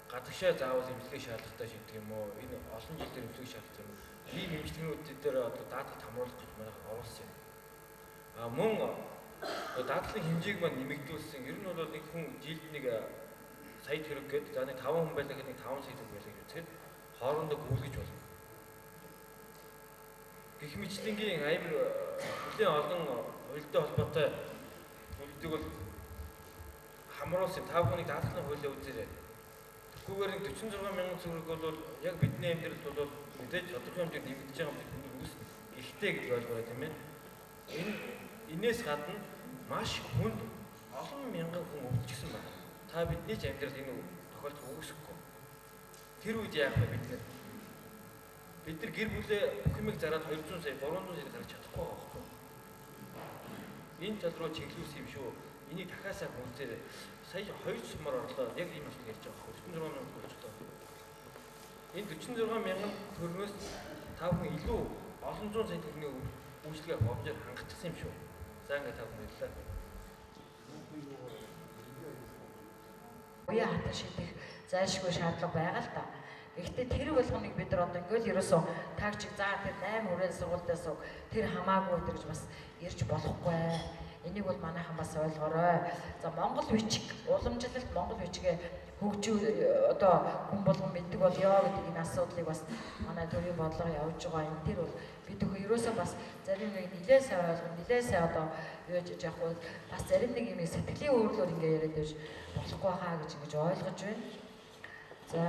гадагшаа заавал эмчилгээ шаардлагатай шийддэг юм уу? Энэ олон жилээр эмчилгээ шаардлагатай юм. Ийм эмчилгээнүүд дээр одоо даатгалд хамруулах гэж манайх оруулсан юм. А мөн даатгалын хэмжээг маань нэмэгдүүлсэн. Ер нь бол нэг хүн жилд нэг сая төгрөг гээд за нэг 5 хүн байлаа гэдэг нэг 5 сая төгрөг байлаа гэж үзэхэд хоорондоо гүйлгэж болно. Гэх мэтлэнгийн амар бүлийн олон хуультай холбоотой зүйлүүдийг бол хамруулсан. Та бүхнийг даатгалын хуулиа үзээрэй. Тэгхгүйгээр нэг 46 мянган төгрөг бол яг бидний амьдралд бол мэдээж тодорхой хэмжээнд нэмэгдэж байгаа юм шиг үүснэ. Ихтэй гэж ойлгоорой тийм ээ. Энэ энээс гадна маш хүнд олон мянган хүн өвдчихсэн байна. Та бидний ч амьдрал энэ тохиолдол үүсэхгүй. Тэр үед яах вэ бид нар? Бид нар гэр бүлээ бүх юмыг зараад 200 сая, 300 сая гаргаж чадахгүй байгаа байхгүй. Энэ тал руу чиглүүлсэн юм шүү. Энийг дахиад сайн үзээрэй. Сая 2 сумаар орлоо. Яг ийм асуудал ярьж байгаа байхгүй 46 мянга болчихлоо. Энэ 46 мянган төгрөгөөс та бүхэн илүү олон зуун сая төгрөгийн үйлчилгээ авах боломжоор хангацсан юм шүү. За ингээд та бүхэн баярлалаа. Уян хатан шийдэх зайлшгүй шаардлага байгаа л да. Гэхдээ тэр болгоныг бид нар одоо ингээл ерөөсөө таагчиг за тэр 8 хүрээ сургуультай сууг тэр хамаагүй гэж бас ирж болохгүй. Энийг бол манайхан бас ойлгоорой. За Монгол бичиг, уламжлалт Монгол бичгээ хөгжүү одоо хүн болгон мэддэг болёо гэдэг энэ асуудлыг бас манай төрийн бодлого явж байгаа. Энэ төр бол бид өхөө ерөөсөө бас зарим нэг нэлээд сайн ойлгох, нэлээд сайн одоо юу яаж яах вэ? Бас зарим нэг юм сэтгэлийн өөрлөөр ингээ яриад байж болохгүй хаа гэж ингэж ойлгож байна. За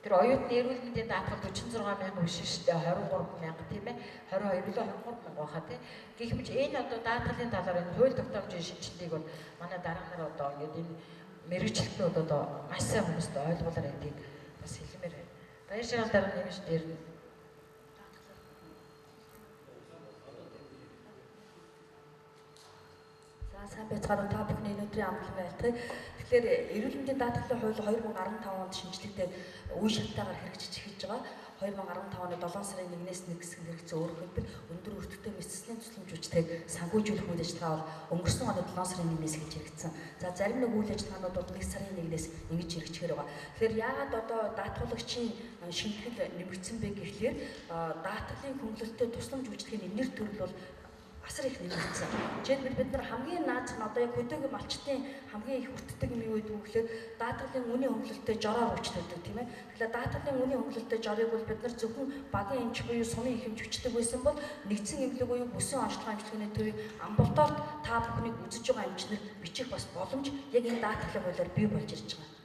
тэр оюутны эрүүл мэндийн даатгал 46 мянга биш шүү дээ, 23 мянга тийм ээ, 22 лөө 23 мянга байхаа тий. Гэх мэт энэ одоо даатгалын талаар энэ хууль тогтоомжийн шинжилгээг бол манай дарга нар одоо ингээд энэ мэргэжилтнүүд одоо маш сайн хүмүүст ойлгуулаар байдгийг бас хэлмээр байна. Баяр шагаал дарга нэмж дээр нь За сайн байцгаана уу, та бүхний өнөөдрийн амтлан айлтгая. Тэгэхээр эрүүл мэндийн даатгалын хууль 2015 онд шинжлэхдээ үе шаттайгаар хэрэгжиж эхэлж байгаа. 2015 оны 7 сарын 1-ээс 1 хэсэг хэрэгжсэн өөрөөр хэлбэл өндөр өртөгтэй мэдсэслийн тусламж үйлчилгээг санхүүжүүлэх үйл ажиллагаа бол өнгөрсөн оны 7 сарын 1-ээс эхэлж хэрэгжсэн. За зарим нэг үйл ажиллагаанууд бол 1 сарын 1-ээс ингэж хэрэгжихээр байгаа. Тэгэхээр яагаад одоо даатгуулагчийн шимтгэл нэмэгдсэн бэ гэхлээр даатгалын хөнгөлөлтөд тусламж үйлчилгээний нэр төрөл бол асар их нэмэгдсэн. Жишээлбэл бид нар хамгийн наац нь одоо яг хөдөөгийн малчдын хамгийн их хүртдэг юм юу гэдэг вэ гэхээр даатгалын үнийн хөнгөлөлтөд жороор хүчтэйдэг тийм ээ. Тэгэхээр даатгалын үнийн хөнгөлөлтөд жорыг бол бид нар зөвхөн багийн эмч буюу сумын их эмч хүчдэг байсан бол нэгдсэн эмнэлэг буюу бүсэн онцлог эмчилгээний төвийг амбулаторт та бүхнийг үзэж байгаа эмчнэр бичих бас боломж яг энэ даатгалын хуулиар бий болж ирж байгаа.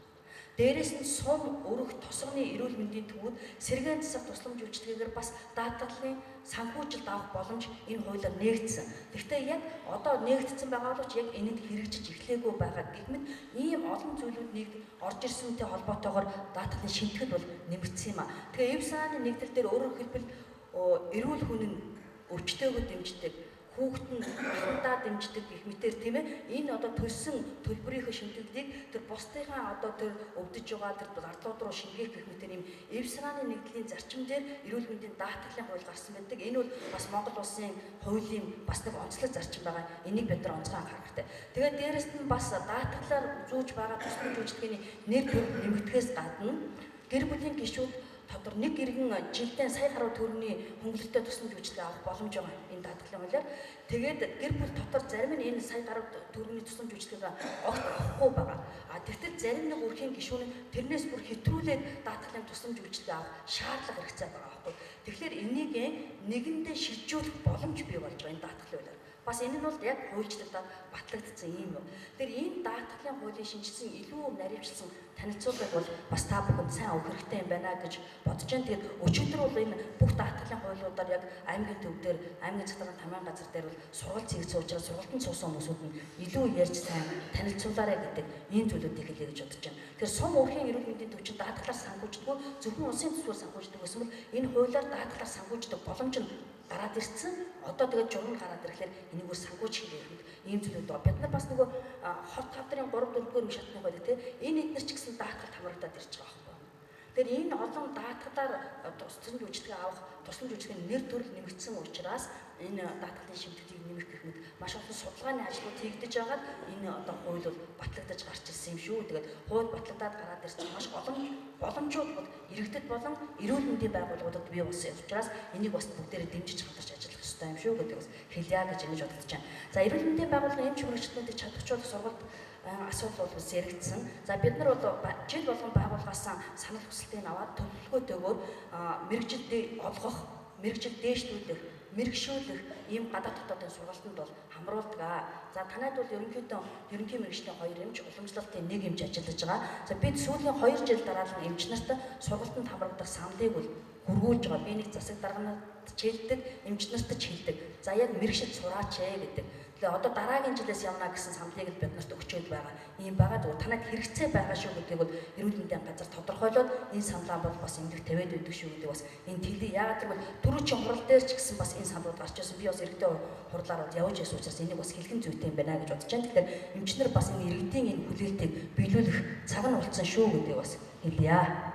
Дээрээс нь сум өрөх тосгоны эрүүл мэндийн төвүүд сэргээн засах тусламж үйлчилгээгээр бас даатгалын санхүүжилт авах боломж энэ хуулиар нээгдсэн. Гэхдээ яг одоо нээгдсэн байгаа боловч яг энэнд хэрэгжиж эхлээгүй байгаа. Гэх мэт ийм олон зүйлүүд нэгд орж ирсэнтэй холбоотойгоор даатгалын шимтгэл бол нэмэгдсэн юм а. Тэгэхээр эв санааны нэгдэл дээр өөрөөр хэлбэл эрүүл хүн нь өвчтөөгөө дэмждэг, хүүхэд нь ахандаа дэмждэг гэх мэтэр тийм ээ. Энэ одоо төлсөн төлбөрийнхөө шимтгэлийг тэр бусдынхаа одоо тэр өвдөж байгаа тэр зардлууд руу шингээх гэх мэтэр ийм эв санааны нэгдлийн зарчим дээр эрүүл мэндийн даатгалын хууль гарсан байдаг. Энэ бол бас Монгол улсын хуулийн бас нэг онцлог зарчим байгаа. Энийг бид нар онцгой анхаарах хэрэгтэй. Тэгээд дээрэс нь бас даатгалаар зүүж байгаа тусламж үйлчилгээний нэр төрөл нэмэгдэхээс гадна гэр бүлийн гишүүд дотор нэг иргэн жилдээ сая гаруй төгрөгийн хөнгөлөлтөд тусламж үйлчилгээ авах боломж байгаа энэ даатгалын хуулиар. Тэгээд гэр бүл дотор зарим нь энэ сая гаруй төгрөгийн тусламж үйлчилгээг огт авахгүй байгаа. А тэгтэл зарим нэг өрхийн гишүүн нь тэрнээс бүр хэтрүүлээд даатгалын тусламж үйлчилгээ авах шаардлага хэрэгцээ байгаа байхгүй. Тэгэхээр энийг нэгэндээ шилжүүлэх боломж бий болж байгаа энэ даатгалын хуулиар. Бас энэ нь бол яг хуульчлагдаад батлагдсан юм. Тэгэхээр энэ даатгалын хуулийн шинжилсэн илүү наривчлсан танилцуулгыг бол бас та бүхэнд сайн өгөх хэрэгтэй юм байна гэж бодож байна. Тэгээд өчигдөр бол энэ бүх даатгалын хуулиудаар яг аймгийн төв дээр, аймгийн захиргааны тамийн газар дээр бол сургалт хийгдсэн учраас сургалтанд суусан хүмүүсүүд нь илүү ярьж сайн танилцуулаарай гэдэг ийм зүйлүүдийг хэлье гэж бодож байна. Тэгэхээр сум өрхийн эрүүл мэндийн төвчин даатгалаар санхүүждэг, зөвхөн улсын төсвөөр санхүүждэг байсан бол энэ хуулиар даатгалаар санхүүждэг боломж нь гараад ирсэн. Одоо тэгээд журам гараад ирэхлээр энийг өөр санхүүж хийх ийм зүйлүүд байгаа. Бид нар бас нөгөө хот тавдрын 3 4-р үе шатны байдаг тийм. Энэ эднэр ч гэсэн даатгал хамрагдаад ирж байгаа байхгүй. Тэгэхээр энэ олон даатгалаар тусламж үйлчилгээ авах тусламж үйлчилгээний нэр төрөл нэмэгдсэн учраас энэ даатгалын шимтгэлийг нэмэх гэх мэт маш олон судалгааны ажлууд хийгдэж байгаад энэ одоо хууль бол батлагдаж гарч ирсэн юм шүү. Тэгээд хууль батлагдаад гараад ирсэн маш олон боломжууд бол иргэдэд болон эрүүл мэндийн байгууллагуудад бий болсон учраас энийг бас бүгдээрээ дэмжиж хамтарч ажиллах ёстой юм шүү гэдэг бас хэлье гэж ингэж бодож байна. За эрүүл мэндийн байгууллагын эмч мэргэжилтнүүдийг чадварчуулах сургалт асуудал бол бас яригдсан. За бид нар бол жил болгон байгууллагаас санал хүсэлтийг аваад төлөвлөгөөтэйгээр мэргэжилтийг олгох, мэргэжил дээшлүүлэх, мэрэгшүүлэх ийм гадаад дотоодын сургалтанд бол хамруулдаг. За танайд бол ерөнхийдөө ерөнхий мэргэжлийн 2 эмч, уламжлалтын 1 эмч ажиллаж байгаа. За бид сүүлийн 2 жил дараалан эмч нарт сургалтанд хамрагдах саналыг бол гүргүүлж байгаа. Би нэг засаг дарганад ч хэлдэг, эмч нарт ч хэлдэг. За яг мэрэгшил сураач ээ гэдэг. Тэгэхээр одоо дараагийн жилээс явна гэсэн саналыг л бид нарт өгчөөд байгаа. Ийм байгаа. Зүгээр танад хэрэгцээ байгаа шүү гэдгийг бол эрүүл мэндийн газар тодорхойлоод энэ саналаа бол бас эмнэлэг тавиад байдаг шүү гэдэг бас энэ тэлий. Яагаад гэвэл түрүүчийн хурал дээр ч гэсэн бас энэ саналууд гарч ирсэн. Би бас иргэдийн хурлаар бол явж байсан учраас энийг бас хэлхэн зүйтэй юм байна гэж бодож байна. Тэгэхээр эмчнэр бас энэ иргэдийн энэ хүлээлтийг биелүүлэх цаг нь болцсон шүү гэдгийг бас хэлье.